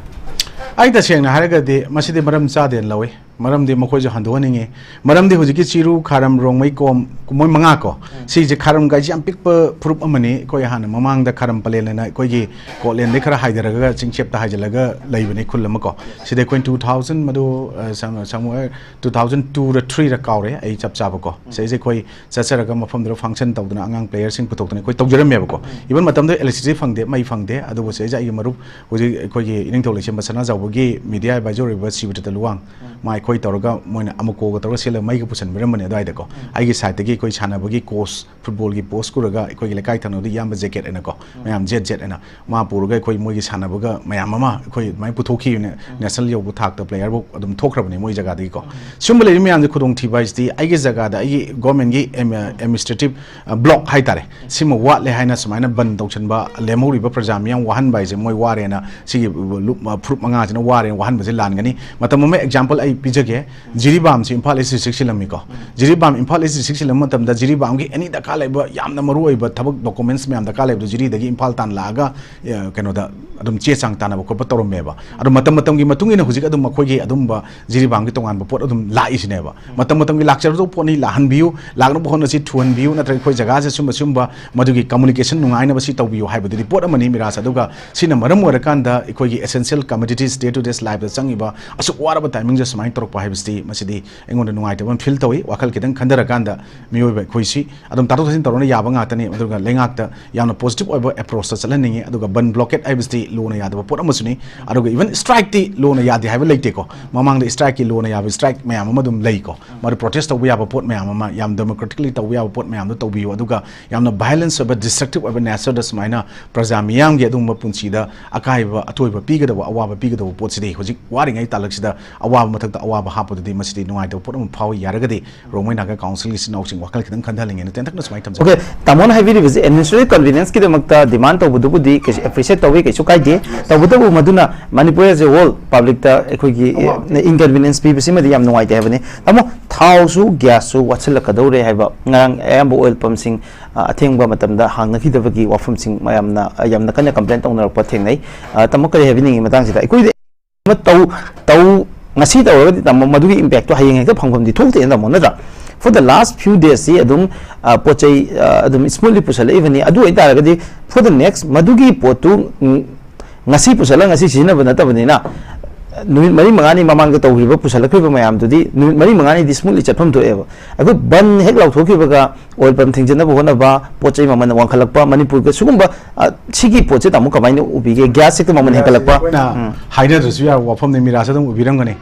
ꯑꯩ ꯇꯁꯦꯡꯅ ꯍꯥꯏꯔꯒꯗꯤ ꯃꯁꯤꯗꯤ ꯃꯔꯝ ꯆꯥꯗꯦꯅ ꯂꯧꯏ꯫ ꯃꯔꯝꯗꯤ ꯃꯈꯣꯏꯁꯨ ꯍꯟꯗꯣꯛꯍꯟꯅꯤꯡꯉꯤ꯫ ꯃꯔꯝꯗꯤ ꯍꯧꯖꯤꯛꯀꯤ ꯆꯤꯔꯨ, ꯈꯥꯔꯝ, ꯔꯣꯡꯃꯩ, ꯀꯣꯝ, ꯃꯣꯏ ꯃꯉꯥ ꯀꯣ, ꯁꯤꯁꯦ ꯈꯥꯔꯝ ꯀꯥꯏꯁꯦ ꯌꯥꯝ ꯄꯤꯛꯄ ꯐꯨꯔꯨꯞ ꯑꯃꯅꯤ꯫ ꯑꯩꯈꯣꯏ ꯍꯥꯟꯅ ꯃꯃꯥꯡꯗ ꯈꯥꯔꯝ ꯄꯂꯦꯜ ꯍꯥꯏꯅ ꯑꯩꯈꯣꯏꯒꯤ ꯀꯣꯠꯂꯦꯟꯗꯩ ꯈꯔ ꯍꯥꯏꯊꯔꯒ ꯆꯤꯡꯆꯦꯞꯇ ꯍꯥꯏꯖꯤꯜꯂꯒ ꯂꯩꯕꯅꯤ ꯈꯨꯜ ꯑꯃ ꯀꯣ꯫ ꯁꯤꯗ ꯑꯩꯈꯣꯏ ꯇꯨ ꯊꯥꯎꯖꯟ ꯃꯗꯨ, ꯑ, ꯁꯝ-, ꯁꯝ-, ꯇꯨ ꯊꯥꯎꯖꯟ ꯇꯨꯔ ꯊ꯭ꯔꯤꯔ ꯀꯥꯎꯔꯦ ꯑꯩ ꯆꯞ ꯆꯥꯕ ꯀꯣ꯫ ꯁꯤꯗꯩꯁꯦ ꯑꯩꯈꯣꯏ ꯆꯠꯆꯔꯒ ꯃꯐꯝꯗꯨꯗ ꯐꯪꯁꯟ ꯇꯧꯗꯅ ꯑꯉꯥꯡ ꯄ꯭ꯂꯦꯌꯔꯁꯤꯡ ꯄꯨꯊꯣꯛꯇꯅ ꯑꯩꯈꯣꯏ ꯇꯧꯖꯔꯝꯃꯦꯕꯀꯣ꯫ ꯏꯚꯟ ꯃꯇꯝꯗꯨꯗ ꯏꯂꯦꯛꯇ꯭ꯔꯤꯁꯤꯇꯤ ꯐꯪꯗꯦ, ꯃꯩ ꯐꯪꯗꯦ꯫ ꯑꯗꯨꯕꯨ ꯁꯤꯗꯩꯁꯤꯗ ꯑꯩꯒꯤ ꯃꯔꯨꯞ ꯍꯧꯖꯤꯛ ꯑꯩꯈꯣꯏꯒꯤ ꯏꯅꯤꯡꯊꯧ ꯂꯩꯁꯦꯝꯕ ꯁꯅꯥꯖꯥꯎꯕꯒꯤ ꯃꯤꯗꯤꯌꯥ ꯑꯦꯗꯚꯥꯏꯖꯔ ꯑꯣꯏꯕ ꯁꯤꯕꯇꯇ ꯂꯨꯋꯥꯡ, ꯃꯥ ꯑꯩꯈꯣꯏ ꯇꯧꯔꯒ ꯃꯣꯏꯅ ꯑꯃꯨꯀꯣꯒ ꯇꯧꯔꯒ ꯁꯤꯜꯂꯒ ꯃꯩꯒ ꯄꯨꯁꯟꯕꯤꯔꯝꯕꯅꯦ ꯑꯗꯨꯋꯥꯏꯗꯀꯣ꯫ ꯑꯩꯒꯤ ꯁꯥꯏꯠꯇꯒꯤ ꯑꯩꯈꯣꯏ ꯁꯥꯟꯅꯕꯒꯤ ꯀꯣꯁ, ꯐꯨꯠꯕꯣꯜꯒꯤ ꯄꯣꯁ ꯄꯨꯔꯒ ꯑꯩꯈꯣꯏꯒꯤ ꯂꯩꯀꯥꯏ ꯊꯪꯅꯕꯗ ꯏꯌꯥꯝꯕ ꯖꯦꯀꯦꯠ ꯍꯥꯏꯅꯀꯣ, ꯃꯌꯥꯝ ꯖꯦꯠ ꯖꯦꯠ ꯍꯥꯏꯅ ꯃꯥ ꯄꯨꯔꯒ ꯑꯩꯈꯣꯏ ꯃꯣꯏꯒꯤ ꯁꯥꯟꯅꯕꯒ ꯃꯌꯥꯝ ꯑꯃ ꯑꯩꯈꯣꯏ ꯑꯗꯨꯃꯥꯏꯅ ꯄꯨꯊꯣꯛꯈꯤꯕꯅꯦ꯫ ꯅꯦꯁꯅꯦꯜ ꯌꯧꯕ ꯊꯥꯛꯇ ꯄ꯭ꯂꯦꯌꯔꯕꯨ ꯑꯗꯨꯝ ꯊꯣꯛꯈ꯭ꯔꯕꯅꯦ ꯃꯣꯏ ꯖꯒꯥꯗꯒꯤꯀꯣ꯫ ꯁꯤꯒꯨꯝꯕ ꯂꯩꯔꯤꯕ ꯃꯌꯥꯝꯁꯦ ꯈꯨꯗꯣꯡꯊꯤꯕ ꯍꯥꯏꯁꯤꯗꯤ ꯑꯩꯒꯤ ꯖꯒꯥꯗ ꯑꯩꯒꯤ ꯒꯣꯔꯃꯦꯟꯒꯤ ꯑꯦꯗꯃꯤꯅꯤꯁꯇ꯭ꯔꯦꯇꯤꯞ ꯕ꯭ꯂꯣꯛ ꯍꯥꯏꯇꯥꯔꯦ, ꯁꯤꯃ ꯋꯥꯠꯂꯦ ꯍꯥꯏꯅ ꯁꯨꯃꯥꯏꯅ ꯕꯟ ꯇꯧꯁꯟꯕ, ꯂꯦꯝꯍꯧꯔꯤꯕ ꯄ꯭ꯔꯖꯥ ꯃꯤꯌꯥꯝ ꯋꯥꯍꯟꯕ ꯍꯥꯏꯁꯦ, ꯃꯣꯏ ꯋꯥꯔꯦꯅ, ꯁꯤꯒꯤ ꯂꯨꯞ-, ꯐꯨꯔꯨꯞ ꯃꯉꯥꯁꯤꯅ ꯋꯥꯔꯦꯅ ꯋꯥꯍꯟꯕꯁꯦ ꯂꯥꯟꯒꯅꯤ꯫ ꯃꯇꯝ ꯑꯃ ꯑꯦꯛꯖꯥꯝꯄꯜ ꯑꯩ ꯄꯤꯖꯒꯦ꯫ ꯖꯤꯔꯤꯕꯥꯝꯁꯤ ꯏꯝꯐꯥꯜ ꯏꯁ ꯗꯤꯁꯇ꯭ꯔꯤꯛ ꯁꯤꯜꯂꯝꯃꯤꯀꯣ꯫ ꯖꯤꯔꯤꯕꯥꯝ ꯏꯝꯐꯥꯜ ꯏꯁ ꯗꯤꯁꯇ꯭ꯔꯤꯛ ꯁꯤꯜꯂꯝꯕ ꯃꯇꯝꯗ ꯖꯤꯔꯤꯕꯥꯝꯒꯤ ꯑꯦꯅꯤ ꯗꯔꯀꯥꯔ ꯂꯩꯕ ꯌꯥꯝꯅ ꯃꯔꯨ ꯑꯣꯏꯕ ꯊꯕꯛ, ꯗꯣꯀꯨꯃꯦꯟꯠꯁ ꯃꯌꯥꯝ ꯗꯔꯀꯥꯔ ꯂꯩꯕꯗꯣ ꯖꯤꯔꯤꯗꯒꯤ ꯏꯝꯐꯥꯜ ꯇꯥꯟꯅ ꯂꯥꯛꯑꯒ, ꯑꯦ, ꯀꯩꯅꯣꯗ ꯑꯗꯨꯝ ꯆꯦ ꯆꯥꯡ ꯇꯥꯟꯅꯕ ꯈꯣꯠꯄ ꯇꯧꯔꯝꯃꯦꯕ꯫ ꯑꯗꯣ ꯃꯇꯝ ꯃꯇꯝꯒꯤ ꯃꯇꯨꯡ ꯏꯟꯅ ꯍꯧꯖꯤꯛ ꯑꯗꯨꯝ ꯑꯩꯈꯣꯏꯒꯤ ꯑꯗꯨꯝꯕ ꯖꯤꯔꯤꯕꯥꯝꯒꯤ ꯇꯣꯉꯥꯟꯕ ꯄꯣꯠ ꯑꯗꯨꯝ ꯂꯥꯛꯏꯁꯤꯅꯦꯕ꯫ ꯃꯇꯝ ꯃꯇꯝꯒꯤ ꯂꯥꯛꯆꯔꯗꯧꯕ ꯄꯣꯠꯅꯤ, ꯂꯥꯛꯍꯟꯕꯤꯌꯨ, ꯂꯥꯛꯅꯕ ꯍꯣꯠꯅꯁꯤ, ꯊꯨꯍꯟꯕꯤꯌꯨ, ꯅꯠꯇ꯭ꯔꯒ ꯑꯩꯈꯣꯏ ꯖꯒꯥꯁꯦ ꯁꯨꯝꯕ ꯁꯨꯝꯕ ꯃꯗꯨꯒꯤ ꯀꯝꯃꯨꯅꯤꯀꯦꯁꯟ ꯅꯨꯡꯉꯥꯏꯅꯕ ꯁꯤ ꯇꯧꯕꯤꯌꯨ ꯍꯥꯏꯕꯗꯨꯗꯤ ꯄꯣꯠ ꯑꯃꯅꯤ, ꯃꯤꯔꯥꯖ꯫ ꯑꯗꯨꯒ ꯁꯤꯅ ꯃꯔꯝ ꯑꯣꯏꯔꯀꯥꯟꯗ ꯑꯩꯈꯣꯏꯒꯤ essential commodities day to day life ꯇ ꯆꯪꯉꯤꯕ ꯑꯁꯨꯛ ꯋꯥꯔꯕ ꯇꯥꯏꯃꯤꯡꯁꯦ ꯁꯨꯃꯥꯏꯅ ꯇꯧꯔꯛꯄ ꯍꯥꯏꯕꯁꯤꯗꯤ, ꯃꯁꯤꯗꯤ ꯑꯩꯉꯣꯟꯗ ꯅꯨꯡꯉꯥꯏꯇꯕ ꯑꯃ ꯐꯤꯜ ꯇꯧꯏ꯫ ꯋꯥꯈꯜ ꯈꯤꯇꯪ ꯈꯟꯊꯔꯀꯥꯟꯗ ꯃꯤꯑꯣꯏꯕ ꯑꯩꯈꯣꯏꯁꯤ ꯑꯗꯨꯝ ꯇꯥꯊꯣꯛ ꯇꯥꯁꯤꯟ ꯇꯧꯔꯒ ꯌꯥꯕ ꯉꯥꯛꯇꯅꯤ, ꯑꯗꯨꯒ ꯂꯩꯉꯥꯛꯇ ꯌꯥꯝꯅ ꯄꯣꯖꯤꯇꯤꯚ ꯑꯣꯏꯕ ꯑꯦꯄ꯭ꯔꯣꯆꯇ ꯆꯠꯍꯟꯅꯤꯡꯉꯤ꯫ ꯑꯗꯨꯒ ꯕꯟ ꯕ꯭ꯂꯣꯀꯦꯠ ꯍꯥꯏꯕꯁꯤꯗꯤ ꯂꯣꯅ ꯌꯥꯗꯕ ꯄꯣꯠ ꯑꯃꯁꯨꯅꯤ꯫ ꯑꯗꯨꯒ ꯏꯚꯟ ꯁ꯭ꯇ꯭ꯔꯥꯏꯛꯇꯤ ꯂꯣꯅ ꯌꯥꯗꯦ ꯍꯥꯏꯕ ꯂꯩꯇꯦꯀꯣ꯫ ꯃꯃꯥꯡꯗ ꯁ꯭ꯇ꯭ꯔꯥꯏꯛꯀꯤ ꯂꯣꯅ ꯌꯥꯕ ꯁ꯭ꯇ꯭ꯔꯥꯏꯛ ꯃꯌꯥꯝ ꯑꯃ ꯑꯗꯨꯝ ꯂꯩꯀꯣ꯫ ꯃꯗꯨ ꯄ꯭ꯔꯣꯇꯦꯁ ꯇꯧꯕ ꯌꯥꯕ ꯄꯣꯠ ꯃꯌꯥꯝ ꯑꯃ, ꯌꯥꯝ ꯗꯦꯃꯣꯀ꯭ꯔꯦꯇꯤꯛꯂꯤ ꯇꯧꯕ ꯌꯥꯕ ꯄꯣꯠ ꯃꯌꯥꯝꯗꯣ ꯇꯧꯕꯤꯌꯨ꯫ ꯑꯗꯨꯒ ꯌꯥꯝꯅ ꯚꯥꯏꯑꯣꯂꯦꯟꯁ ꯑꯣꯏꯕ, ꯗꯤꯁꯇ꯭ꯔꯛꯇꯤꯚ ꯑꯣꯏꯕ ꯅꯦꯆꯔꯗ ꯁꯨꯃꯥꯏꯅ ꯄ꯭ꯔꯖꯥ ꯃꯤꯌꯥꯝꯒꯤ ꯑꯗꯨꯒꯨꯝꯕ ꯄꯨꯟꯁꯤꯗ ꯑꯀꯥꯏꯕ, ꯑꯇꯣꯏꯕ ꯄꯤꯒꯗꯕ, ꯑꯋꯥꯕ ꯄꯤꯒꯗꯕ ꯄꯣꯠꯁꯤꯗꯤ ꯍꯧꯖꯤꯛ ꯋꯥꯔꯤꯉꯩ ꯇꯥꯂꯛꯁꯤꯗ ꯑꯋꯥꯕ ꯃꯊꯛꯇ ꯑꯋꯥꯕ ꯍꯥꯞꯄꯗꯨꯗꯤ ꯃꯁꯤꯗꯤ ꯅꯨꯡꯉꯥꯏꯇꯕ ꯄꯣꯠ ꯑꯃ ꯐꯥꯎꯏ꯫ ꯌꯥꯔꯒꯗꯤ ꯔꯣꯡꯃꯩ ꯅꯥꯒꯥ ꯀꯥꯎꯟꯁꯤꯜꯒꯤ ꯏꯆꯤꯟ ꯏꯅꯥꯎꯁꯤꯡ ꯋꯥꯈꯜ ꯈꯤꯇꯪ ꯈꯟꯊꯍꯟꯅꯤꯡꯉꯦꯅ ꯇꯦꯟꯇꯛꯅ ꯁꯨꯃꯥꯏꯅ ꯊꯝꯖꯒꯦ꯫ ꯑꯣꯀꯦ, ꯇꯥꯃꯣꯅ ꯍꯥꯏꯕꯤꯔꯤꯕꯁꯤ ꯑꯦꯗꯃꯤꯅꯤꯁꯇ꯭ꯔꯦꯇꯤꯚ ꯀꯟꯚꯤꯅꯤꯌꯟꯁꯀꯤꯗꯃꯛꯇ ꯗꯤꯃꯥꯟ ꯇꯧꯕꯗꯨꯕꯨꯗꯤ ꯀꯩꯁꯨ ꯑꯦꯄ꯭ꯔꯤꯁꯤꯌꯦꯠ ꯇꯧꯋꯤ, ꯀꯩꯁꯨ ꯀꯥꯏꯗꯦ꯫ ꯇꯧꯕꯇꯕꯨ ꯃꯗꯨꯅ ꯃꯅꯤꯄꯨꯔ ꯑꯦꯁ ꯑꯦ ꯍꯣꯜ ꯄꯕ꯭ꯂꯤꯛꯇ ꯑꯩꯈꯣꯏꯒꯤ ꯏꯟꯀꯟꯚꯤꯅꯤꯌꯟꯁ ꯄꯤꯕꯁꯤꯃꯗꯤ ꯌꯥꯝ ꯅꯨꯡꯉꯥꯏꯇꯦ ꯍꯥꯏꯕꯅꯤ꯫ ꯇꯥꯃꯣ, ꯊꯥꯎꯁꯨ ꯒ꯭ꯌꯥꯁꯁꯨ ꯋꯥꯠꯁꯤꯜꯂꯛꯀꯗꯧꯔꯦ ꯍꯥꯏꯕ ꯉꯔꯥꯡ ꯑꯌꯥꯝꯕ ꯑꯣꯏꯜ ꯄꯝꯁꯤꯡ ꯑ, ꯑꯊꯦꯡꯕ ꯃꯇꯝꯗ ꯍꯥꯡꯅꯈꯤꯗꯕꯒꯤ ꯋꯥꯐꯝꯁꯤꯡ ꯃꯌꯥꯝꯅ ꯑ, ꯌꯥꯝꯅ ꯀꯟꯅ ꯀꯝꯄ꯭ꯂꯦꯟ ꯇꯧꯅꯔꯛꯄ ꯊꯦꯡꯅꯩ꯫ ꯑ, ꯇꯥꯃꯣ, ꯀꯔꯤ ꯍꯥꯏꯕꯤꯅꯤꯡꯉꯤ ꯃꯇꯥꯡꯁꯤꯗ? ꯑꯩꯈꯣꯏꯗꯤ ꯑꯃ ꯇꯧ ꯇꯧ ꯉꯁꯤ ꯇꯧꯔꯒꯗꯤ ꯇꯥꯃꯣ, ꯃꯗꯨꯒꯤ ꯏꯝꯄꯦꯛꯇꯣ ꯍꯌꯦꯡ ꯍꯦꯛꯇ ꯐꯪꯐꯝꯗꯤ ꯊꯣꯛꯇꯦꯅ, ꯇꯥꯃꯣ, ꯅꯠꯇ꯭ꯔꯥ? For the last few days ꯁꯤ ꯑꯗꯨꯝ ꯑ, ꯄꯣꯠ ꯆꯩ ꯑ, ꯑꯗꯨꯝ ꯁ꯭ꯃꯨꯠꯂꯤ ꯄꯨꯁꯜꯂꯛꯏꯕꯅꯤ꯫ ꯑꯗꯨ ꯑꯣꯏꯇꯥꯔꯒꯗꯤ for the next ꯃꯗꯨꯒꯤ ꯄꯣꯠꯇꯨ ꯎꯝ, ꯉꯁꯤ ꯄꯨꯁꯜꯂꯒ ꯉꯁꯤ ꯁꯤꯖꯤꯟꯅꯕ ꯅꯠꯇꯕꯅꯤꯅ, ꯅꯨꯃꯤꯠ ꯃꯔꯤ ꯃꯉꯥꯅꯤ ꯃꯃꯥꯡꯗ ꯇꯧꯈꯤꯕ, ꯄꯨꯁꯜꯂꯛꯈꯤꯕ ꯃꯌꯥꯝꯗꯨꯗꯤ ꯅꯨꯃꯤꯠ ꯃꯔꯤ ꯃꯉꯥꯅꯤꯗꯤ ꯁ꯭ꯃꯨꯠꯂꯤ ꯆꯠꯐꯝ ꯊꯣꯛꯑꯦꯕ꯫ ꯑꯩꯈꯣꯏ ꯕꯟ ꯍꯦꯛ ꯂꯥꯎꯊꯣꯛꯈꯤꯕꯒ ꯑꯣꯏꯜ ꯄꯝ ꯊꯤꯡꯖꯤꯟꯅꯕ ꯍꯣꯠꯅꯕ, ꯄꯣꯠ ꯆꯩ ꯃꯃꯜ ꯋꯥꯡꯈꯠꯂꯛꯄ, ꯃꯅꯤꯄꯨꯔꯒ ꯁꯤꯒꯨꯝꯕ, ꯑ, ꯁꯤꯒꯤ ꯄꯣꯠꯁꯦ ꯇꯥꯃꯣ ꯀꯃꯥꯏꯅ ꯎꯕꯤꯒꯦ? ꯒ꯭ꯌꯥꯁ ꯍꯦꯛꯇ ꯃꯃꯜ ꯍꯦꯟꯒꯠꯂꯛꯄ꯫ ꯑꯩꯈꯣꯏꯅ ꯎꯝ꯫ ꯍꯥꯏꯅꯗ꯭ꯔꯁꯨ ꯌꯥꯕ ꯋꯥꯐꯝꯅꯤ, ꯃꯤꯔꯥꯁꯨ ꯑꯗꯨꯝ ꯎꯕꯤꯔꯝꯒꯅꯤ꯫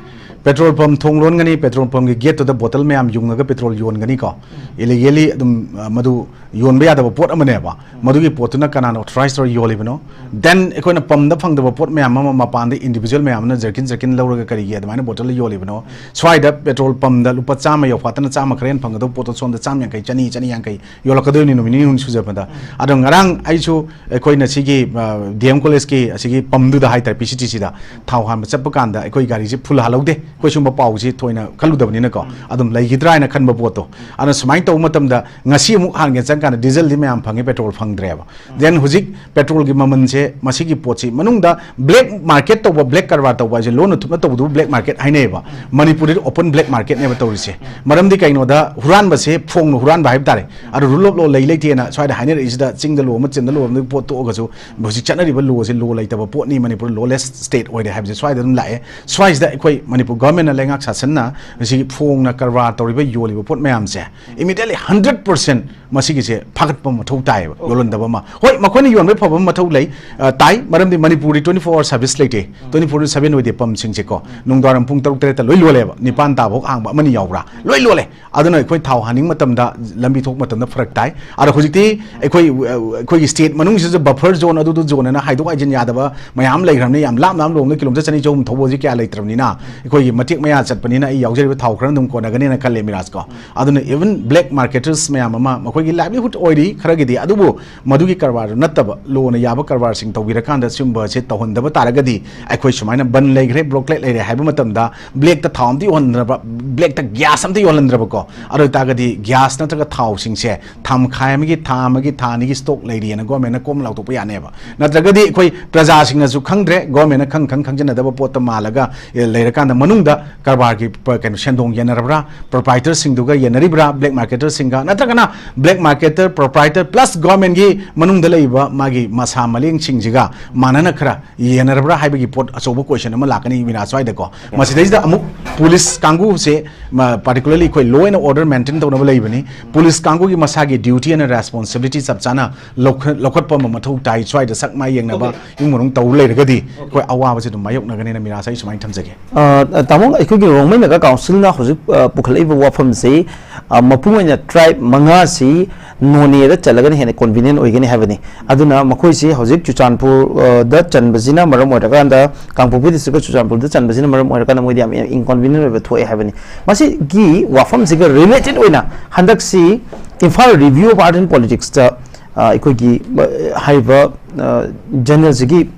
ꯄꯦꯇ꯭ꯔꯣꯜ ꯄꯝ ꯊꯣꯡ ꯂꯣꯟꯒꯅꯤ, ꯄꯦꯇ꯭ꯔꯣꯜ ꯄꯝꯒꯤ ꯒꯦꯠꯇꯨꯗ ꯕꯣꯇꯜ ꯃꯌꯥꯝ ꯌꯨꯡꯉꯒ ꯄꯦꯇ꯭ꯔꯣꯜ ꯌꯣꯟꯒꯅꯤꯀꯣ꯫ ꯏꯂꯤꯒꯦꯂꯤ ꯑꯗꯨꯝ, ꯑ, ꯃꯗꯨ ꯌꯣꯟꯕ ꯌꯥꯗꯕ ꯄꯣꯠ ꯑꯃꯅꯦꯕ꯫ ꯃꯗꯨꯒꯤ ꯄꯣꯠꯇꯨꯅ ꯀꯅꯥꯅ ꯑꯣꯊꯣꯔꯥꯏꯁ ꯇꯧꯔ ꯌꯣꯜꯂꯤꯕꯅꯣ? ꯗꯦꯟ ꯑꯩꯈꯣꯏꯅ ꯄꯝꯗ ꯐꯪꯗꯕ ꯄꯣꯠ ꯃꯌꯥꯝ ꯑꯃ ꯃꯄꯥꯟꯗ ꯏꯟꯗꯤꯚꯤꯖꯨꯋꯦꯜ ꯃꯌꯥꯝ ꯑꯃꯅ ꯖꯔꯀꯤꯟ ꯖꯔꯀꯤꯟ ꯂꯧꯔꯒ ꯀꯔꯤꯒꯤ ꯑꯗꯨꯃꯥꯏꯅ ꯕꯣꯇꯜꯗ ꯌꯣꯜꯂꯤꯕꯅꯣ? ꯁ꯭ꯋꯥꯏꯗ ꯄꯦꯇ꯭ꯔꯣꯜ ꯄꯝꯗ ꯂꯨꯄꯥ ꯆꯥꯝꯃ ꯌꯧꯐꯥꯠꯇꯅ ꯆꯥꯝꯃ ꯈꯔ ꯍꯦꯟꯅ ꯐꯪꯒꯗꯕ ꯄꯣꯠꯇꯣ ꯁꯣꯝꯗ ꯆꯥꯝꯃ ꯌꯥꯡꯈꯩ, ꯆꯅꯤ, ꯆꯅꯤ ꯌꯥꯡꯈꯩ ꯌꯣꯜꯂꯛꯀꯗꯣꯏꯅꯤ ꯅꯨꯃꯤꯠ ꯅꯤꯅꯤ ꯍꯨꯝꯅꯤ ꯁꯨꯖꯕꯗ꯫ ꯑꯗꯣ ꯉꯔꯥꯡ ꯑꯩꯁꯨ ꯑꯩꯈꯣꯏꯅ ꯁꯤꯒꯤ, ꯑ, ꯗꯤ ꯑꯦꯝ ꯀꯣꯂꯦꯖꯀꯤ ꯑꯁꯤꯒꯤ ꯄꯝꯗꯨꯗ ꯍꯥꯏꯇꯥꯔꯦ, ꯄꯤ ꯁꯤ ꯇꯤ ꯁꯤꯗ ꯊꯥꯎ ꯍꯥꯟꯕ ꯆꯠꯄ ꯀꯥꯟꯗ ꯑꯩꯈꯣꯏ ꯒꯥꯔꯤꯁꯦ ꯐꯨꯜ ꯍꯥꯜꯍꯧꯗꯦ꯫ ꯑꯩꯈꯣꯏ ꯁꯨꯝꯕ ꯄꯥꯎꯁꯤ ꯊꯣꯏꯅ ꯈꯜꯂꯨꯗꯕꯅꯤꯅꯀꯣ, ꯑꯗꯨꯝ ꯂꯩꯈꯤꯗ꯭ꯔꯥ ꯍꯥꯏꯅ ꯈꯟꯕ ꯄꯣꯠꯇꯣ꯫ ꯑꯗꯨꯅ ꯁꯨꯃꯥꯏꯅ ꯇꯧꯕ ꯃꯇꯝꯗ ꯉꯁꯤ ꯑꯃꯨꯛ ꯍꯥꯟꯒꯦ ꯆꯪꯀꯥꯟꯗ ꯗꯤꯖꯜꯗꯤ ꯃꯌꯥꯝ ꯐꯪꯉꯤ, ꯄꯦꯇ꯭ꯔꯣꯜ ꯐꯪꯗ꯭ꯔꯦꯕ꯫ ꯗꯦꯟ ꯍꯧꯖꯤꯛ ꯄꯦꯇ꯭ꯔꯣꯜꯒꯤ ꯃꯃꯜꯁꯦ, ꯃꯁꯤꯒꯤ ꯄꯣꯠꯁꯤ ꯃꯅꯨꯡꯗ ꯕ꯭ꯂꯦꯛ ꯃꯥꯔꯀꯦꯠ ꯇꯧꯕ, ꯕ꯭ꯂꯦꯛ ꯀꯔꯕꯥꯔ ꯇꯧꯕ ꯍꯥꯏꯁꯦ ꯂꯣꯟꯅ ꯊꯨꯞꯅ ꯇꯧꯕꯗꯨꯕꯨ ꯕ꯭ꯂꯦꯛ ꯃꯥꯔꯀꯦꯠ ꯍꯥꯏꯅꯩꯌꯦꯕ꯫ ꯃꯅꯤꯄꯨꯔꯗꯗꯤ ꯑꯣꯄꯟ ꯕ꯭ꯂꯦꯛ ꯃꯥꯔꯀꯦꯠꯅꯦꯕ ꯇꯧꯔꯤꯁꯦ꯫ ꯃꯔꯝꯗꯤ ꯀꯩꯅꯣꯗ ꯍꯨꯔꯥꯟꯕꯁꯦ ꯐꯣꯡꯅ ꯍꯨꯔꯥꯟꯕ ꯍꯥꯏꯕ ꯇꯥꯔꯦ꯫ ꯑꯗꯣ ꯔꯨꯜ ꯑꯣꯐ ꯂꯣ ꯂꯩ ꯂꯩꯇꯦꯅ ꯁ꯭ꯋꯥꯏꯗ ꯍꯥꯏꯅꯔꯛꯏꯁꯤꯗ ꯆꯤꯡꯗ ꯂꯣ ꯑꯃ, ꯆꯤꯡꯗ ꯂꯣ ꯑꯃꯗꯒꯤ ꯄꯣꯠ ꯇꯣꯛꯑꯒꯁꯨ ꯍꯧꯖꯤꯛ ꯆꯠꯅꯔꯤꯕ ꯂꯣꯁꯦ ꯂꯣ ꯂꯩꯇꯕ ꯄꯣꯠꯅꯤ, ꯃꯅꯤꯄꯨꯔ ꯂꯣꯂꯦꯁ ꯁ꯭ꯇꯦꯠ ꯑꯣꯏꯔꯦ ꯍꯥꯏꯕꯁꯦ ꯁ꯭ꯋꯥꯏꯗ ꯑꯗꯨꯝ ꯂꯥꯛꯑꯦ꯫ ꯁ꯭ꯋꯥꯏꯁꯤꯗ ꯑꯩꯈꯣꯏ ꯃꯅꯤꯄꯨꯔ ꯒꯣꯔꯃꯦꯟꯅ ꯂꯩꯉꯥꯛ ꯁꯥꯁꯟꯅ ꯉꯁꯤꯒꯤ ꯐꯣꯡꯅ ꯀꯔꯕꯥꯔ ꯇꯧꯔꯤꯕ, ꯌꯣꯜꯂꯤꯕ ꯄꯣꯠ ꯃꯌꯥꯝꯁꯦ ꯏꯃꯤꯗꯤꯌꯦꯠꯂꯤ ꯍꯟꯗ꯭ꯔꯦꯠ ꯄꯥꯔꯁꯦꯟ ꯃꯁꯤꯒꯤꯁꯦ ꯐꯥꯒꯠꯄ ꯃꯊꯧ ꯇꯥꯏꯌꯦꯕ꯫ ꯌꯣꯜꯍꯟꯗꯕ ꯑꯃ, ꯍꯣꯏ, ꯃꯈꯣꯏꯅ ꯌꯣꯟꯕ ꯐꯕ ꯃꯊꯧ ꯂꯩ, ꯑ, ꯇꯥꯏ꯫ ꯃꯔꯝꯗꯤ ꯃꯅꯤꯄꯨꯔꯗꯤ twenty four hour service ꯂꯩꯇꯦ, twenty four seven ꯑꯣꯏꯗꯦ ꯄꯝꯁꯤꯡꯁꯦꯀꯣ꯫ ꯅꯨꯡꯗꯥꯡꯋꯥꯏꯔꯝ ꯄꯨꯡ ꯇꯔꯨꯛ ꯇꯔꯦꯠꯇ ꯂꯣꯏ ꯂꯣꯜꯂꯦꯕ, ꯅꯤꯄꯥꯟ ꯇꯥꯕꯐꯥꯎ ꯍꯥꯡꯕ ꯑꯃꯅꯤ ꯌꯥꯎꯕ꯭ꯔꯥ? ꯂꯣꯏ ꯂꯣꯜꯂꯦ꯫ ꯑꯗꯨꯅ ꯑꯩꯈꯣꯏ ꯊꯥꯎ ꯍꯥꯟꯅꯤꯡꯕ ꯃꯇꯝꯗ ꯂꯝꯕꯤ ꯊꯣꯛꯄ ꯃꯇꯝꯗ ꯐꯔꯛ ꯇꯥꯏ꯫ ꯑꯗꯣ ꯍꯧꯖꯤꯛꯇꯤ ꯑꯩꯈꯣꯏ, ꯑ, ꯑꯩꯈꯣꯏꯒꯤ ꯁ꯭ꯇꯦꯠ ꯃꯅꯨꯡꯁꯤꯗ ꯕꯐꯔ ꯖꯣꯟ, ꯑꯗꯨꯗꯨ ꯖꯣꯟ ꯑꯅ ꯍꯥꯏꯗꯣꯛ ꯍꯥꯏꯖꯤꯟ ꯌꯥꯗꯕ ꯃꯌꯥꯝ ꯂꯩꯈ꯭ꯔꯕꯅꯤ꯫ ꯌꯥꯝ ꯂꯥꯞ ꯂꯥꯞ ꯂꯣꯝꯗ ꯀꯤꯂꯣꯃꯤꯇꯔ ꯆꯅꯤ ꯆꯍꯨꯝ ꯊꯧꯕ ꯍꯧꯖꯤꯛ ꯀꯌꯥ ꯂꯩꯇ꯭ꯔꯕꯅꯤꯅ ꯑꯩꯈꯣꯏꯒꯤ ꯃꯇꯦꯛ ꯃꯌꯥ ꯆꯠꯄꯅꯤꯅ ꯑꯩ ꯌꯥꯎꯖꯔꯤꯕ ꯊꯥꯎ ꯈꯔ ꯑꯗꯨꯝ ꯀꯣꯟꯅꯒꯅꯤꯅ ꯈꯜꯂꯦ ꯃꯤꯔꯥꯖꯀꯣ꯫ ꯑꯗꯨꯅ even black marketers ꯃꯌꯥꯝ ꯑꯃ ꯃꯈꯣꯏꯒꯤ livelihood ꯑꯣꯏꯔꯤ ꯈꯔꯒꯤꯗꯤ, ꯑꯗꯨꯕꯨ ꯃꯗꯨꯒꯤ ꯀꯔꯕꯥꯔꯗꯨ ꯅꯠꯇꯕ ꯂꯣꯅ ꯌꯥꯕ ꯀꯔꯕꯥꯔꯁꯤꯡ ꯇꯧꯕꯤꯔꯀꯥꯟꯗ ꯁꯤꯒꯨꯝꯕꯁꯦ ꯇꯧꯍꯟꯗꯕ ꯇꯥꯔꯒꯗꯤ ꯑꯩꯈꯣꯏ ꯁꯨꯃꯥꯏꯅ ꯕꯟ ꯂꯩꯈ꯭ꯔꯦ, ꯕ꯭ꯂꯣꯀꯦꯠ ꯂꯩꯔꯦ ꯍꯥꯏꯕ ꯃꯇꯝꯗ ꯕ꯭ꯂꯦꯛꯇ ꯊꯥꯎ ꯑꯝꯇ ꯌꯣꯜꯍꯟꯗ꯭ꯔꯕ, ꯕ꯭ꯂꯦꯛꯇ ꯒ꯭ꯌꯥꯁ ꯑꯝꯇ ꯌꯣꯜꯍꯟꯗ꯭ꯔꯕꯀꯣ꯫ ꯑꯗꯨ ꯑꯣꯏꯇꯥꯔꯒꯗꯤ ꯒ꯭ꯌꯥꯁ ꯅꯠꯇ꯭ꯔꯒ ꯊꯥꯎꯁꯤꯡꯁꯦ ꯊꯥ ꯃꯈꯥꯏ ꯑꯃꯒꯤ, ꯊꯥ ꯑꯃꯒꯤ, ꯊꯥ ꯑꯅꯤꯒꯤ ꯁ꯭ꯇꯣꯛ ꯂꯩꯔꯤꯑꯅ ꯒꯣꯔꯃꯦꯟꯅ ꯀꯣꯝ ꯂꯥꯎꯊꯣꯛꯄ ꯌꯥꯅꯦꯕ꯫ ꯅꯠꯇ꯭ꯔꯒꯗꯤ ꯑꯩꯈꯣꯏ ꯄ꯭ꯔꯖꯥꯁꯤꯡꯅꯁꯨ ꯈꯪꯗ꯭ꯔꯦ, ꯒꯣꯔꯃꯦꯟꯅ ꯈꯪ ꯈꯪ ꯈꯪꯖꯤꯟꯅꯗꯕ ꯄꯣꯠꯇ ꯃꯥꯜꯂꯒ, ꯑꯦ, ꯂꯩꯔꯀꯥꯟꯗ ꯃꯅꯨꯡꯗ ꯀꯔꯕꯥꯔꯒꯤ ꯄ-, ꯀꯩꯅꯣ, ꯁꯦꯟꯗꯣꯡ ꯌꯦꯟꯅꯔꯕ꯭ꯔꯥ, ꯄ꯭ꯔꯣꯄ꯭ꯔꯥꯏꯇꯔꯁꯤꯡꯗꯨꯒ ꯌꯦꯟꯅꯔꯤꯕ꯭ꯔꯥ, ꯕ꯭ꯂꯦꯛ ꯃꯥꯔꯀꯦꯇꯔꯁꯤꯡꯒ, ꯅꯠꯇ꯭ꯔꯒꯅ ꯕ꯭ꯂꯦꯛ ꯃꯥꯔꯀꯦꯇꯔ, ꯄ꯭ꯔꯣꯄ꯭ꯔꯥꯏꯇꯔ plus ꯒꯣꯔꯃꯦꯟꯒꯤ ꯃꯅꯨꯡꯗ ꯂꯩꯔꯤꯕ ꯃꯥꯒꯤ ꯃꯁꯥ ꯃꯂꯦꯡꯁꯤꯡꯁꯤꯒ ꯃꯥꯟꯅꯅ ꯈꯔ ꯌꯦꯟꯅꯔꯕ꯭ꯔꯥ ꯍꯥꯏꯕꯒꯤ ꯄꯣꯠ ꯑꯆꯧꯕ ꯀꯣꯏꯁꯟ ꯑꯃ ꯂꯥꯛꯀꯅꯤ ꯃꯤꯔꯥ ꯁ꯭ꯋꯥꯏꯗꯀꯣ꯫ ꯃꯁꯤꯗꯩꯁꯤꯗ ꯑꯃꯨꯛ ꯄꯨꯂꯤꯁ ꯀꯥꯡꯕꯨꯁꯦ, ꯃ-, particularly ꯑꯩꯈꯣꯏ law and order maintain ꯇꯧꯅꯕ ꯂꯩꯕꯅꯤ꯫ ꯄꯨꯂꯤꯁ ꯀꯥꯡꯕꯨꯒꯤ ꯃꯁꯥꯒꯤ duty and responsibility ꯆꯞ ꯆꯥꯅ ꯂꯧꯈ-, ꯂꯧꯈꯠꯄ ꯑꯃ ꯃꯊꯧ ꯇꯥꯏ꯫ ꯁ꯭ꯋꯥꯏꯗ ꯁꯛ ꯃꯥꯏ ꯌꯦꯡꯅꯕ, ꯏꯃꯨꯡ ꯃꯅꯨꯡ ꯇꯧ ꯂꯩꯔꯒꯗꯤ ꯑꯩꯈꯣꯏ ꯑꯋꯥꯕꯁꯦ ꯑꯗꯨꯝ ꯃꯥꯌꯣꯛꯅꯒꯅꯤꯅ ꯃꯤꯔꯥꯁ ꯑꯩ ꯁꯨꯃꯥꯏꯅ ꯊꯝꯖꯒꯦ꯫ ꯑ, ꯇꯥꯃꯣ, ꯑꯩꯈꯣꯏꯒꯤ ꯔꯣꯡꯃꯩ ꯅꯥꯒꯥ ꯀꯥꯎꯟꯁꯤꯜꯅ ꯍꯧꯖꯤꯛ, ꯑ, ꯄꯨꯈꯠꯂꯛꯏꯕ ꯋꯥꯐꯝꯁꯤ, ꯑ, ꯃꯄꯨꯡ ꯑꯣꯏꯅ ꯇ꯭ꯔꯥꯏꯕ ꯃꯉꯥꯁꯤ ꯅꯣꯅꯦꯗ ꯆꯠꯂꯒꯅ ꯍꯦꯟꯅ ꯀꯣꯟꯚꯤꯅꯤꯌꯦꯟ ꯑꯣꯏꯒꯅꯤ ꯍꯥꯏꯕꯅꯤ꯫ ꯑꯗꯨꯅ ꯃꯈꯣꯏꯁꯤ ꯍꯧꯖꯤꯛ ꯆꯨꯔꯆꯥꯟꯄꯨꯔ, ꯑ, ꯗ ꯆꯟꯕꯁꯤꯅ ꯃꯔꯝ ꯑꯣꯏꯔꯀꯥꯟꯗ, ꯀꯥꯡꯄꯣꯛꯄꯤ ꯗꯤꯁꯇ꯭ꯔꯤꯛꯀ ꯆꯨꯔꯆꯥꯟꯄꯨꯔꯗ ꯆꯟꯕꯁꯤꯅ ꯃꯔꯝ ꯑꯣꯏꯔꯀꯥꯟꯗ ꯃꯣꯏꯗꯤ ꯌꯥꯝ ꯏꯟꯀꯣꯟꯚꯤꯅꯤꯌꯦꯟ ꯑꯣꯏꯕ ꯊꯣꯛꯑꯦ ꯍꯥꯏꯕꯅꯤ꯫ ꯃꯁꯤꯒꯤ ꯋꯥꯐꯝꯁꯤꯒ ꯔꯤꯂꯦꯇꯦꯠ ꯑꯣꯏꯅ ꯍꯟꯗꯛꯁꯤ Imphal review of art and ꯄꯣꯂꯤꯇꯤꯛꯁꯇ, ꯑ, ꯑꯩꯈꯣꯏꯒꯤ, ꯑ, ꯍꯥꯏꯔꯤꯕ, ꯑ, ꯖꯔꯅꯦꯜꯁꯤꯒꯤ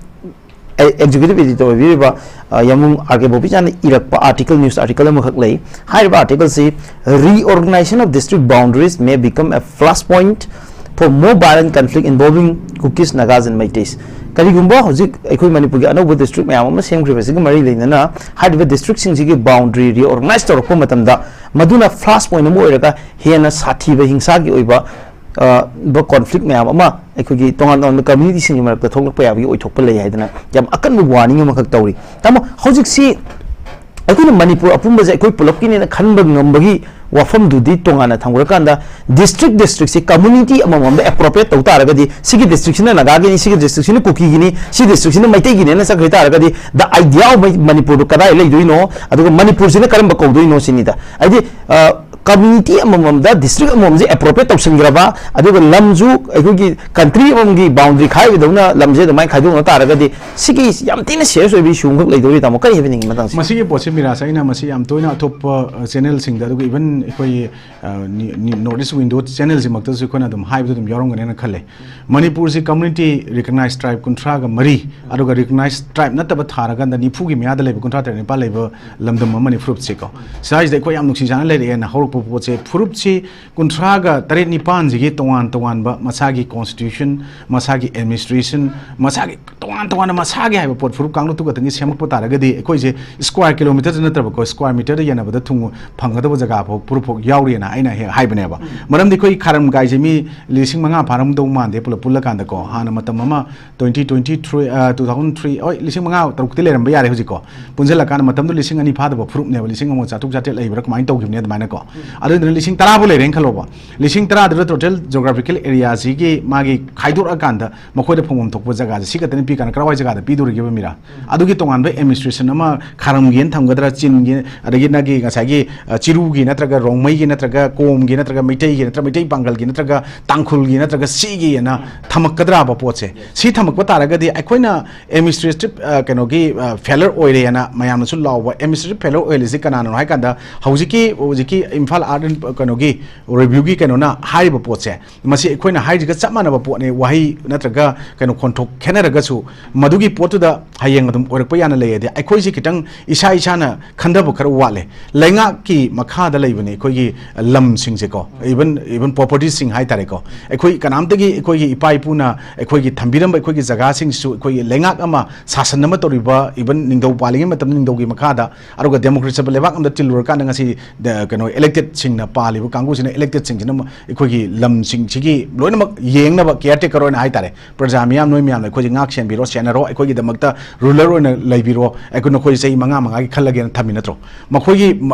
ꯑꯦ-, ꯑꯦꯛꯖꯤꯀ꯭ꯌꯨꯇꯤꯚ ꯑꯦꯗꯤꯇꯔ ꯑꯣꯏꯕꯤꯔꯤꯕ, ꯑ, ꯌꯥꯝꯕꯨꯡ ꯑꯥꯔ ꯀꯦ ꯕꯣꯕꯤꯆꯥꯟꯅ ꯏꯔꯛꯄ ꯑꯥꯔꯇꯤꯀꯜ, ꯅ꯭ꯌꯨꯁ ꯑꯥꯔꯇꯤꯀꯜ ꯑꯃꯈꯛ ꯂꯩ꯫ ꯍꯥꯏꯔꯤꯕ ꯑꯥꯔꯇꯤꯀꯜꯁꯤ, "Reorganization of district boundaries may become a flashpoint for more violent conflict involving Kukis, Nagas and Meiteis"꯫ ꯀꯔꯤꯒꯨꯝꯕ ꯍꯧꯖꯤꯛ ꯑꯩꯈꯣꯏ ꯃꯅꯤꯄꯨꯔꯒꯤ ꯑꯅꯧꯕ ꯗꯤꯁꯇ꯭ꯔꯤꯛ ꯃꯌꯥꯝ ꯑꯃ ꯁꯦꯝꯈ꯭ꯔꯤꯕꯁꯤꯒ ꯃꯔꯤ ꯂꯩꯅꯅ ꯍꯥꯏꯔꯤꯕ ꯗꯤꯁꯇ꯭ꯔꯤꯛꯁꯤꯡꯁꯤꯒꯤ ꯕꯥꯎꯟꯗꯔꯤ ꯔꯤꯑꯣꯔꯒꯅꯥꯏꯁ ꯇꯧꯔꯛꯄ ꯃꯇꯝꯗ ꯃꯗꯨꯅ ꯐ꯭ꯂꯥꯁ ꯄꯣꯏꯟꯠ ꯑꯃ ꯑꯣꯏꯔꯒ ꯍꯦꯟꯅ ꯁꯥꯊꯤꯕ ꯍꯤꯡꯁꯥꯒꯤ ꯑꯣꯏꯕ, ꯑ, ꯕ ꯀꯣꯟꯐ꯭ꯂꯤꯛ ꯃꯌꯥꯝ ꯑꯃ ꯑꯩꯈꯣꯏꯒꯤ ꯇꯣꯉꯥꯟ ꯇꯣꯉꯥꯟꯕ ꯀꯝꯃ꯭ꯌꯨꯅꯤꯇꯤꯁꯤꯡꯒꯤ ꯃꯔꯛꯇ ꯊꯣꯛꯂꯛꯄ ꯌꯥꯕꯒꯤ ꯑꯣꯏꯊꯣꯛꯄ ꯂꯩ ꯍꯥꯏꯗꯅ ꯌꯥꯝ ꯑꯀꯟꯕ ꯋꯥꯔꯅꯤꯡ ꯑꯃꯈꯛ ꯇꯧꯔꯤ꯫ ꯇꯥꯃꯣ, ꯍꯧꯖꯤꯛꯁꯤ ꯑꯩꯈꯣꯏꯅ ꯃꯅꯤꯄꯨꯔ ꯑꯄꯨꯝꯕꯁꯦ ꯑꯩꯈꯣꯏ ꯄꯨꯂꯞꯀꯤꯅꯦꯅ ꯈꯟꯕ ꯉꯝꯕꯒꯤ ꯋꯥꯐꯝꯗꯨꯗꯤ ꯇꯣꯉꯥꯟꯅ ꯊꯝꯈ꯭ꯔꯀꯥꯟꯗ, ꯗꯤꯁꯇ꯭ꯔꯤꯛ ꯗꯤꯁꯇ꯭ꯔꯤꯛꯁꯤ ꯀꯝꯃꯨꯅꯤꯇꯤ ꯑꯃꯃꯝꯗ ꯑꯦꯄ꯭ꯔꯣꯄ꯭ꯔꯤꯌꯦꯠ ꯇꯧ ꯇꯥꯔꯒꯗꯤ, ꯁꯤꯒꯤ ꯗꯤꯁꯇ꯭ꯔꯤꯛꯁꯤꯅ ꯅꯥꯒꯥꯒꯤꯅꯤ, ꯁꯤꯒꯤ ꯗꯤꯁꯇ꯭ꯔꯤꯛꯁꯤꯅ ꯀꯨꯀꯤꯒꯤꯅꯤ, ꯁꯤ ꯗꯤꯁꯇ꯭ꯔꯤꯛꯁꯤꯅ ꯃꯩꯇꯩꯒꯤꯅꯦꯅ ꯆꯠꯈ꯭ꯔ ꯇꯥꯔꯒꯗꯤ, the idea of ꯃꯅꯤꯄꯨꯔꯗꯨ ꯀꯗꯥꯏ ꯂꯩꯗꯣꯏꯅꯣ, ꯑꯗꯨꯒ ꯃꯅꯤꯄꯨꯔꯁꯤꯅ ꯀꯔꯝꯕ ꯀꯧꯗꯣꯏꯅꯣ ꯁꯤꯅꯤꯗ꯫ ꯍꯥꯏꯗꯤ, ꯀꯝꯃꯨꯅꯤꯇꯤ ꯑꯃꯃꯝꯗ, ꯗꯤꯁꯇ꯭ꯔꯤꯛ ꯑꯃꯃꯝꯁꯦ ꯑꯦꯄ꯭ꯔꯣꯄ꯭ꯔꯤꯌꯦꯠ ꯇꯧꯁꯤꯟꯈ꯭ꯔꯕ, ꯑꯗꯨꯒ ꯂꯝꯁꯨ ꯑꯩꯈꯣꯏꯒꯤ ꯀꯟꯇ꯭ꯔꯤ ꯑꯃꯃꯝꯒꯤ ꯕꯥꯎꯟꯗꯔꯤ ꯈꯥꯏꯕꯗꯧꯅ ꯂꯝꯁꯦ ꯑꯗꯨꯃꯥꯏꯅ ꯈꯥꯏꯗꯣꯛꯅ ꯇꯥꯔꯒꯗꯤ, ꯁꯤꯒꯤ ꯌꯥꯝ ꯊꯤꯅ ꯁꯤꯔꯤꯌꯁ ꯑꯣꯏꯕ ꯏꯁꯨ ꯑꯃꯈꯛ ꯂꯩꯗꯧꯔꯤ, ꯇꯥꯃꯣ꯫ ꯀꯔꯤ ꯍꯥꯏꯕꯤꯅꯤꯡꯉꯤ ꯃꯇꯥꯡꯁꯦ? ꯃꯁꯤꯒꯤ ꯄꯣꯠꯁꯤ, ꯃꯤꯔꯥꯁ, ꯑꯩꯅ ꯃꯁꯤ ꯌꯥꯝ ꯇꯣꯏꯅ ꯑꯇꯣꯞꯄ, ꯑ, ꯆꯦꯅꯦꯜꯁꯤꯡꯗ, ꯑꯗꯨꯒ ꯏꯚꯟ ꯑꯩꯈꯣꯏꯒꯤ, ꯑ, ꯅꯤ-, ꯅꯤ-, ꯅꯣꯔꯠ ꯏꯁ ꯋꯤꯟꯗꯣ ꯆꯦꯅꯦꯜꯁꯤꯃꯛꯇꯁꯨ ꯑꯩꯈꯣꯏꯅ ꯑꯗꯨꯝ ꯍꯥꯏꯕꯗ ꯑꯗꯨꯝ ꯌꯥꯎꯔꯝꯒꯅꯦꯅ ꯈꯜꯂꯦ꯫ ꯃꯅꯤꯄꯨꯔꯁꯤ ꯀꯝꯃꯨꯅꯤꯇꯤ ꯔꯤꯀꯛꯅꯥꯏꯁ ꯇ꯭ꯔꯥꯏꯕ ꯀꯨꯟꯊ꯭ꯔꯥꯒ ꯃꯔꯤ, ꯑꯗꯨꯒ ꯔꯤꯀꯛꯅꯥꯏꯁ ꯇ꯭ꯔꯥꯏꯕ ꯅꯠꯇꯕ ꯊꯥꯔꯀꯥꯟꯗ ꯅꯤꯐꯨꯒꯤ ꯃꯌꯥꯗ ꯂꯩꯕ, ꯀꯨꯟꯊ꯭ꯔꯥ ꯇꯔꯦꯠ ꯅꯤꯄꯥꯜ ꯂꯩꯕ ꯂꯝꯗꯝ ꯑꯃꯅꯤ ꯐꯨꯔꯨꯞꯁꯤꯀꯣ꯫ ꯁꯤꯗꯩꯁꯤꯗ ꯑꯩꯈꯣꯏ ꯌꯥꯝ ꯅꯨꯡꯁꯤ ꯆꯥꯟꯅ ꯂꯩꯔꯛꯑꯦꯅ ꯍꯧꯔꯛꯄ ꯄꯣꯠꯁꯦ, ꯐꯨꯔꯨꯞꯁꯤ ꯀꯨꯟꯊ꯭ꯔꯥꯒ ꯇꯔꯦꯠ ꯅꯤꯄꯥꯟꯁꯤꯒꯤ ꯇꯣꯉꯥꯟ ꯇꯣꯉꯥꯟꯕ ꯃꯁꯥꯒꯤ ꯀꯣꯟꯁꯇꯤꯇ꯭ꯌꯨꯁꯟ, ꯃꯁꯥꯒꯤ ꯑꯦꯗꯃꯤꯅꯤꯁꯇ꯭ꯔꯦꯁꯟ, ꯃꯁꯥꯒꯤ ꯇꯣꯉꯥꯟ ꯇꯣꯉꯥꯟꯅ ꯃꯁꯥꯒꯤ ꯍꯥꯏꯕ ꯄꯣꯠ ꯐꯨꯔꯨꯞ ꯀꯥꯡꯂꯨꯞꯇꯨ ꯈꯛꯇꯪꯒꯤ ꯁꯦꯝꯃꯛꯄ ꯇꯥꯔꯒꯗꯤ, ꯑꯩꯈꯣꯏꯁꯦ ꯁ꯭ꯀ꯭ꯋꯥꯔ ꯀꯤꯂꯣꯃꯤꯇꯔꯗ ꯅꯠꯇ꯭ꯔꯕꯀꯣ, ꯁ꯭ꯀ꯭ꯋꯥꯔ ꯃꯤꯇꯔꯗ ꯌꯦꯟꯅꯕꯗ ꯊꯨꯡ ꯐꯪꯒꯗꯕ ꯖꯒꯥ ꯐꯥꯎ ꯐꯨꯔꯨꯞ ꯐꯥꯎ ꯌꯥꯎꯔꯤꯑꯅ ꯑꯩꯅ ꯍꯦꯛ ꯍꯥꯏꯕꯅꯦꯕ꯫ ꯃꯔꯝꯗꯤ ꯑꯩꯈꯣꯏ ꯈꯥꯔꯝ ꯀꯥꯏꯁꯦ ꯃꯤ ꯂꯤꯁꯤꯡ ꯃꯉꯥ ꯐꯥꯔꯝꯗꯧ ꯃꯥꯟꯗꯦ ꯄꯨꯂꯞ ꯄꯨꯜꯂꯀꯥꯟꯗꯀꯣ꯫ ꯍꯥꯟꯅ ꯃꯇꯝ ꯑꯃ ꯇ꯭ꯋꯦꯟꯇꯤ ꯇ꯭ꯋꯦꯟꯇꯤ ꯊ꯭ꯔꯤ, ꯑ, ꯇꯨ ꯊꯥꯎꯖꯟ ꯊ꯭ꯔꯤ, ꯍꯣꯏ, ꯂꯤꯁꯤꯡ ꯃꯉꯥ ꯇꯔꯨꯛꯇꯤ ꯂꯩꯔꯝꯕ ꯌꯥꯔꯦ ꯍꯧꯖꯤꯛꯀꯣ꯫ ꯄꯨꯟꯁꯤꯜꯂꯀꯥꯟꯗ ꯃꯇꯝꯗꯨ ꯂꯤꯁꯤꯡ ꯑꯅꯤ ꯐꯥꯗꯕ ꯐꯨꯔꯨꯞꯅꯦꯕ, ꯂꯤꯁꯤꯡ ꯑꯃꯒ ꯆꯥꯇ꯭ꯔꯨꯛ ꯆꯥꯇ꯭ꯔꯦꯠ ꯂꯩꯕ꯭ꯔꯥ ꯀꯃꯥꯏꯅ ꯇꯧꯈꯤꯕꯅꯦ ꯑꯗꯨꯃꯥꯏꯅꯀꯣ꯫ ꯑꯗꯨꯗꯨꯅ ꯂꯤꯁꯤꯡ ꯇꯔꯥ ꯐꯥꯎ ꯂꯩꯔꯦꯅ ꯈꯜꯂꯣꯕ꯫ ꯂꯤꯁꯤꯡ ꯇꯔꯥꯗꯨꯗ ꯇꯣꯇꯦꯜ ꯖꯣꯒ꯭ꯔꯥꯐꯤꯀꯦꯜ ꯑꯦꯔꯤꯌꯥꯁꯤꯒꯤ ꯃꯥꯒꯤ ꯈꯥꯏꯗꯣꯔꯛꯑꯀꯥꯟꯗ ꯃꯈꯣꯏꯗ ꯐꯪꯐꯝ ꯊꯣꯛꯄ ꯖꯒꯥꯁꯦ ꯁꯤ ꯈꯛꯇꯅꯤ ꯄꯤ ꯀꯥꯟꯗ ꯀꯔꯥꯏꯋꯥꯏ ꯖꯒꯥꯗ ꯄꯤꯗꯣꯔꯤꯒꯦꯕ ꯃꯤꯔꯥ? ꯑꯗꯨꯒꯤ ꯇꯣꯉꯥꯟꯕ ꯑꯦꯗꯃꯤꯅꯤꯁꯇ꯭ꯔꯦꯁꯟ ꯑꯃ ꯈꯥꯔꯝꯒꯤꯅ ꯊꯝꯒꯗ꯭ꯔꯥ, ꯆꯤꯟꯒꯤ, ꯑꯗꯒꯤ ꯅꯪꯒꯤ ꯉꯁꯥꯏꯒꯤ, ꯑ, ꯆꯤꯔꯨꯒꯤ ꯅꯠꯇ꯭ꯔꯒ ꯔꯣꯡꯃꯩꯒꯤ ꯅꯠꯇ꯭ꯔꯒ ꯀꯣꯝꯒꯤ ꯅꯠꯇ꯭ꯔꯒ ꯃꯩꯇꯩꯒꯤ ꯅꯠꯇ꯭ꯔꯒ ꯃꯩꯇꯩ ꯄꯥꯡꯒꯜꯒꯤ ꯅꯠꯇ꯭ꯔꯒ ꯇꯥꯡꯈꯨꯜꯒꯤ ꯅꯠꯇ꯭ꯔꯒ ꯁꯤꯒꯤꯅ ꯊꯝꯃꯛꯀꯗ꯭ꯔꯥꯕ ꯄꯣꯠꯁꯦ? ꯁꯤ ꯊꯝꯃꯛꯄ ꯇꯥꯔꯒꯗꯤ ꯑꯩꯈꯣꯏꯅ ꯑꯦꯗꯃꯤꯅꯤꯁꯇ꯭ꯔꯦꯇꯤꯞ, ꯑ, ꯀꯩꯅꯣꯒꯤ, ꯑ, ꯐꯦꯂꯔ ꯑꯣꯏꯔꯦꯅ ꯃꯌꯥꯝꯅꯁꯨ ꯂꯥꯎꯕ꯫ ꯑꯦꯗꯃꯤꯅꯤꯁꯇ꯭ꯔꯦꯇꯤꯞ ꯐꯦꯂꯔ ꯑꯣꯏꯍꯜꯂꯤꯁꯤ ꯀꯅꯥꯅꯣ ꯍꯥꯏ ꯀꯥꯟꯗ, ꯍꯧꯖꯤꯛꯀꯤ, ꯍꯧꯖꯤꯛꯀꯤ ꯏꯝꯐꯥꯜ ꯑꯥꯔꯠ ꯑꯦꯟ, ꯀꯩꯅꯣꯒꯤ, ꯔꯤꯚ꯭ꯌꯨꯒꯤ ꯀꯩꯅꯣꯅ ꯍꯥꯏꯔꯤꯕ ꯄꯣꯠꯁꯦ, ꯃꯁꯤ ꯑꯩꯈꯣꯏꯅ ꯍꯥꯏꯔꯤꯁꯤꯒ ꯆꯞ ꯃꯥꯟꯅꯕ ꯄꯣꯠꯅꯤ꯫ ꯋꯥꯍꯩ ꯅꯠꯇ꯭ꯔꯒ ꯀꯩꯅꯣ ꯈꯣꯟꯊꯣꯛ ꯈꯦꯠꯅꯔꯒꯁꯨ, ꯃꯗꯨꯒꯤ ꯄꯣꯠꯇꯨꯗ ꯍꯌꯦꯡ ꯑꯗꯨꯝ ꯑꯣꯏꯔꯛꯄ ꯌꯥꯅ ꯂꯩꯔꯗꯤ, ꯑꯩꯈꯣꯏꯁꯤ ꯈꯤꯇꯪ ꯏꯁꯥ ꯏꯁꯥꯅ ꯈꯟꯊꯕ ꯈꯔ ꯋꯥꯠꯂꯦ꯫ ꯂꯩꯉꯥꯛꯀꯤ ꯃꯈꯥꯗ ꯂꯩꯕꯅꯤ ꯑꯩꯈꯣꯏꯒꯤ ꯂꯝꯁꯤꯡꯁꯦꯀꯣ, ꯏꯚꯟ, ꯏꯚꯟ ꯄ꯭ꯔꯣꯄꯔꯇꯤꯁꯤꯡ ꯍꯥꯏꯇꯥꯔꯦꯀꯣ꯫ ꯑꯩꯈꯣꯏ ꯀꯅꯥꯝꯇꯒꯤ, ꯑꯩꯈꯣꯏꯒꯤ ꯏꯄꯥ ꯏꯄꯨꯅ ꯑꯩꯈꯣꯏꯒꯤ ꯊꯝꯕꯤꯔꯝꯕ ꯑꯩꯈꯣꯏꯒꯤ ꯖꯒꯥꯁꯤꯡꯁꯤꯁꯨ, ꯑꯩꯈꯣꯏꯒꯤ ꯂꯩꯉꯥꯛ ꯑꯃ, ꯁꯥꯁꯟ ꯑꯃ ꯇꯧꯔꯤꯕ, ꯏꯚꯟ ꯅꯤꯡꯊꯧ ꯄꯥꯜꯂꯤꯉꯩ ꯃꯇꯝꯗ ꯅꯤꯡꯊꯧꯒꯤ ꯃꯈꯥꯗ, ꯑꯗꯨꯒ ꯗꯦꯃꯣꯀ꯭ꯔꯦꯁꯤ ꯂꯩꯕꯥꯛ ꯑꯃꯗ ꯇꯤꯜꯂꯨꯔꯀꯥꯟꯗ ꯉꯁꯤ ꯗ-, ꯀꯩꯅꯣ, ꯏꯂꯦꯛꯇꯦꯠ ꯁꯤꯡꯅ ꯄꯥꯜꯂꯤꯕ ꯀꯥꯡꯕꯨꯁꯤꯅ, ꯏꯂꯦꯛꯇꯦꯠꯁꯤꯡꯁꯤꯅ ꯑꯃ ꯑꯩꯈꯣꯏꯒꯤ ꯂꯝꯁꯤꯡꯁꯤꯒꯤ ꯂꯣꯏꯅꯃꯛ ꯌꯦꯡꯅꯕ ꯀꯤꯌꯔ ꯇꯦꯀꯔ ꯑꯣꯏꯅ ꯍꯥꯏꯇꯥꯔꯦ, ꯄ꯭ꯔꯖꯥ ꯃꯤꯌꯥꯝ, ꯅꯣꯏ ꯃꯌꯥꯝꯅ ꯑꯩꯈꯣꯏꯁꯦ ꯉꯥꯛ ꯁꯦꯟꯕꯤꯔꯣ, ꯁꯦꯟꯅꯔꯣ, ꯑꯩꯈꯣꯏꯒꯤꯗꯃꯛꯇ ꯔꯨꯂꯔ ꯑꯣꯏꯅ ꯂꯩꯕꯤꯔꯣ, ꯑꯩꯈꯣꯏ ꯅꯈꯣꯏ ꯆꯍꯤ ꯃꯉꯥ ꯃꯉꯥꯒꯤ ꯈꯜꯂꯒꯦꯅ ꯊꯝꯃꯤ ꯅꯠꯇ꯭ꯔꯣ? ꯃꯈꯣꯏꯒꯤ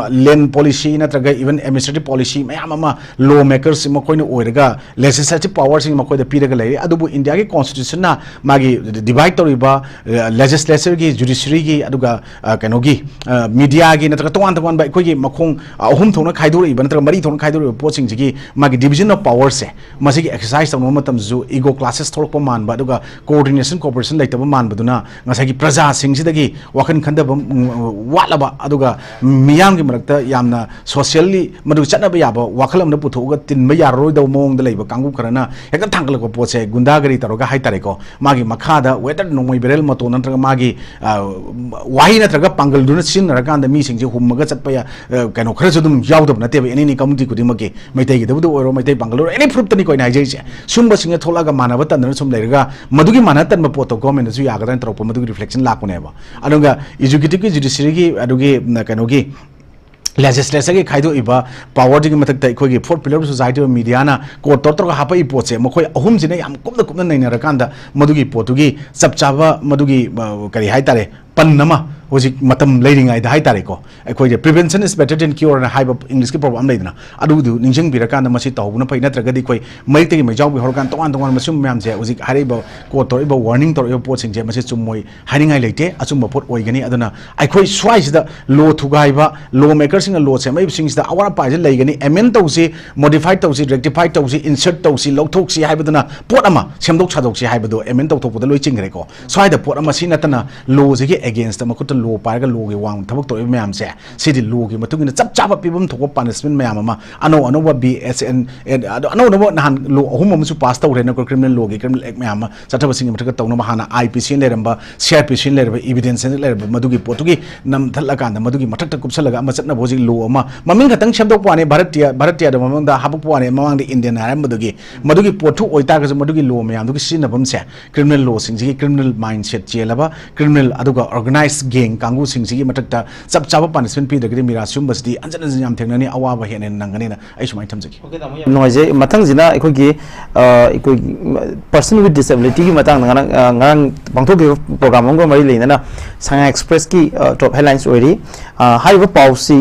ꯂꯦꯟ ꯄꯣꯂꯤꯁꯤ ꯅꯠꯇ꯭ꯔꯒ even ꯑꯦꯗꯃꯤꯅꯤꯁꯇ꯭ꯔꯦꯇꯤꯚ ꯄꯣꯂꯤꯁꯤ ꯃꯌꯥꯝ ꯑꯃ, ꯂꯣ ꯃꯦꯀꯔꯁ ꯃꯈꯣꯏꯅ ꯑꯣꯏꯔꯒ ꯂꯦꯖꯤꯁꯂꯦꯇꯤꯚ ꯄꯋꯔꯁꯤꯡ ꯃꯈꯣꯏꯗ ꯄꯤꯔꯒ ꯂꯩꯔꯦ꯫ ꯑꯗꯨꯕꯨ ꯏꯟꯗꯤꯌꯥꯒꯤ ꯀꯣꯟꯁꯇꯤꯇ꯭ꯌꯨꯁꯟꯅ ꯃꯥꯒꯤ ꯗꯤꯚꯥꯏꯠ ꯇꯧꯔꯤꯕ ꯂꯦꯖꯤꯁꯂꯦꯆꯔꯒꯤ, ꯖꯨꯗꯤꯁꯔꯤꯒꯤ, ꯑꯗꯨꯒ ꯑ, ꯀꯩꯅꯣꯒꯤ, ꯃꯤꯗꯤꯌꯥꯒꯤ ꯅꯠꯇ꯭ꯔꯒ ꯇꯣꯉꯥꯟ ꯇꯣꯉꯥꯟꯕ ꯑꯩꯈꯣꯏꯒꯤ ꯃꯈꯣꯡ ꯑꯍꯨꯝ ꯊꯣꯛꯅ ꯈꯥꯏꯗꯣꯔꯛꯏꯕ ꯅꯠꯇ꯭ꯔꯒ ꯃꯔꯤ ꯊꯣꯛꯅ ꯈꯥꯏꯗꯣꯔꯛꯏꯕ ꯄꯣꯠꯁꯤꯡꯁꯤꯒꯤ ꯃꯥꯒꯤ ꯗꯤꯕꯤꯖꯟ ꯑꯣꯐ ꯄꯋꯔꯁꯦ, ꯃꯁꯤꯒꯤ ꯑꯦꯛꯁꯔꯁꯥꯏꯁ ꯇꯧꯅꯕ ꯃꯇꯝꯗꯁꯨ ꯏꯒꯣ ꯀ꯭ꯂꯥꯁꯦꯁ ꯊꯣꯛꯂꯛꯄ ꯃꯥꯟꯕ, ꯑꯗꯨꯒ ꯀꯣꯑꯣꯔꯗꯤꯅꯦꯁꯟ, ꯀꯣꯑꯣꯄꯔꯦꯁꯟ ꯂꯩꯇꯕ ꯃꯥꯟꯕꯗꯨꯅ ꯉꯁꯥꯏꯒꯤ ꯄ꯭ꯔꯖꯥꯁꯤꯡꯁꯤꯗꯒꯤ ꯋꯥꯈꯜ ꯈꯟꯊꯕ, ꯎꯝ, ꯋꯥꯠꯂꯕ, ꯑꯗꯨꯒ ꯃꯤꯌꯥꯝꯒꯤ ꯃꯔꯛꯇ ꯌꯥꯝꯅ ꯁꯣꯁꯤꯌꯦꯜꯂꯤ ꯃꯗꯨ ꯆꯠꯅꯕ ꯌꯥꯕ ꯋꯥꯈꯜ ꯑꯃꯗ ꯄꯨꯊꯣꯛꯑꯒ ꯇꯤꯟꯕ ꯌꯥꯔꯔꯣꯏꯗꯧꯕ ꯃꯑꯣꯡꯗ ꯂꯩꯕ ꯀꯥꯡꯕꯨ ꯈꯔꯅ ꯍꯦꯛꯇ ꯊꯥꯡꯒꯠꯂꯛꯄ ꯄꯣꯠꯁꯦ, ꯒꯨꯟꯗꯥꯒꯔꯤ ꯇꯧꯔꯒ ꯍꯥꯏꯇꯥꯔꯦꯀꯣ, ꯃꯥꯒꯤ ꯃꯈꯥꯗ ꯋꯦꯗꯔ ꯅꯣꯡꯃꯩ ꯕꯦꯔꯦꯜ ꯃꯇꯣꯟ ꯅꯠꯇ꯭ꯔꯒ ꯃꯥꯒꯤ, ꯑ, ꯋꯥꯍꯩ ꯅꯠꯇ꯭ꯔꯒ ꯄꯥꯡꯒꯜꯗꯨꯅ ꯁꯤꯖꯤꯟꯅꯔꯀꯥꯟꯗ ꯃꯤꯁꯤꯡꯁꯦ ꯍꯨꯝꯃꯒ ꯆꯠꯄ ꯌꯥ-, ꯑ, ꯀꯩꯅꯣ ꯈꯔꯁꯨ ꯑꯗꯨꯝ ꯌꯥꯎꯗꯕ ꯅꯠꯇꯦꯕ, ꯑꯦꯅꯤ ꯑꯦꯅꯤ ꯀꯝꯃꯨꯅꯤꯇꯤ ꯈꯨꯗꯤꯡꯃꯛꯀꯤ, ꯃꯩꯇꯩꯒꯤꯗꯕꯨꯗ ꯑꯣꯏꯔꯣ, ꯃꯩꯇꯩ ꯄꯥꯡꯒꯜ ꯑꯣꯏꯔꯣ, ꯑꯦꯅꯤ ꯐꯨꯔꯨꯞꯇꯅꯤꯀꯣ ꯑꯩꯅ ꯍꯥꯏꯖꯔꯤꯁꯦ꯫ ꯁꯨꯝꯕꯁꯤꯡꯁꯦ ꯊꯣꯛꯂꯛꯑꯒ ꯃꯥꯟꯅꯕ ꯇꯟꯗꯅ ꯁꯨꯝ ꯂꯩꯔꯒ ꯃꯗꯨꯒꯤ ꯃꯥꯟꯅ ꯇꯟꯕ ꯄꯣꯠꯇꯣ ꯒꯣꯔꯃꯦꯟꯗꯁꯨ ꯌꯥꯒꯗ꯭ꯔꯥꯅ ꯇꯧꯔꯛꯄ, ꯃꯗꯨꯒꯤ ꯔꯤꯐ꯭ꯂꯦꯛꯁꯟ ꯂꯥꯛꯄꯅꯦꯕ꯫ ꯑꯗꯨꯒ ꯑꯦꯖꯨꯀꯦꯇꯤꯚꯀꯤ, ꯖꯨꯗꯤꯁꯤꯌꯔꯤꯒꯤ, ꯑꯗꯨꯒꯤ, ꯎꯝ, ꯀꯩꯅꯣꯒꯤ, ꯂꯦꯖꯤꯁꯂꯦꯆꯔꯒꯤ ꯈꯥꯏꯗꯣꯛꯏꯕ ꯄꯋꯔꯗꯨꯒꯤ ꯃꯊꯛꯇ ꯑꯩꯈꯣꯏꯒꯤ fourth pillar of society ꯑꯣꯏꯕ ꯃꯤꯗꯤꯌꯥꯅ ꯀꯣꯠ ꯇꯧꯔ ꯇꯧꯔꯒ ꯍꯥꯞꯄꯛꯏ ꯄꯣꯠꯁꯦ, ꯃꯈꯣꯏ ꯑꯍꯨꯝꯁꯤꯅ ꯌꯥꯝ ꯀꯨꯞꯅ ꯀꯨꯞꯅ ꯅꯩꯅꯔꯀꯥꯟꯗ ꯃꯗꯨꯒꯤ ꯄꯣꯠꯇꯨꯒꯤ ꯆꯞ ꯆꯥꯕ, ꯃꯗꯨꯒꯤ, ꯑ, ꯀꯔꯤ ꯍꯥꯏꯇꯥꯔꯦ, ꯄꯟ ꯑꯃ ꯍꯧꯖꯤꯛ ꯃꯇꯝ ꯂꯩꯔꯤꯉꯩꯗ ꯍꯥꯏꯇꯥꯔꯦꯀꯣ, ꯑꯩꯈꯣꯏꯁꯦ "Prevention is better than cure" ꯍꯥꯏꯅ ꯍꯥꯏꯕ ꯏꯪꯂꯤꯁꯀꯤ ꯄ꯭ꯔꯣꯚꯔꯕ ꯑꯃ ꯂꯩꯗꯅ, ꯑꯗꯨꯗꯨ ꯅꯤꯡꯁꯤꯡꯕꯤꯔꯀꯥꯟꯗ ꯃꯁꯤ ꯇꯧꯍꯧꯕꯅ ꯐꯩ꯫ ꯅꯠꯇ꯭ꯔꯒꯗꯤ ꯑꯩꯈꯣꯏ ꯃꯩꯇꯩꯒꯤ ꯃꯩꯖꯥꯎꯕꯤ ꯍꯧꯔꯀꯥꯟꯗ ꯇꯣꯉꯥꯟ ꯇꯣꯉꯥꯟꯕ ꯁꯨꯝ ꯃꯌꯥꯝꯁꯦ, ꯍꯧꯖꯤꯛ ꯍꯥꯏꯔꯛꯏꯕ ꯀꯣꯠ ꯇꯧꯔꯛꯏꯕ, ꯋꯥꯔꯅꯤꯡ ꯇꯧꯔꯛꯏꯕ ꯄꯣꯠꯁꯤꯡꯁꯦ, ꯃꯁꯤ ꯆꯨꯝꯃꯣꯏ ꯍꯥꯏꯅꯤꯡꯉꯥꯏ ꯂꯩꯇꯦ, ꯑꯆꯨꯝꯕ ꯄꯣꯠ ꯑꯣꯏꯒꯅꯤ꯫ ꯑꯗꯨꯅ ꯑꯩꯈꯣꯏ ꯁ꯭ꯋꯥꯏꯁꯤꯗ ꯂꯣ ꯊꯨꯒꯥꯏꯕ, ꯂꯣ ꯃꯦꯀꯔꯁꯤꯡꯅ ꯂꯣ ꯁꯦꯝꯃꯛꯏꯕꯁꯤꯡꯁꯤꯗ ꯑꯋꯥꯠ ꯑꯄꯥꯁꯦ ꯂꯩꯒꯅꯤ, ꯑꯦꯃꯦꯟ ꯇꯧꯁꯤ, ꯃꯣꯗꯤꯐꯥꯏ ꯇꯧꯁꯤ, ꯔꯦꯛꯇꯤꯐꯥꯏ ꯇꯧꯁꯤ, ꯏꯟꯁꯔꯠ ꯇꯧꯁꯤ, ꯂꯧꯊꯣꯛꯁꯤ ꯍꯥꯏꯕꯗꯨꯅ ꯄꯣꯠ ꯑꯃ, ꯁꯦꯝꯗꯣꯛ ꯁꯥꯗꯣꯛꯁꯤ ꯍꯥꯏꯕꯗꯣ ꯑꯦꯃꯦꯟ ꯇꯧꯊꯣꯛꯄꯗ ꯂꯣꯏ ꯆꯤꯡꯈ꯭ꯔꯦꯀꯣ꯫ ꯁ꯭ꯋꯥꯏꯗ ꯄꯣꯠ ꯑꯃ, ꯁꯤ ꯅꯠꯇꯅ ꯂꯣꯁꯤꯒꯤ ꯑꯦꯒꯦꯟꯁꯇ ꯃꯈꯨꯠꯇ ꯂꯣ ꯄꯥꯏꯔꯒ ꯂꯣꯒꯤ ꯋꯥꯡꯃ ꯊꯕꯛ ꯇꯧꯔꯤꯕ ꯃꯌꯥꯝꯁꯦ, ꯁꯤꯗꯤ ꯂꯣꯒꯤ ꯃꯇꯨꯡ ꯏꯟꯅ ꯆꯞ ꯆꯥꯕ ꯄꯤꯐꯝ ꯊꯣꯛꯄ ꯄꯥꯅꯤꯁꯃꯦꯟ ꯃꯌꯥꯝ ꯑꯃ, ꯑꯅꯧ ꯑꯅꯧꯕ ꯕꯤ ꯑꯦꯁ ꯑꯦꯟ, ꯑꯦꯟ, ꯑꯗꯣ ꯑꯅꯧ ꯑꯅꯧꯕ ꯅꯍꯥꯟ ꯂꯣ ꯑꯍꯨꯝ ꯑꯃꯁꯨ ꯄꯥꯁ ꯇꯧꯈ꯭ꯔꯦꯅꯀꯣ, ꯀ꯭ꯔꯤꯃꯤꯅꯦꯜ ꯂꯣꯒꯤ, ꯀ꯭ꯔꯤꯃꯤꯅꯦꯜ ꯑꯦꯛ ꯃꯌꯥꯝ ꯑꯃ ꯆꯠꯊꯕꯁꯤꯡꯒꯤ ꯃꯊꯛꯇ ꯇꯧꯅꯕ꯫ ꯍꯥꯟꯅ ꯑꯥꯏ ꯄꯤ ꯁꯤ ꯑꯦꯟ ꯂꯩꯔꯝꯕ, ꯁꯤ ꯑꯥꯔ ꯄꯤ ꯁꯤ ꯑꯦꯟ ꯂꯩꯔꯝꯕ, ꯏꯕꯤꯗꯦꯟꯁ ꯂꯩꯔꯝꯕ, ꯃꯗꯨꯒꯤ ꯄꯣꯠꯇꯨꯒꯤ ꯅꯝꯊꯠꯂꯀꯥꯟꯗ ꯃꯗꯨꯒꯤ ꯃꯊꯛꯇ ꯀꯨꯞꯁꯜꯂꯒ ꯑꯃ ꯆꯠꯅꯕ ꯍꯧꯖꯤꯛ ꯂꯣ ꯑꯃ ꯃꯃꯤꯡ ꯈꯛꯇꯪ ꯁꯦꯝꯗꯣꯛꯄ ꯋꯥꯅꯤ, ꯚꯥꯔꯠꯇꯤꯌꯥ, ꯚꯥꯔꯠꯇꯤꯌꯥꯗ ꯃꯃꯥꯡꯗ ꯍꯥꯄꯛꯄ ꯋꯥꯅꯤ, ꯃꯃꯥꯡꯗ ꯏꯟꯗꯤꯌꯟ ꯍꯥꯏꯔꯝꯕꯗꯨꯒꯤ꯫ ꯃꯗꯨꯒꯤ ꯄꯣꯠꯇꯨ ꯑꯣꯏꯇꯥꯔꯒꯁꯨ ꯃꯗꯨꯒꯤ ꯂꯣ ꯃꯌꯥꯝꯗꯨꯒꯤ ꯁꯤꯖꯤꯟꯅꯐꯝꯁꯦ ꯀ꯭ꯔꯤꯃꯤꯅꯦꯜ ꯂꯣꯁꯤꯡꯁꯤꯒꯤ ꯀ꯭ꯔꯤꯃꯤꯅꯦꯜ ꯃꯥꯏꯟꯁꯦꯠ ꯆꯦꯜꯂꯕ, ꯀ꯭ꯔꯤꯃꯤꯅꯦꯜ ꯑꯗꯨꯒ ꯑꯣꯔꯒꯅꯥꯏꯖ ꯒꯦꯡ ꯀꯥꯡꯕꯨꯁꯤꯡꯁꯤꯒꯤ ꯃꯊꯛꯇ ꯆꯞ ꯆꯥꯕ ꯄꯥꯅꯤꯁꯃꯦꯟ ꯄꯤꯗ꯭ꯔꯒꯗꯤ ꯃꯤꯔꯥ ꯁꯤꯒꯨꯝꯕꯁꯤꯗꯤ ꯍꯟꯖꯤꯟ ꯍꯟꯖꯤꯟ ꯌꯥꯝ ꯊꯦꯡꯅꯅꯤ, ꯑꯋꯥꯕ ꯍꯦꯟꯅ ꯍꯦꯟꯅ ꯅꯪꯒꯅꯤꯅ ꯑꯩ ꯁꯨꯃꯥꯏꯅ ꯊꯝꯖꯒꯦ꯫ ꯌꯥꯝ ꯅꯨꯡꯉꯥꯏꯖꯩ꯫ ꯃꯊꯪꯁꯤꯅ ꯑꯩꯈꯣꯏꯒꯤ ꯑ, ꯑꯩꯈꯣꯏꯒꯤ person with disabilityꯒꯤ ꯃꯇꯥꯡꯗ ꯉꯔꯥꯡ ꯑ, ꯉꯔꯥꯡ ꯄꯥꯡꯊꯣꯛꯈꯤꯕ ꯄ꯭ꯔꯣꯒ꯭ꯔꯥꯝ ꯑꯃꯒ ꯃꯔꯤ ꯂꯩꯅꯅ ꯁꯉꯥꯏ ꯑꯦꯛꯁꯄ꯭ꯔꯦꯁꯀꯤ ꯇꯣꯞ ꯍꯦꯗꯂꯥꯏꯟꯁ ꯑꯣꯏꯔꯤ꯫ ꯑ, ꯍꯥꯏꯔꯤꯕ ꯄꯥꯎꯁꯤ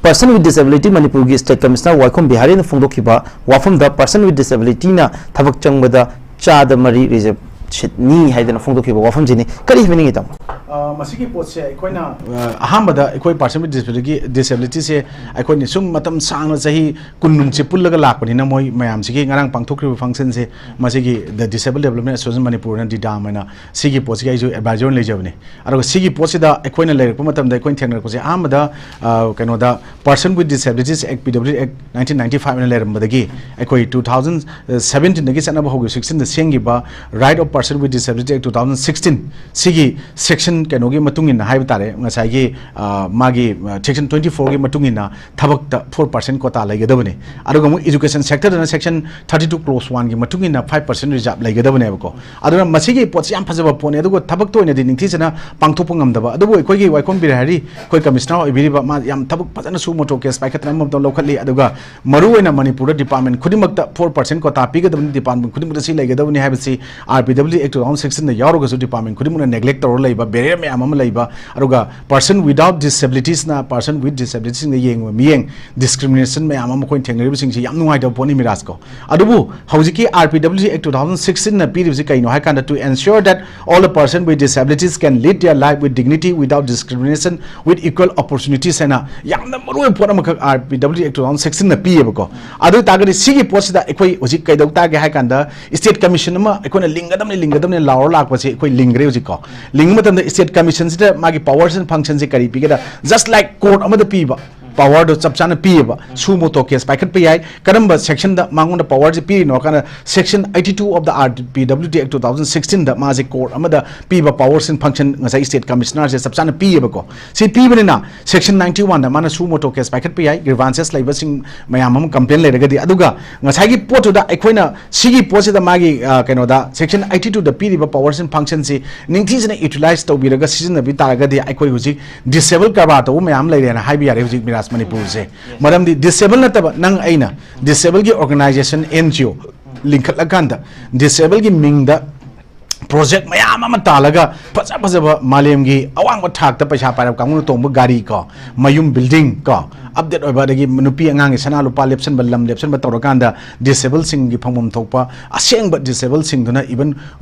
Person with Disability ꯃꯅꯤꯄꯨꯔꯒꯤ ꯁ꯭ꯇꯦꯠ ꯀꯃꯤꯁꯅꯔ ꯋꯥꯏꯈꯣꯝ ꯕꯤꯍꯥꯔꯤꯅ ꯐꯣꯡꯗꯣꯛꯈꯤꯕ ꯋꯥꯐꯝꯗ person with disabilityꯅ ꯊꯕꯛ ꯆꯪꯕꯗ ꯆꯥꯗ ꯃꯔꯤ ꯔꯤꯖꯔꯕ ꯁꯤꯠꯅꯤ ꯍꯥꯏꯗꯅ ꯐꯣꯡꯗꯣꯛꯈꯤꯕ ꯋꯥꯐꯝꯁꯤꯅꯤ꯫ ꯀꯔꯤ ꯍꯥꯏꯕꯤꯅꯤꯡꯉꯤ, ꯇꯥꯃꯣ? ꯑ, ꯃꯁꯤꯒꯤ ꯄꯣꯠꯁꯦ ꯑꯩꯈꯣꯏꯅ, ꯑ, ꯑꯍꯥꯟꯕꯗ ꯑꯩꯈꯣꯏ person with disabilityꯒꯤ, disabilityꯁꯦ ꯑꯩꯈꯣꯏꯅ ꯁꯨꯝ ꯃꯇꯝ ꯁꯥꯡꯅ ꯆꯍꯤ ꯀꯨꯟꯃꯨꯛꯁꯦ ꯄꯨꯜꯂꯒ ꯂꯥꯛꯄꯅꯤꯅ, ꯃꯣꯏ ꯃꯌꯥꯝꯁꯤꯒꯤ ꯉꯔꯥꯡ ꯄꯥꯡꯊꯣꯛꯈ꯭ꯔꯤꯕ functionꯁꯦ, ꯃꯁꯤꯒꯤ The Disabled Development Association ꯃꯅꯤꯄꯨꯔꯅ, ꯗꯤꯗꯥꯝ ꯍꯥꯏꯅ, ꯁꯤꯒꯤ ꯄꯣꯠꯁꯤꯒꯤ ꯑꯩꯁꯨ ꯑꯦꯗꯚꯥꯏꯖꯔ ꯑꯣꯏꯅ ꯂꯩꯖꯕꯅꯤ꯫ ꯑꯗꯨꯒ ꯁꯤꯒꯤ ꯄꯣꯠꯁꯤꯗ ꯑꯩꯈꯣꯏꯅ ꯂꯩꯔꯛꯄ ꯃꯇꯝꯗ ꯑꯩꯈꯣꯏꯅ ꯊꯦꯡꯅꯔꯛꯄꯁꯦ, ꯑꯍꯥꯟꯕꯗ, ꯑ, ꯀꯩꯅꯣꯗ, Person with Disabilities Act, P W D Act nineteen ninety five ꯍꯥꯏꯅ ꯂꯩꯔꯝꯕꯗꯒꯤ, ꯑꯩꯈꯣꯏ two thousand seventeenꯗꯒꯤ ꯆꯠꯅꯕ ꯍꯧꯈꯤꯕ, sixteenꯗ ꯁꯦꯝꯈꯤꯕ Right of Person with Disability Act two thousand sixteen, ꯁꯤꯒꯤ section ꯀꯩꯅꯣꯒꯤ ꯃꯇꯨꯡ ꯏꯟꯅ ꯍꯥꯏꯕ ꯇꯥꯔꯦ, ꯉꯁꯥꯏꯒꯤ, ꯑ, ꯃꯥꯒꯤ, ꯑ, section twenty fourꯒꯤ ꯃꯇꯨꯡ ꯏꯟꯅ ꯊꯕꯛꯇ four percent quota ꯂꯩꯒꯗꯕꯅꯤ꯫ ꯑꯗꯨꯒ ꯑꯃꯨꯛ education sectorꯗꯅ section thirty two clause oneꯒꯤ ꯃꯇꯨꯡ ꯏꯟꯅ five percent reserve ꯂꯩꯒꯗꯕꯅꯦꯕꯀꯣ꯫ ꯑꯗꯨꯅ ꯃꯁꯤꯒꯤ ꯄꯣꯠꯁꯤ ꯌꯥꯝ ꯐꯖꯕ ꯄꯣꯠꯅꯤ, ꯑꯗꯨꯒ ꯊꯕꯛꯇ ꯑꯣꯏꯅꯗꯤ ꯅꯤꯡꯊꯤꯖꯅ ꯄꯥꯡꯊꯣꯛꯄ ꯉꯝꯗꯕ꯫ ꯑꯗꯨꯕꯨ ꯑꯩꯈꯣꯏꯒꯤ ꯋꯥꯏꯈꯣꯝ ꯕꯤꯍꯥꯔꯤ, ꯑꯩꯈꯣꯏ ꯀꯃꯤꯁꯅꯔ ꯑꯣꯏꯕꯤꯔꯤꯕ, ꯃꯥ ꯌꯥꯝ ꯊꯕꯛ ꯐꯖꯅ suo motu case ꯄꯥꯏꯈꯠꯇꯅ ꯑꯃꯃꯝꯇ ꯂꯧꯈꯠꯂꯤ꯫ ꯑꯗꯨꯒ ꯃꯔꯨꯑꯣꯏꯅ ꯃꯅꯤꯄꯨꯔꯗ department ꯈꯨꯗꯤꯡꯃꯛꯇ four percent quota ꯄꯤꯒꯗꯕꯅꯤ, department ꯈꯨꯗꯤꯡꯃꯛꯇ ꯁꯤ ꯂꯩꯒꯗꯕꯅꯤ ꯍꯥꯏꯕꯁꯤ R P W D Act two thousand sixteenꯗ ꯌꯥꯎꯔꯒꯁꯨ department ꯈꯨꯗꯤꯡꯃꯛꯅ neglect ꯇꯧꯔ ꯂꯩꯕ, barrier ꯃꯌꯥꯝ ꯑꯃ ꯂꯩꯕ, ꯑꯗꯨꯒ person without disabilitiesꯅ person with disabilitiesꯁꯤꯡꯗ ꯌꯦꯡꯕ ꯃꯤꯠꯌꯦꯡ, discrimination ꯃꯌꯥꯝ ꯑꯃ ꯑꯩꯈꯣꯏꯅ ꯊꯦꯡꯅꯔꯤꯕꯁꯤꯡꯁꯤ ꯌꯥꯝ ꯅꯨꯡꯉꯥꯏꯇꯕ ꯄꯣꯠꯅꯤ, ꯃꯤꯔꯥꯖꯀꯣ꯫ ꯑꯗꯨꯕꯨ ꯍꯧꯖꯤꯛꯀꯤ R P W D Act two thousand sixteenꯅ ꯄꯤꯔꯤꯕꯁꯤ ꯀꯩꯅꯣ ꯍꯥꯏ ꯀꯥꯟꯗ, "To ensure that all the person with disabilities can lead their life with dignity, without discrimination, with equal opportunities" ꯍꯥꯏꯅ ꯌꯥꯝꯅ ꯃꯔꯨꯑꯣꯏꯕ ꯄꯣꯠ ꯑꯃꯈꯛ R P W D Act two thousand sixteenꯅ ꯄꯤꯌꯦꯕꯀꯣ꯫ ꯑꯗꯨ ꯑꯣꯏ ꯇꯥꯔꯒꯗꯤ ꯁꯤꯒꯤ ꯄꯣꯠꯁꯤꯗ ꯑꯩꯈꯣꯏ ꯍꯧꯖꯤꯛ ꯀꯩꯗꯧ ꯇꯥꯒꯦ ꯍꯥꯏ ꯀꯥꯟꯗ, state commission ꯑꯃ ꯑꯩꯈꯣꯏꯅ ꯂꯤꯡꯒꯗꯕꯅꯤ, ꯂꯤꯡꯒꯗꯕꯅꯤ ꯂꯥꯎꯔ ꯂꯥꯛꯄꯁꯦ ꯑꯩꯈꯣꯏ ꯂꯤꯡꯈ꯭ꯔꯦ ꯍꯧꯖꯤꯛꯀꯣ꯫ ꯂꯤꯡꯕ ꯃꯇꯝꯗ state commissionꯁꯤꯗ ꯃꯥꯒꯤ powers and functionꯁꯦ ꯀꯔꯤ ꯄꯤꯒꯦꯗ, just like court ꯑꯃꯗ ꯄꯤꯕ, ꯄꯋꯥꯔꯗꯣ ꯆꯞ ꯆꯥꯅ ꯄꯤꯌꯦꯕ꯫ ꯁꯨ ꯃꯣꯇꯣ ꯀꯦꯁ ꯄꯥꯏꯈꯠꯄ ꯌꯥꯏ꯫ ꯀꯔꯝꯕ ꯁꯦꯛꯁꯟꯗ ꯃꯉꯣꯟꯗ ꯄꯋꯥꯔꯁꯦ ꯄꯤꯔꯤꯅꯣ ꯍꯥꯏ ꯀꯥꯟꯗ, section eighty two of the R P W T act two thousand ꯁꯤꯛꯁꯇꯤꯟꯗ ꯃꯥꯁꯦ ꯀꯣꯔꯠ ꯑꯃꯗ ꯄꯤꯕ ꯄꯋꯥꯔꯁ ꯑꯦꯟ ꯐꯪꯁꯟ ꯉꯁꯥꯏ ꯁ꯭ꯇꯦꯠ ꯀꯃꯤꯁꯅꯔꯁꯦ ꯆꯞ ꯆꯥꯅ ꯄꯤꯌꯦꯕꯀꯣ꯫ ꯁꯤ ꯄꯤꯕꯅꯤꯅ ꯁꯦꯛꯁꯟ ꯅꯥꯏꯟꯇꯤ ꯋꯥꯟꯗ ꯃꯥꯅ ꯁꯨ ꯃꯣꯇꯣ ꯀꯦꯁ ꯄꯥꯏꯈꯠꯄ ꯌꯥꯏ, ꯒ꯭ꯔꯤꯚꯥꯟꯁꯦꯁ ꯂꯩꯕꯁꯤꯡ ꯃꯌꯥꯝ ꯑꯃ ꯀꯝꯄ꯭ꯂꯦꯟ ꯂꯩꯔꯒꯗꯤ꯫ ꯑꯗꯨꯒ ꯉꯁꯥꯏꯒꯤ ꯄꯣꯠꯇꯨꯗ ꯑꯩꯈꯣꯏꯅ ꯁꯤꯒꯤ ꯄꯣꯠꯁꯤꯗ ꯃꯥꯒꯤ, ꯑ, ꯀꯩꯅꯣꯗ ꯁꯦꯛꯁꯟ ꯑꯩꯠꯇꯤ ꯇꯨꯗ ꯄꯤꯔꯤꯕ ꯄꯋꯥꯔꯁ ꯑꯦꯟ ꯐꯪꯁꯟꯁꯤ ꯅꯤꯡꯊꯤꯖꯅ ꯌꯨꯇꯤꯂꯥꯏꯁ ꯇꯧꯕꯤꯔꯒ ꯁꯤꯖꯤꯟꯅꯕꯤ ꯇꯥꯔꯒꯗꯤ ꯑꯩꯈꯣꯏ ꯍꯧꯖꯤꯛ ꯗꯤꯁꯦꯕꯜ ꯀꯔꯕꯥꯔ ꯇꯧꯕ ꯃꯌꯥꯝ ꯂꯩꯔꯦꯅ ꯍꯥꯏꯕ ꯌꯥꯔꯦ ꯍꯧꯖꯤꯛ ꯃꯤꯔꯥꯖ ꯃꯅꯤꯄꯨꯔꯁꯦ꯫ ꯃꯔꯝꯗꯤ ꯗꯤꯁꯦꯕꯜ ꯅꯠꯇꯕ, ꯅꯪ ꯑꯩꯅ ꯗꯤꯁꯦꯕꯜꯒꯤ ꯑꯣꯔꯒꯅꯥꯏꯖꯦꯁꯟ, ꯑꯦꯟ ꯖꯤ ꯑꯣ ꯂꯤꯡꯈꯠꯂꯀꯥꯟꯗ ꯗꯤꯁꯦꯕꯜꯒꯤ ꯃꯤꯡꯗ ꯄ꯭ꯔꯣꯖꯦꯛ ꯃꯌꯥꯝ ꯑꯃ ꯇꯥꯜꯂꯒ ꯐꯖ ꯐꯖꯕ ꯃꯥꯂꯦꯝꯒꯤ ꯑꯋꯥꯡꯕ ꯊꯥꯛꯇ ꯄꯩꯁꯥ ꯄꯥꯏꯔꯕ ꯀꯥꯡꯕꯨꯅ ꯇꯣꯡꯕ ꯒꯥꯔꯤ ꯀꯣ, ꯃꯌꯨꯝ, ꯕꯤꯜꯗꯤꯡ ꯀꯣ, ꯑꯞꯗꯦꯠ ꯑꯣꯏꯕ, ꯑꯗꯒꯤ ꯅꯨꯄꯤ ꯑꯉꯥꯡꯒꯤ ꯁꯅꯥ ꯂꯨꯄꯥ ꯂꯦꯞꯁꯟꯕ, ꯂꯝ ꯂꯦꯞꯁꯟꯕ ꯇꯧꯔꯀꯥꯟꯗ ꯗꯤꯁꯦꯕꯜꯁꯤꯡꯒꯤ ꯐꯪꯐꯝ ꯊꯣꯛꯄ, ꯑꯁꯦꯡꯕ ꯗꯤꯁꯦꯕꯜꯁꯤꯡꯗꯨꯅ ꯏꯚꯟ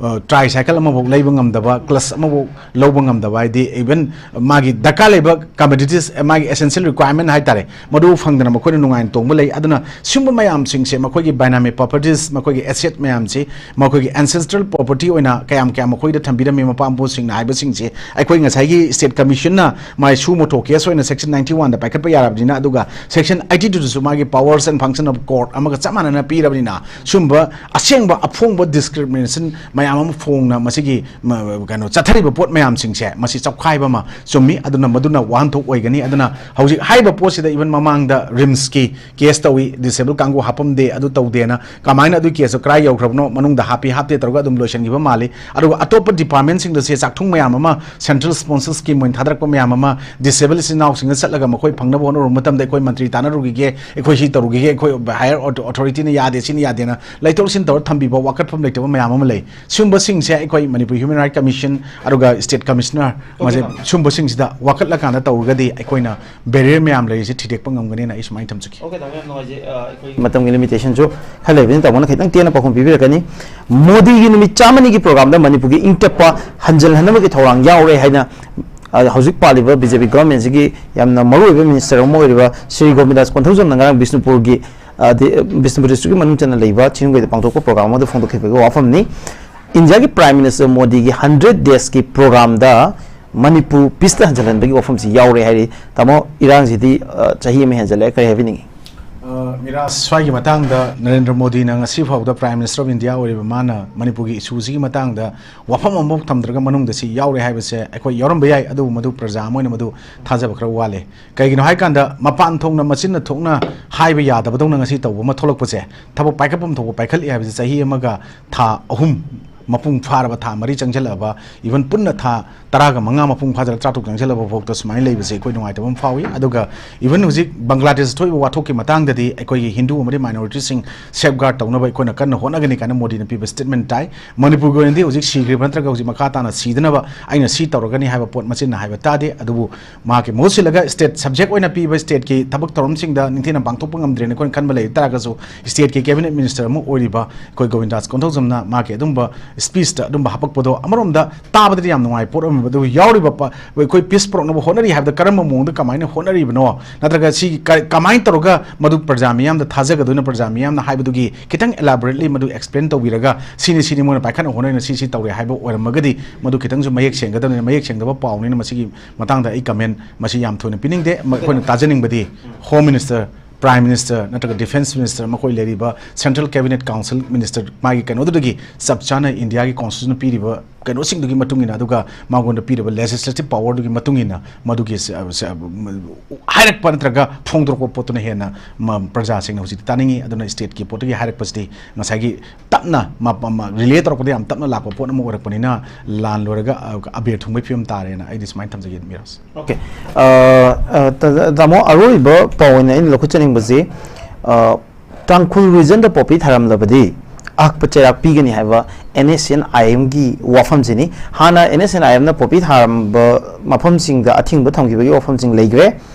ꯇ꯭ꯔꯥꯏ ꯁꯥꯏꯀꯜ ꯑꯃꯐꯥꯎ ꯂꯩꯕ ꯉꯝꯗꯕ, ꯀ꯭ꯂꯁ ꯑꯃꯐꯥꯎ ꯂꯧꯕ ꯉꯝꯗꯕ, ꯍꯥꯏꯗꯤ ꯏꯚꯟ ꯃꯥꯒꯤ ꯗꯔꯀꯥꯔ ꯂꯩꯕ ꯀꯃꯣꯗꯤꯇꯤꯁ, ꯃꯥꯒꯤ ꯑꯦꯁꯦꯟꯁꯤꯌꯦꯜ ꯔꯤꯀ꯭ꯋꯥꯏꯔꯃꯦꯟ ꯍꯥꯏꯇꯥꯔꯦ, ꯃꯗꯨ ꯐꯪꯗꯅ ꯃꯈꯣꯏꯅ ꯅꯨꯡꯉꯥꯏꯅ ꯇꯣꯡꯕ ꯂꯩ꯫ ꯑꯗꯨꯅ ꯁꯤꯒꯨꯝꯕ ꯃꯌꯥꯝꯁꯤꯡꯁꯦ, ꯃꯈꯣꯏꯒꯤ ꯕꯥꯏꯅꯥꯃꯤꯛ ꯄ꯭ꯔꯣꯄꯔꯇꯤꯁ, ꯃꯈꯣꯏꯒꯤ ꯑꯦꯁꯦꯠ ꯃꯌꯥꯝꯁꯤ ꯃꯈꯣꯏꯒꯤ ꯑꯦꯟꯁꯦꯁꯇ꯭ꯔꯦꯜ ꯄ꯭ꯔꯣꯄꯔꯇꯤ ꯑꯣꯏꯅ ꯀꯌꯥꯝ ꯀꯌꯥꯝ ꯃꯈꯣꯏꯗ ꯊꯝꯕꯤꯔꯝꯃꯤ ꯃꯄꯥ ꯃꯄꯨꯁꯤꯡꯅ ꯍꯥꯏꯕꯁꯤꯡꯁꯦ ꯑꯩꯈꯣꯏ ꯉꯁꯥꯏꯒꯤ ꯁ꯭ꯇꯦꯠ ꯀꯃꯤꯁꯟꯅ ꯃꯥꯏ ꯁꯨ ꯃꯣꯇꯣ ꯀꯦꯁ ꯑꯣꯏꯅ ꯁꯦꯛꯁꯟ ꯅꯥꯏꯟꯇꯤ ꯋꯥꯟꯗ ꯄꯥꯏꯈꯠꯄ ꯌꯥꯔꯕꯅꯤꯅ, ꯑꯗꯨꯒ ꯁꯦꯛꯁꯟ ꯑꯩꯠꯇꯤ ꯇꯨꯗꯁꯨ ꯃꯥꯒꯤ powers and functions of court ꯑꯃꯒ ꯆꯞ ꯃꯥꯟꯅꯅ ꯄꯤꯔꯕꯅꯤꯅ, ꯁꯨꯝꯕ ꯑꯁꯦꯡꯕ ꯑꯐꯣꯡꯕ ꯗꯤꯁꯀ꯭ꯔꯤꯃꯤꯅꯦꯁꯟ ꯃꯌꯥꯝ ꯑꯃ ꯐꯣꯡꯅ ꯃꯁꯤꯒꯤ ꯃ-, ꯀꯩꯅꯣ ꯆꯠꯊꯔꯤꯕ ꯄꯣꯠ ꯃꯌꯥꯝꯁꯤꯡꯁꯦ ꯃꯁꯤ ꯆꯞꯈꯥꯏꯕ ꯑꯃ ꯆꯨꯝꯃꯤ꯫ ꯑꯗꯨꯅ ꯃꯗꯨꯅ ꯋꯥꯍꯟꯊꯣꯛ ꯑꯣꯏꯒꯅꯤ꯫ ꯑꯗꯨꯅ ꯍꯧꯖꯤꯛ ꯍꯥꯏꯔꯤꯕ ꯄꯣꯠꯁꯤꯗ ꯏꯚꯟ ꯃꯃꯥꯡꯗ ꯔꯤꯝꯁꯀꯤ ꯀꯦꯁ ꯇꯧꯏ, ꯗꯤꯁꯦꯕꯜ ꯀꯥꯡꯕꯨ ꯍꯥꯞꯄꯝꯗꯦ, ꯑꯗꯨ ꯇꯧꯗꯦꯅ꯫ ꯀꯃꯥꯏꯅ ꯑꯗꯨꯒꯤ ꯀꯦꯁꯇꯣ ꯀꯗꯥꯏ ꯌꯧꯈ꯭ꯔꯕꯅꯣ, ꯃꯅꯨꯡꯗ ꯍꯥꯞꯄꯤ ꯍꯥꯞꯇꯦ ꯇꯧꯔꯒ ꯑꯗꯨꯝ ꯂꯣꯏꯁꯤꯟꯈꯤꯕ ꯃꯥꯜꯂꯤ꯫ ꯑꯗꯨꯒ ꯑꯇꯣꯞꯄ ꯗꯤꯄꯥꯔꯠꯃꯦꯟꯁꯤꯡꯗ ꯁꯦ ꯆꯥꯛꯊꯨꯡ ꯃꯌꯥꯝ ꯑꯃ, ꯁꯦꯟꯇ꯭ꯔꯦꯜ ꯁ꯭ꯄꯣꯟꯁꯔ ꯁ꯭ꯀꯤꯝ ꯑꯣꯏꯅ ꯊꯥꯗꯔꯛꯄ ꯃꯌꯥꯝ ꯑꯃ, ꯗꯤꯁꯦꯕꯜ ꯏꯆꯤꯟ ꯏꯅꯥꯎꯁꯤꯡꯗ ꯆꯠꯂꯒ ꯃꯈꯣꯏ ꯐꯪꯅꯕ ꯍꯣꯠꯅꯔꯨꯕ ꯃꯇꯝꯗ ꯑꯩꯈꯣꯏ ꯃꯟꯇ꯭ꯔꯤ ꯇꯥꯟꯅꯔꯨꯈꯤꯒꯦ, ꯑꯩꯈꯣꯏ ꯁꯤ ꯇꯧꯔꯨꯈꯤꯒꯦ, ꯑꯩꯈꯣꯏ ꯍꯥꯌꯔ ꯑꯣꯊꯣꯔꯤꯇꯤꯅ ꯌꯥꯗꯦ, ꯁꯤꯅ ꯌꯥꯗꯦꯅ ꯂꯩꯊꯣꯛ ꯂꯩꯁꯤꯟ ꯇꯧꯔ ꯊꯝꯕꯤꯕ ꯋꯥꯀꯠꯐꯝ ꯂꯩꯇꯕ ꯃꯌꯥꯝ ꯑꯃ ꯂꯩ꯫ ꯁꯤꯒꯨꯝꯕꯁꯤꯡꯁꯦ ꯑꯩꯈꯣꯏ ꯃꯅꯤꯄꯨꯔ ꯍ꯭ꯌꯨꯃꯦꯟ ꯔꯥꯏꯠ ꯀꯃꯤꯁꯟ ꯑꯗꯨꯒ ꯁ꯭ꯇꯦꯠ ꯀꯃꯤꯁꯅꯔ, ꯃꯁꯦ ꯁꯤꯒꯨꯝꯕꯁꯤꯡꯁꯤꯗ ꯋꯥꯀꯠꯂꯀꯥꯟꯗ ꯇꯧꯔꯒꯗꯤ ꯑꯩꯈꯣꯏꯅ ꯕꯦꯔꯤꯌꯔ ꯃꯌꯥꯝ ꯂꯩꯔꯤꯁꯦ ꯊꯤꯗꯦꯛꯄ ꯉꯝꯒꯅꯤꯅ ꯑꯩ ꯁꯨꯃꯥꯏꯅ ꯊꯝꯖꯒꯦ꯫ ꯑꯣꯀꯦ, ꯇꯥꯃꯣ, ꯌꯥꯝ ꯅꯨꯡꯉꯥꯏꯖꯩ꯫ ꯑ, ꯑꯩꯈꯣꯏꯒꯤ ꯃꯇꯝꯒꯤ ꯂꯤꯃꯤꯇꯦꯁꯟꯁꯨ ꯈꯔ ꯂꯩꯕꯅꯤꯅ ꯇꯥꯃꯣꯅ ꯈꯤꯇꯪ ꯇꯦꯟꯅ ꯄꯥꯎꯈꯨꯝ ꯄꯤꯕꯤꯔꯛꯀꯅꯤ꯫ ꯃꯣꯗꯤꯒꯤ ꯅꯨꯃꯤꯠ ꯆꯥꯝꯃꯅꯤꯒꯤ ꯄ꯭ꯔꯣꯒ꯭ꯔꯥꯝꯗ ꯃꯅꯤꯄꯨꯔꯒꯤ ꯏꯪ ꯇꯞꯄ ꯍꯟꯖꯤꯜꯍꯟꯅꯕꯒꯤ ꯊꯧꯔꯥꯡ ꯌꯥꯎꯔꯦ ꯍꯥꯏꯅ, ꯑ, ꯍꯧꯖꯤꯛ ꯄꯥꯜꯂꯤꯕ ꯕꯤ ꯖꯦ ꯄꯤ ꯒꯚꯔꯟꯃꯦꯟꯁꯤꯒꯤ ꯌꯥꯝꯅ ꯃꯔꯨꯑꯣꯏꯕ ꯃꯤꯅꯤꯁꯇꯔ ꯑꯃ ꯑꯣꯏꯔꯤꯕ ꯁ꯭ꯔꯤ ꯒꯣꯕꯤꯟꯗꯥꯁ ꯀꯣꯟꯊꯧꯖꯝꯅ ꯉꯔꯥꯡ ꯕꯤꯁꯅꯨꯄꯨꯔꯒꯤ, ꯑ, ꯗꯤ-, ꯕꯤꯁꯅꯨꯄꯨꯔ ꯗꯤꯁꯇ꯭ꯔꯤꯛꯀꯤ ꯃꯅꯨꯡ ꯆꯟꯅ ꯂꯩꯕ ꯆꯤꯡꯅꯨꯡꯒꯩꯗ ꯄꯥꯡꯊꯣꯛꯄ ꯄ꯭ꯔꯣꯒ꯭ꯔꯥꯝ ꯑꯃꯗ ꯐꯣꯡꯗꯣꯛꯈꯤꯕꯒꯤ ꯋꯥꯐꯝꯅꯤ꯫ ꯏꯟꯗꯤꯌꯥꯒꯤ ꯄ꯭ꯔꯥꯏꯝ ꯃꯤꯅꯤꯁꯇꯔ ꯃꯣꯗꯤꯒꯤ ꯍꯟꯗ꯭ꯔꯦꯠ ꯗꯦꯖꯀꯤ ꯄ꯭ꯔꯣꯒ꯭ꯔꯥꯝꯗ ꯃꯅꯤꯄꯨꯔ ꯄꯤꯁꯇ ꯍꯟꯖꯤꯜꯍꯟꯕꯒꯤ ꯋꯥꯐꯝꯁꯤ ꯌꯥꯎꯔꯦ ꯍꯥꯏꯔꯤ꯫ ꯇꯥꯃꯣ, ꯏꯔꯥꯡꯁꯤꯗꯤ, ꯑ, ꯆꯍꯤ ꯑꯃ ꯍꯦꯟꯖꯜꯂꯛꯑꯦ, ꯀꯔꯤ ꯍꯥꯏꯕꯤꯅꯤꯡꯉꯤ? ꯑ, ꯃꯤꯔꯥꯖ, ꯁ꯭ꯋꯥꯏꯒꯤ ꯃꯇꯥꯡꯗ ꯅꯔꯦꯟꯗ꯭ꯔ ꯃꯣꯗꯤꯅ ꯉꯁꯤ ꯐꯥꯎꯕꯗ Prime Minister of India ꯑꯣꯏꯔꯤꯕ ꯃꯥꯅ ꯃꯅꯤꯄꯨꯔꯒꯤ ꯏꯁꯨꯁꯤꯒꯤ ꯃꯇꯥꯡꯗ ꯋꯥꯐꯝ ꯑꯃꯐꯥꯎ ꯊꯝꯗ꯭ꯔꯒ ꯃꯅꯨꯡꯗ ꯁꯤ ꯌꯥꯎꯔꯦ ꯍꯥꯏꯕꯁꯦ ꯑꯩꯈꯣꯏ ꯌꯥꯎꯔꯝꯕ ꯌꯥꯏ, ꯑꯗꯨꯕꯨ ꯃꯗꯨ ꯄ꯭ꯔꯖꯥ ꯑꯃ ꯑꯣꯏꯅ ꯃꯗꯨ ꯊꯥꯖꯕ ꯈꯔ ꯋꯥꯠꯂꯦ꯫ ꯀꯩꯒꯤꯅꯣ ꯍꯥꯏꯀꯥꯟꯗ ꯃꯄꯥꯟ ꯊꯣꯡꯅ ꯃꯆꯤꯟꯅ ꯊꯣꯛꯅ ꯍꯥꯏꯕ ꯌꯥꯗꯕꯗꯧꯅ ꯉꯁꯤ ꯇꯧꯕ ꯑꯃ ꯊꯣꯛꯂꯛꯄꯁꯦ, ꯊꯕꯛ ꯄꯥꯏꯈꯠꯐꯝ ꯊꯣꯛꯄ ꯄꯥꯏꯈꯠꯂꯤ ꯍꯥꯏꯕꯁꯦ ꯆꯍꯤ ꯑꯃꯒ ꯊꯥ ꯑꯍꯨꯝ ꯃꯄꯨꯡ ꯐꯥꯔꯕ, ꯊꯥ ꯃꯔꯤ ꯆꯪꯁꯤꯜꯂꯛꯑꯕ, even ꯄꯨꯟꯅ ꯊꯥ ꯇꯔꯥꯒ ꯃꯉꯥ ꯃꯄꯨꯡ ꯐꯥꯖꯤꯜꯂꯛ ꯇꯔꯥꯇꯔꯨꯛ ꯆꯪꯁꯤꯜꯂꯛꯄ ꯐꯥꯎꯗ ꯁꯨꯃꯥꯏꯅ ꯂꯩꯕꯁꯦ ꯑꯩꯈꯣꯏ ꯅꯨꯡꯉꯥꯏꯇꯕ ꯑꯃ ꯐꯥꯎꯏ꯫ ꯑꯗꯨꯒ even ꯍꯧꯖꯤꯛ ꯕꯪꯒ꯭ꯂꯥꯗꯦꯁ ꯊꯣꯛꯏꯕ ꯋꯥꯊꯣꯛꯀꯤ ꯃꯇꯥꯡꯗꯗꯤ ꯑꯩꯈꯣꯏꯒꯤ ꯍꯤꯟꯗꯨ ꯑꯃꯗꯤ ꯃꯥꯏꯅꯣꯔꯤꯇꯤꯁꯤꯡ ꯁꯦꯐ ꯒꯥꯔꯗ ꯇꯧꯅꯕ ꯑꯩꯈꯣꯏꯅ ꯀꯟꯅ ꯍꯣꯠꯅꯒꯅꯤ ꯀꯥꯏꯅ ꯃꯣꯗꯤꯅ ꯄꯤꯕ ꯁ꯭ꯇꯦꯠꯃꯦꯟ ꯇꯥꯏ꯫ ꯃꯅꯤꯄꯨꯔꯒꯤ ꯑꯣꯏꯅꯗꯤ ꯍꯧꯖꯤꯛ ꯁꯤꯈ꯭ꯔꯤꯕ ꯅꯠꯇ꯭ꯔꯒ ꯍꯧꯖꯤꯛ ꯃꯈꯥ ꯇꯥꯅ ꯁꯤꯗꯅꯕ ꯑꯩꯅ ꯁꯤ ꯇꯧꯔꯒꯅꯤ ꯍꯥꯏꯕ ꯄꯣꯠ ꯃꯆꯤꯟꯅ ꯍꯥꯏꯕ ꯇꯥꯗꯦ꯫ ꯑꯗꯨꯕꯨ ꯃꯍꯥꯛꯀꯤ ꯃꯍꯨꯠ ꯁꯤꯜꯂꯒ ꯁ꯭ꯇꯦꯠ ꯁꯕꯖꯦꯛ ꯑꯣꯏꯅ ꯄꯤꯕ ꯁ꯭ꯇꯦꯠꯀꯤ ꯊꯕꯛ ꯊꯧꯔꯝꯁꯤꯡꯗ ꯅꯤꯡꯊꯤꯅ ꯄꯥꯡꯊꯣꯛꯄ ꯉꯝꯗ꯭ꯔꯦꯅ ꯑꯩꯈꯣꯏꯅ ꯈꯟꯕ ꯂꯩ ꯇꯥꯔꯒꯁꯨ, ꯁ꯭ꯇꯦꯠꯀꯤ ꯀꯦꯕꯤꯅꯦꯠ ꯃꯤꯅꯤꯁꯇꯔ ꯑꯃ ꯑꯣꯏꯔꯤꯕ ꯑꯩꯈꯣꯏ ꯒꯣꯕꯤꯟꯗꯥꯁ ꯀꯣꯟꯊꯧꯖꯝꯅ ꯃꯥꯒꯤ ꯑꯗꯨꯝꯕ ꯁ꯭ꯄꯤꯆꯇ ꯑꯗꯨꯝꯕ ꯍꯥꯄꯛꯄꯗꯣ ꯑꯃꯔꯣꯝꯗ ꯇꯥꯕꯗꯗꯤ ꯌꯥꯝ ꯅꯨꯡꯉꯥꯏꯕ ꯄꯣꯠ ꯑꯣꯏꯔꯝꯃꯦꯕ꯫ ꯑꯗꯨꯕꯨ ꯌꯥꯎꯔꯤꯕ ꯄ-, ꯑꯩꯈꯣꯏ ꯄꯤꯁ ꯄꯨꯔꯛꯅꯕ ꯍꯣꯠꯅꯔꯤ ꯍꯥꯏꯕꯗ ꯀꯔꯝꯕ ꯃꯑꯣꯡꯗ ꯀꯃꯥꯏꯅ ꯍꯣꯠꯅꯔꯤꯕꯅꯣ, ꯅꯠꯇ꯭ꯔꯒ ꯁꯤ ꯀ-, ꯀꯃꯥꯏꯅ ꯇꯧꯔꯒ ꯃꯗꯨ ꯄ꯭ꯔꯖꯥ ꯃꯤꯌꯥꯝꯗ ꯊꯥꯖꯒꯗꯣꯏꯅꯣ, ꯄ꯭ꯔꯖꯥ ꯃꯤꯌꯥꯝꯅ ꯍꯥꯏꯕꯗꯨꯒꯤ ꯈꯤꯇꯪ ꯏꯂꯥꯕꯣꯔꯦꯠꯂꯤ ꯃꯗꯨ ꯑꯦꯛꯁꯄ꯭ꯂꯦꯟ ꯇꯧꯕꯤꯔꯒ, ꯁꯤꯅꯤ ꯁꯤꯅꯤ ꯃꯣꯏꯅ ꯄꯥꯏꯈꯠꯅ ꯍꯣꯠꯅꯔꯤꯅ ꯁꯤ ꯁꯤ ꯇꯧꯔꯦ ꯍꯥꯏꯕ ꯑꯣꯏꯔꯝꯃꯒꯗꯤ ꯃꯗꯨ ꯈꯤꯇꯪꯁꯨ ꯃꯌꯦꯛ ꯁꯦꯡꯒꯗꯕꯅꯤꯅ, ꯃꯌꯦꯛ ꯁꯦꯡꯗꯕ ꯄꯥꯎꯅꯤꯅ ꯃꯁꯤꯒꯤ ꯃꯇꯥꯡꯗ ꯑꯩ ꯀꯃꯦꯟ ꯃꯁꯤ ꯌꯥꯝ ꯊꯣꯏꯅ ꯄꯤꯅꯤꯡꯗꯦ꯫ ꯃ-, ꯑꯩꯈꯣꯏꯅ ꯇꯥꯖꯅꯤꯡꯕꯗꯤ ꯍꯣꯝ ꯃꯤꯅꯤꯁꯇꯔ, ꯄ꯭ꯔꯥꯏꯝ ꯃꯤꯅꯤꯁꯇꯔ ꯅꯠꯇ꯭ꯔꯒ ꯗꯤꯐꯦꯟꯁ ꯃꯤꯅꯤꯁꯇꯔ, ꯃꯈꯣꯏ ꯂꯩꯔꯤꯕ ꯁꯦꯟꯇ꯭ꯔꯦꯜ ꯀꯦꯕꯤꯅꯦꯠ ꯀꯥꯎꯟꯁꯤꯜ ꯃꯤꯅꯤꯁꯇꯔ ꯃꯥꯒꯤ ꯀꯩꯅꯣꯗꯨꯗꯒꯤ ꯆꯞ ꯆꯥꯅ ꯏꯟꯗꯤꯌꯥꯒꯤ ꯀꯣꯟꯁꯇꯤꯇ꯭ꯌꯨꯁꯟꯅ ꯄꯤꯔꯤꯕ ꯀꯩꯅꯣꯁꯤꯡꯗꯨꯒꯤ ꯃꯇꯨꯡ ꯏꯟꯅ, ꯑꯗꯨꯒ ꯃꯉꯣꯟꯗ ꯄꯤꯔꯤꯕ ꯂꯦꯖꯤꯁꯂꯦꯇꯤꯚ ꯄꯥꯋꯔꯗꯨꯒꯤ ꯃꯇꯨꯡ ꯏꯟꯅ ꯃꯗꯨꯒꯤ ꯁ-, ꯁ-, ꯍꯥꯏꯔꯛꯄ ꯅꯠꯇ꯭ꯔꯒ ꯐꯣꯡꯗꯣꯔꯛꯄ ꯄꯣꯠꯇꯨꯅ ꯍꯦꯟꯅ ꯃ-, ꯄ꯭ꯔꯖꯥꯁꯤꯡꯅ ꯍꯧꯖꯤꯛꯇꯤ ꯇꯥꯅꯤꯡꯉꯤ꯫ ꯑꯗꯨꯅ ꯁ꯭ꯇꯦꯠꯀꯤ ꯄꯣꯠꯇꯒꯤ ꯍꯥꯏꯔꯛꯄꯁꯤꯗꯤ ꯉꯁꯥꯏꯒꯤ ꯇꯞꯅ ꯃ-, ꯃ-, ꯃ-, ꯔꯤꯂꯦ ꯇꯧꯔꯛꯄꯗ ꯌꯥꯝ ꯇꯞꯅ ꯂꯥꯛꯄ ꯄꯣꯠ ꯑꯃ ꯑꯣꯏꯔꯛꯄꯅꯤꯅ ꯂꯥꯟ ꯂꯣꯏꯔꯒ, ꯑ, ꯑꯕꯦꯔ ꯊꯨꯡꯕꯒꯤ ꯐꯤꯕꯝ ꯇꯥꯔꯦꯅ ꯑꯩꯗꯤ ꯁꯨꯃꯥꯏꯅ ꯊꯝꯖꯒꯦ, ꯃꯤꯔꯥꯖ꯫ ꯑꯣꯀꯦ꯫ ꯑ, ꯑ, ꯇ-, ꯇꯥꯃꯣ, ꯑꯔꯣꯏꯕ ꯄꯥꯎ ꯑꯣꯏꯅ ꯑꯩꯅ ꯂꯧꯈꯠꯆꯅꯤꯡꯕꯁꯤ, ꯑ, ꯇꯥꯡꯈꯨꯜ ꯔꯤꯖꯟꯗ ꯄꯣꯄꯤ ꯊꯥꯔꯝꯂꯕꯗꯤ ꯑꯍꯛꯄ ꯆꯩꯔꯥꯛ ꯄꯤꯒꯅꯤ ꯍꯥꯏꯕ NSCN-IMꯒꯤ ꯋꯥꯐꯝꯁꯤꯅꯤ꯫ ꯍꯥꯟꯅ NSCN-IMꯅ ꯄꯣꯄꯤ ꯊꯥꯔꯝꯕ ꯃꯐꯝꯁꯤꯡꯗ ꯑꯊꯤꯡꯕ ꯊꯝꯈꯤꯕꯒꯤ ꯋꯥꯐꯝꯁꯤꯡ ꯂꯩꯈ꯭ꯔꯦ꯫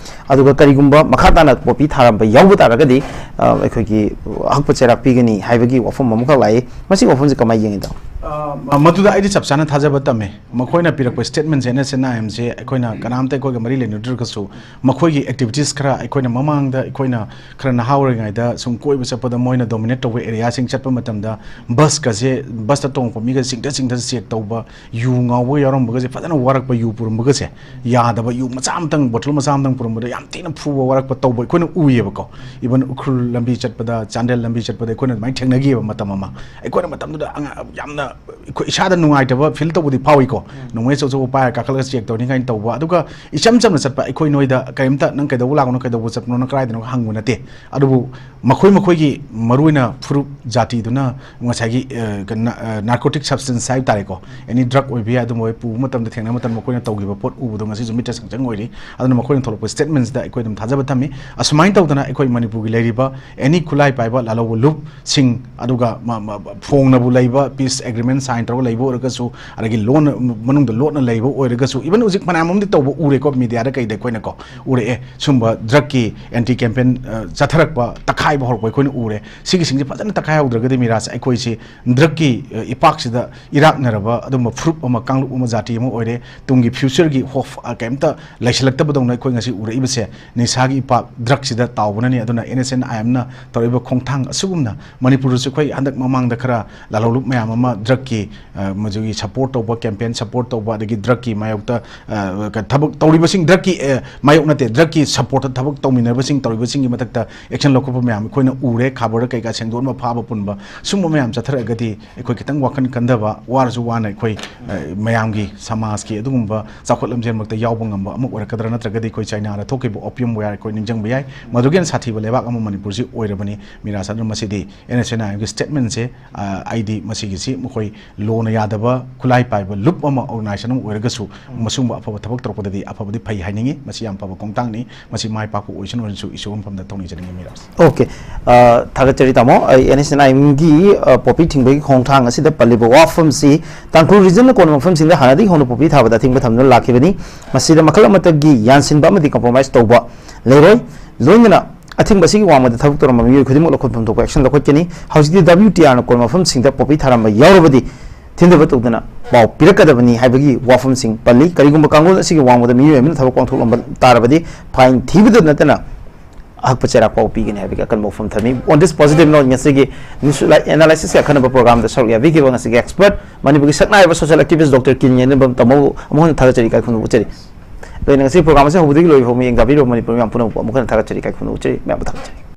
ꯑꯗꯨꯒ ꯀꯔꯤꯒꯨꯝꯕ ꯃꯈꯥ ꯇꯥꯅ ꯄꯣꯄꯤ ꯊꯥꯔꯝꯕ ꯌꯥꯎꯕ ꯇꯥꯔꯒꯗꯤ, ꯑ, ꯑꯩꯈꯣꯏꯒꯤ ꯑꯍꯛꯄ ꯆꯩꯔꯥꯛ ꯄꯤꯒꯅꯤ ꯍꯥꯏꯕꯒꯤ ꯋꯥꯐꯝ ꯑꯃꯈꯛ ꯂꯥꯛꯏ꯫ ꯃꯁꯤꯒꯤ ꯋꯥꯐꯝꯁꯤ ꯀꯃꯥꯏꯅ ꯌꯦꯡꯉꯤ, ꯇꯥꯃꯣ? ꯑ, ꯑ, ꯃꯗꯨꯗ ꯑꯩꯗꯤ ꯆꯞ ꯆꯥꯅ ꯊꯥꯖꯕ ꯊꯝꯃꯦ꯫ ꯃꯈꯣꯏꯅ ꯄꯤꯔꯛꯄ statement ꯁꯦ, N S N I M ꯁꯦ ꯑꯩꯈꯣꯏꯅ ꯀꯅꯥꯝꯇ ꯑꯩꯈꯣꯏꯒ ꯃꯔꯤ ꯂꯩꯅꯗ꯭ꯔꯒꯁꯨ, ꯃꯈꯣꯏꯒꯤ activities ꯈꯔ, ꯑꯩꯈꯣꯏꯅ ꯃꯃꯥꯡꯗ, ꯑꯩꯈꯣꯏꯅ ꯈꯔ ꯅꯍꯥ ꯑꯣꯏꯔꯤꯉꯩꯗ ꯁꯨꯝ ꯀꯣꯏꯕ ꯆꯠꯄꯗ ꯃꯣꯏꯅ dominate ꯇꯧꯕ area ꯁꯤꯡ ꯆꯠꯄ ꯃꯇꯝꯗ, bus ꯀꯁꯦ, bus ꯇ ꯇꯣꯡꯉꯛꯄ ꯃꯤꯒ ꯆꯤꯡꯊ ꯆꯤꯡꯊ check ꯇꯧꯕ, ꯌꯨ ꯉꯥꯎꯕ ꯌꯥꯎꯔꯝꯕꯒꯁꯦ, ꯐꯖꯅ ꯋꯥꯔꯛꯄ, ꯌꯨ ꯄꯨꯔꯝꯕꯒꯁꯦ, ꯌꯥꯗꯕ, ꯌꯨ ꯃꯆꯥ ꯑꯃꯇꯪ, bottle ꯃꯆꯥ ꯑꯃꯇꯪ ꯄꯨꯔꯝꯕꯗ ꯌꯥꯝ ꯊꯤꯅ ꯐꯨꯕ, ꯋꯥꯔꯛꯄ ꯇꯧꯕ ꯑꯩꯈꯣꯏꯅ ꯎꯏꯌꯦꯕꯀꯣ꯫ Even ꯎꯈ꯭ꯔꯨꯜ ꯂꯝꯕꯤ ꯆꯠꯄꯗ, ꯆꯥꯟꯗꯦꯜ ꯂꯝꯕꯤ ꯆꯠꯄꯗ ꯑꯩꯈꯣꯏꯅ ꯑꯗꯨꯃꯥꯏꯅ ꯊꯦꯡꯅꯈꯤꯑꯕ ꯃꯇꯝ ꯑꯃ꯫ ꯑꯩꯈꯣꯏꯅ ꯃꯇꯝꯗꯨꯗ ꯑꯉꯥꯡ ꯌꯥꯝꯅ, ꯑꯩꯈꯣꯏ ꯏꯁꯥꯗ ꯅꯨꯡꯉꯥꯏꯇꯕ feel ꯇꯧꯕꯗꯤ ꯐꯥꯎꯏꯀꯣ꯫ ꯎꯝ꯫ ꯅꯣꯡꯃꯩ ꯑꯆꯧ ꯑꯆꯧꯕ ꯄꯥꯏꯔ ꯀꯥꯈꯠꯂꯒ check ꯇꯧꯅꯤ ꯀꯥꯏꯅ ꯇꯧꯕ꯫ ꯑꯗꯨꯒ ꯏꯆꯝ ꯆꯝꯅ ꯆꯠꯄ ꯑꯩꯈꯣꯏ ꯅꯣꯏꯗ ꯀꯔꯤꯝꯇ, "ꯅꯪ ꯀꯩꯗꯧꯕ ꯂꯥꯛꯄꯅꯣ, ꯀꯩꯗꯧꯕ ꯆꯠꯄꯅꯣ, ꯅꯪ ꯀꯗꯥꯏꯗꯅꯣ?" ꯍꯪꯕ ꯅꯠꯇꯦ꯫ ꯑꯗꯨꯕꯨ ꯃꯈꯣꯏ ꯃꯈꯣꯏꯒꯤ ꯃꯔꯨꯑꯣꯏꯅ ꯐꯨꯔꯨꯞ ꯖꯥꯇꯤꯗꯨꯅ ꯉꯁꯥꯏꯒꯤ, ꯑ, ꯀ-, ꯅ-, ꯑ, narcotic substance ꯍꯥꯏꯕ ꯇꯥꯔꯦꯀꯣ, any drug ꯑꯣꯏꯕ ꯌꯥꯏ, ꯑꯗꯨꯝꯕ ꯄꯨꯕ ꯃꯇꯝꯗ ꯊꯦꯡꯅꯕ ꯃꯇꯝꯗ ꯃꯈꯣꯏꯅ ꯇꯧꯈꯤꯕ ꯄꯣꯠ ꯎꯕꯗꯣ ꯉꯁꯤꯁꯨ ꯃꯤꯠꯇ ꯁꯪ ꯁꯪ ꯑꯣꯏꯔꯤ꯫ ꯑꯗꯨꯅ ꯃꯈꯣꯏꯅ ꯊꯣꯛꯂꯛꯄ statement ꯁꯤꯗ ꯑꯩꯈꯣꯏ ꯑꯗꯨꯝ ꯊꯥꯖꯕ ꯊꯝꯃꯤ꯫ ꯑꯁꯨꯃꯥꯏꯅ ꯇꯧꯗꯅ ꯑꯩꯈꯣꯏ ꯃꯅꯤꯄꯨꯔꯒꯤ ꯂꯩꯔꯤꯕ any ꯈꯨꯠꯂꯥꯏ ꯄꯥꯏꯕ ꯂꯥꯜꯍꯧꯕ ꯂꯨꯞꯁꯤꯡ, ꯑꯗꯨꯒ ꯃ-, ꯃ-, ꯐꯣꯡꯅꯕꯨ ꯂꯩꯕ peace agreement sign ꯇꯧꯔꯒ ꯂꯩꯕ ꯑꯣꯏꯔꯒꯁꯨ, ꯑꯗꯒꯤ ꯂꯣꯟꯅ, ꯃꯅꯨꯡꯗ ꯂꯣꯠꯅ ꯂꯩꯕ ꯑꯣꯏꯔꯒꯁꯨ, even ꯍꯧꯖꯤꯛ ꯐꯅꯌꯥꯝ ꯑꯃꯗꯤ ꯇꯧꯕ ꯎꯔꯦꯀꯣ, media ꯗ ꯀꯩꯗ ꯑꯩꯈꯣꯏꯅꯀꯣ ꯎꯔꯛꯑꯦ꯫ ꯁꯨꯝꯕ drug ꯀꯤ anti campaign, ꯑ, ꯆꯠꯊꯔꯛꯄ, ꯇꯛꯈꯥꯏꯕ ꯍꯧꯔꯛꯄ ꯑꯩꯈꯣꯏꯅ ꯎꯔꯦ꯫ ꯁꯤꯒꯤꯁꯤꯡꯁꯦ ꯐꯖꯅ ꯇꯛꯈꯥꯏꯍꯧꯗ꯭ꯔꯒꯗꯤ ꯃꯤꯔꯥꯁꯦ ꯑꯩꯈꯣꯏꯁꯤ drug ꯀꯤ, ꯑ, ꯏꯄꯥꯛꯁꯤꯗ ꯏꯔꯥꯛꯅꯔꯕ ꯑꯗꯨꯝꯕ ꯐꯨꯔꯨꯞ ꯑꯃ, ꯀꯥꯡꯂꯨꯞ ꯑꯃ, ꯖꯥꯇꯤ ꯑꯃ ꯑꯣꯏꯔꯦ꯫ ꯇꯨꯡꯒꯤ future ꯒꯤ hope, ꯑ, ꯀꯩꯝꯇ ꯂꯩꯁꯤꯜꯂꯛꯇꯕꯗꯧꯅ ꯑꯩꯈꯣꯏ ꯉꯁꯤ ꯎꯔꯛꯏꯕꯁꯦ ꯅꯤꯁꯥꯒꯤ ꯏꯄꯥꯛ drug ꯁꯤꯗ ꯇꯥꯎꯕꯅꯅꯤ꯫ ꯑꯗꯨꯅ ꯑꯦꯟ ꯑꯦꯁ ꯑꯦꯟ ꯑꯥꯏ ꯑꯦꯝꯅ ꯇꯧꯔꯛꯏꯕ ꯈꯣꯡꯊꯥꯡ ꯑꯁꯤꯒꯨꯝꯅ ꯃꯅꯤꯄꯨꯔꯗꯁꯨ ꯑꯩꯈꯣꯏ ꯍꯟꯗꯛ ꯃꯃꯥꯡꯗ ꯈꯔ ꯂꯥꯜꯍꯧꯂꯨꯞ ꯃꯌꯥꯝ ꯑꯃ drug ꯀꯤ, ꯑ, ꯃꯗꯨꯒꯤ support ꯇꯧꯕ, campaign support ꯇꯧꯕ, ꯑꯗꯒꯤ drug ꯀꯤ ꯃꯥꯌꯣꯛꯇ, ꯑ, ꯀ-, ꯊꯕꯛ ꯇꯧꯔꯤꯕꯁꯤꯡ, drug ꯀꯤ, ꯑ, ꯃꯥꯌꯣꯛ ꯅꯠꯇꯦ, drug ꯀꯤ support ꯇ ꯊꯕꯛ ꯇꯧꯃꯤꯟꯅꯕꯁꯤꯡ, ꯇꯧꯔꯤꯕꯁꯤꯡꯒꯤ ꯃꯊꯛꯇ action ꯂꯧꯈꯠꯄ ꯃꯌꯥꯝ ꯑꯩꯈꯣꯏꯅ ꯎꯔꯦ꯫ ꯈꯥꯕꯔꯗ ꯀꯩꯀꯥ ꯁꯦꯡꯗꯣꯛꯅꯕ, ꯐꯥꯕ ꯄꯨꯟꯕ, ꯁꯨꯝꯕ ꯃꯌꯥꯝ ꯆꯠꯊꯔꯒꯗꯤ ꯑꯩꯈꯣꯏ ꯈꯤꯇꯪ ꯋꯥꯈꯜ ꯀꯟꯊꯕ, ꯋꯥꯔꯁꯨ ꯋꯥꯅ ꯑꯩꯈꯣꯏ, ꯑ, ꯃꯌꯥꯝꯒꯤ ꯁꯃꯥꯖꯀꯤ ꯑꯗꯨꯒꯨꯝꯕ ꯆꯥꯎꯈꯠ ꯂꯝꯖꯦꯜꯃꯛꯇ ꯌꯥꯎꯕ ꯉꯝꯕ ꯑꯃ ꯑꯣꯏꯔꯛꯀꯗ꯭ꯔꯥ? ꯅꯠꯇ꯭ꯔꯒꯗꯤ ꯑꯩꯈꯣꯏ ꯆꯥꯏꯅꯥꯗ ꯊꯣꯛꯈꯤꯕ opium war ꯑꯩꯈꯣꯏ ꯅꯤꯡꯁꯤꯡꯕ ꯌꯥꯏ꯫ ꯃꯗꯨꯒꯤ ꯍꯦꯟꯅ ꯁꯥꯊꯤꯕ ꯂꯩꯕꯥꯛ ꯑꯃ ꯃꯅꯤꯄꯨꯔꯁꯤ ꯑꯣꯏꯔꯕꯅꯤ꯫ ꯃꯤꯔꯥꯁ, ꯑꯗꯨꯅ ꯃꯁꯤꯗꯤ ꯑꯦꯟ ꯑꯦꯁ ꯑꯦꯟ ꯑꯥꯏ ꯑꯦꯝꯒꯤ statement ꯁꯦ, ꯑ, ꯑꯩꯗꯤ ꯃꯁꯤꯒꯤꯁꯤ ꯃꯈꯣꯏ ꯂꯣꯅ ꯌꯥꯗꯕ ꯈꯨꯠꯂꯥꯏ ꯄꯥꯏꯕ ꯂꯨꯞ ꯑꯃ, organization ꯑꯃ ꯑꯣꯏꯔꯒꯁꯨ, ꯎꯝ꯫ ꯃꯁꯤꯒꯨꯝꯕ ꯑꯐꯕ ꯊꯕꯛ ꯇꯧꯔꯛꯄꯗꯗꯤ ꯑꯐꯕꯗꯤ ꯐꯩ ꯍꯥꯏꯅꯤꯡꯉꯤ꯫ ꯃꯁꯤ ꯌꯥꯝ ꯐꯕ ꯈꯣꯡꯊꯥꯡꯅꯤ꯫ ꯃꯁꯤ ꯃꯥꯏ ꯄꯥꯛꯄ ꯑꯣꯏꯁꯅꯨ ꯍꯥꯏꯅꯁꯨ ꯏꯁꯣꯔ ꯃꯐꯝꯗ ꯊꯧꯅꯤꯖꯅꯤꯡꯉꯤ, ꯃꯤꯔꯥꯁ꯫ OK꯫ ꯑ, ꯊꯥꯒꯠꯆꯔꯤ ꯇꯥꯃꯣ꯫ ꯑꯩ ꯑꯦꯟ ꯑꯦꯁ ꯑꯦꯟ ꯑꯥꯏ ꯑꯦꯝꯒꯤ, ꯑ, ꯄꯣꯄꯤ ꯊꯤꯡꯕꯒꯤ ꯈꯣꯡꯊꯥꯡ ꯑꯁꯤꯗ ꯄꯜꯂꯤꯕ ꯋꯥꯐꯝꯁꯤ ꯇꯥꯡꯈꯨꯜ region ꯅ ꯀꯣꯟꯕ ꯃꯐꯝꯁꯤꯡꯗ ꯍꯥꯟꯅꯗꯒꯤ ꯍꯧꯅ ꯄꯣꯄꯤ ꯊꯥꯕꯗ ꯑꯊꯤꯡꯕ ꯊꯝꯗꯨꯅ ꯂꯥꯛꯈꯤꯕꯅꯤ꯫ ꯃꯁꯤꯗ ꯃꯈꯜ ꯑꯃꯠꯇꯒꯤ ꯌꯥꯟꯁꯤꯟꯕ ꯑꯃꯗꯤ compromise ꯇꯧꯕ ꯂꯩꯔꯣꯏ꯫ ꯂꯣꯏꯅꯅ ꯑꯊꯤꯡꯕ ꯑꯁꯤꯒꯤ ꯋꯥꯡꯃꯗ ꯊꯕꯛ ꯇꯧꯔꯝꯕ ꯃꯤꯑꯣꯏ ꯈꯨꯗꯤꯡꯃꯛ ꯂꯧꯈꯠꯐꯝ ꯊꯣꯛꯄ action ꯂꯧꯈꯠꯀꯅꯤ꯫ ꯍꯧꯖꯤꯛꯇꯤ W T R ꯅ ꯀꯣꯟꯕ ꯃꯐꯝꯁꯤꯡꯗ ꯄꯣꯄꯤ ꯊꯥꯔꯝꯕ ꯌꯥꯎꯔꯕꯗꯤ ꯊꯤꯟꯊꯕ ꯇꯧꯗꯅ ꯄꯥꯎ ꯄꯤꯔꯛꯀꯗꯕꯅꯤ ꯍꯥꯏꯕꯒꯤ ꯋꯥꯐꯝꯁꯤꯡ ꯄꯜꯂꯤ꯫ ꯀꯔꯤꯒꯨꯝꯕ ꯀꯥꯡꯂꯣꯟ ꯑꯁꯤꯒꯤ ꯋꯥꯡꯃꯗ ꯃꯤꯑꯣꯏ ꯑꯃꯅ ꯊꯕꯛ ꯄꯥꯡꯊꯣꯛꯂꯝꯕ ꯇꯥꯔꯕꯗꯤ fine ꯊꯤꯕꯗ ꯅꯠꯇꯅ ꯑꯍꯛꯄ ꯆꯩꯔꯥꯛ ꯐꯥꯎꯕ ꯄꯤꯒꯅꯤ ꯍꯥꯏꯕꯒꯤ ꯑꯀꯟꯕ ꯋꯥꯐꯝ ꯊꯝꯃꯤ꯫ On this positive note, ꯉꯁꯤꯒꯤ news analysis ꯀꯤ ꯑꯈꯟꯅꯕ program ꯗ ꯁꯔꯨꯛ ꯌꯥꯕꯤꯈꯤꯕ ꯉꯁꯤꯒꯤ expert, ꯃꯅꯤꯄꯨꯔꯒꯤ ꯁꯛꯅꯥꯏꯔꯕ social activist Doctor ꯀꯤꯔꯟ ꯌꯥꯏꯗꯝꯕꯝ ꯇꯥꯃꯣꯕꯨ ꯑꯃꯨꯛ ꯍꯟꯅ ꯊꯥꯒꯠꯆꯔꯤ, ꯏꯀꯥꯏ ꯈꯨꯝꯅꯕ ꯎꯠꯆꯔꯤ꯫ ꯂꯣꯏꯅ ꯉꯁꯤꯒꯤ program ꯑꯁꯤ ꯍꯧꯕꯗꯒꯤ ꯂꯣꯏꯕ ꯐꯥꯎ ꯃꯤꯠꯌꯦꯡ ꯇꯥꯕꯤꯔꯤꯕ ꯃꯅꯤꯄꯨꯔ ꯃꯤꯌꯥꯝ ꯄꯨꯝꯅꯃꯛꯄꯨ ꯑꯃꯨꯛ ꯍꯟꯅ ꯊꯥꯒꯠꯆꯔꯤ, ꯏꯀꯥꯏ ꯈꯨꯝꯅꯕ ꯎꯠꯆꯔꯤ, ꯃꯌꯥꯝꯕꯨ ꯊꯥꯒꯠꯆꯔꯤ꯫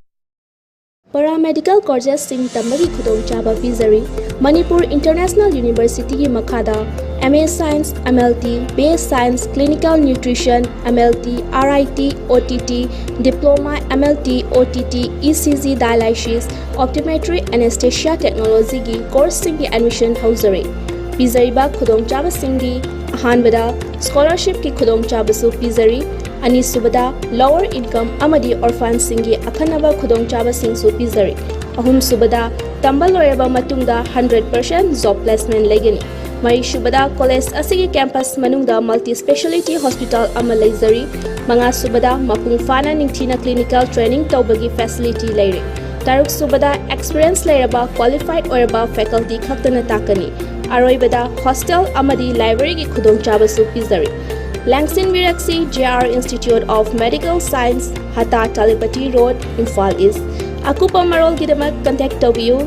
Paramedical courses ꯁꯤꯡ ꯇꯝꯕꯒꯤ ꯈꯨꯗꯣꯡꯆꯥꯕ ꯄꯤꯖꯔꯤ꯫ Manipur International University ꯒꯤ ꯃꯈꯥꯗ M A Science, M L T, B A Science, Clinical Nutrition, M L T, R I T, O T T, Diploma, M L T, O T T, E C G Dialysis, Optometry, Anesthesia Technology ꯒꯤ course ꯁꯤꯡꯒꯤ admission ꯍꯧꯖꯔꯤ꯫ ꯄꯤꯖꯔꯤꯕ ꯈꯨꯗꯣꯡꯆꯥꯕꯁꯤꯡꯗꯤ ꯑꯍꯥꯟꯕꯗ scholarship ꯀꯤ ꯈꯨꯗꯣꯡꯆꯥꯕꯁꯨ ꯄꯤꯖꯔꯤ꯫ ꯑꯅꯤꯁꯨꯕꯗ lower income ꯑꯃꯗꯤ orphan ꯁꯤꯡꯒꯤ ꯑꯈꯟꯅꯕ ꯈꯨꯗꯣꯡꯆꯥꯕꯁꯤꯡꯁꯨ ꯄꯤꯖꯔꯤ꯫ ꯑꯍꯨꯝꯁꯨꯕꯗ ꯇꯝꯕ ꯂꯣꯏꯔꯕ ꯃꯇꯨꯡꯗ hundred percent job placement ꯂꯩꯒꯅꯤ꯫ ꯃꯔꯤꯁꯨꯕꯗ college ꯑꯁꯤꯒꯤ campus ꯃꯅꯨꯡꯗ multi speciality hospital ꯑꯃ ꯂꯩꯖꯔꯤ꯫ ꯃꯉꯥꯁꯨꯕꯗ ꯃꯄꯨꯡ ꯐꯥꯅ ꯅꯤꯡꯊꯤꯅ clinical training ꯇꯧꯕꯒꯤ facility ꯂꯩꯔꯦ꯫ ꯇꯔꯨꯛꯁꯨꯕꯗ experience ꯂꯩꯔꯕ qualified ꯑꯣꯏꯔꯕ faculty ꯈꯛꯇꯅ ꯇꯥꯛꯀꯅꯤ꯫ ꯑꯔꯣꯏꯕꯗ hostel ꯑꯃꯗꯤ library ꯒꯤ ꯈꯨꯗꯣꯡꯆꯥꯕꯁꯨ ꯄꯤꯖꯔꯤ꯫ ꯂꯦꯡꯁꯤꯟꯕꯤꯔꯛꯁꯤ J R Institute of Medical Science, ꯍꯇꯥ ꯇꯥꯂꯤꯄꯇꯤ Road, Imphal East꯫ ꯑꯀꯨꯞꯄ ꯃꯔꯣꯜꯒꯤꯗꯃꯛ contact ꯇꯧꯕꯤꯌꯨ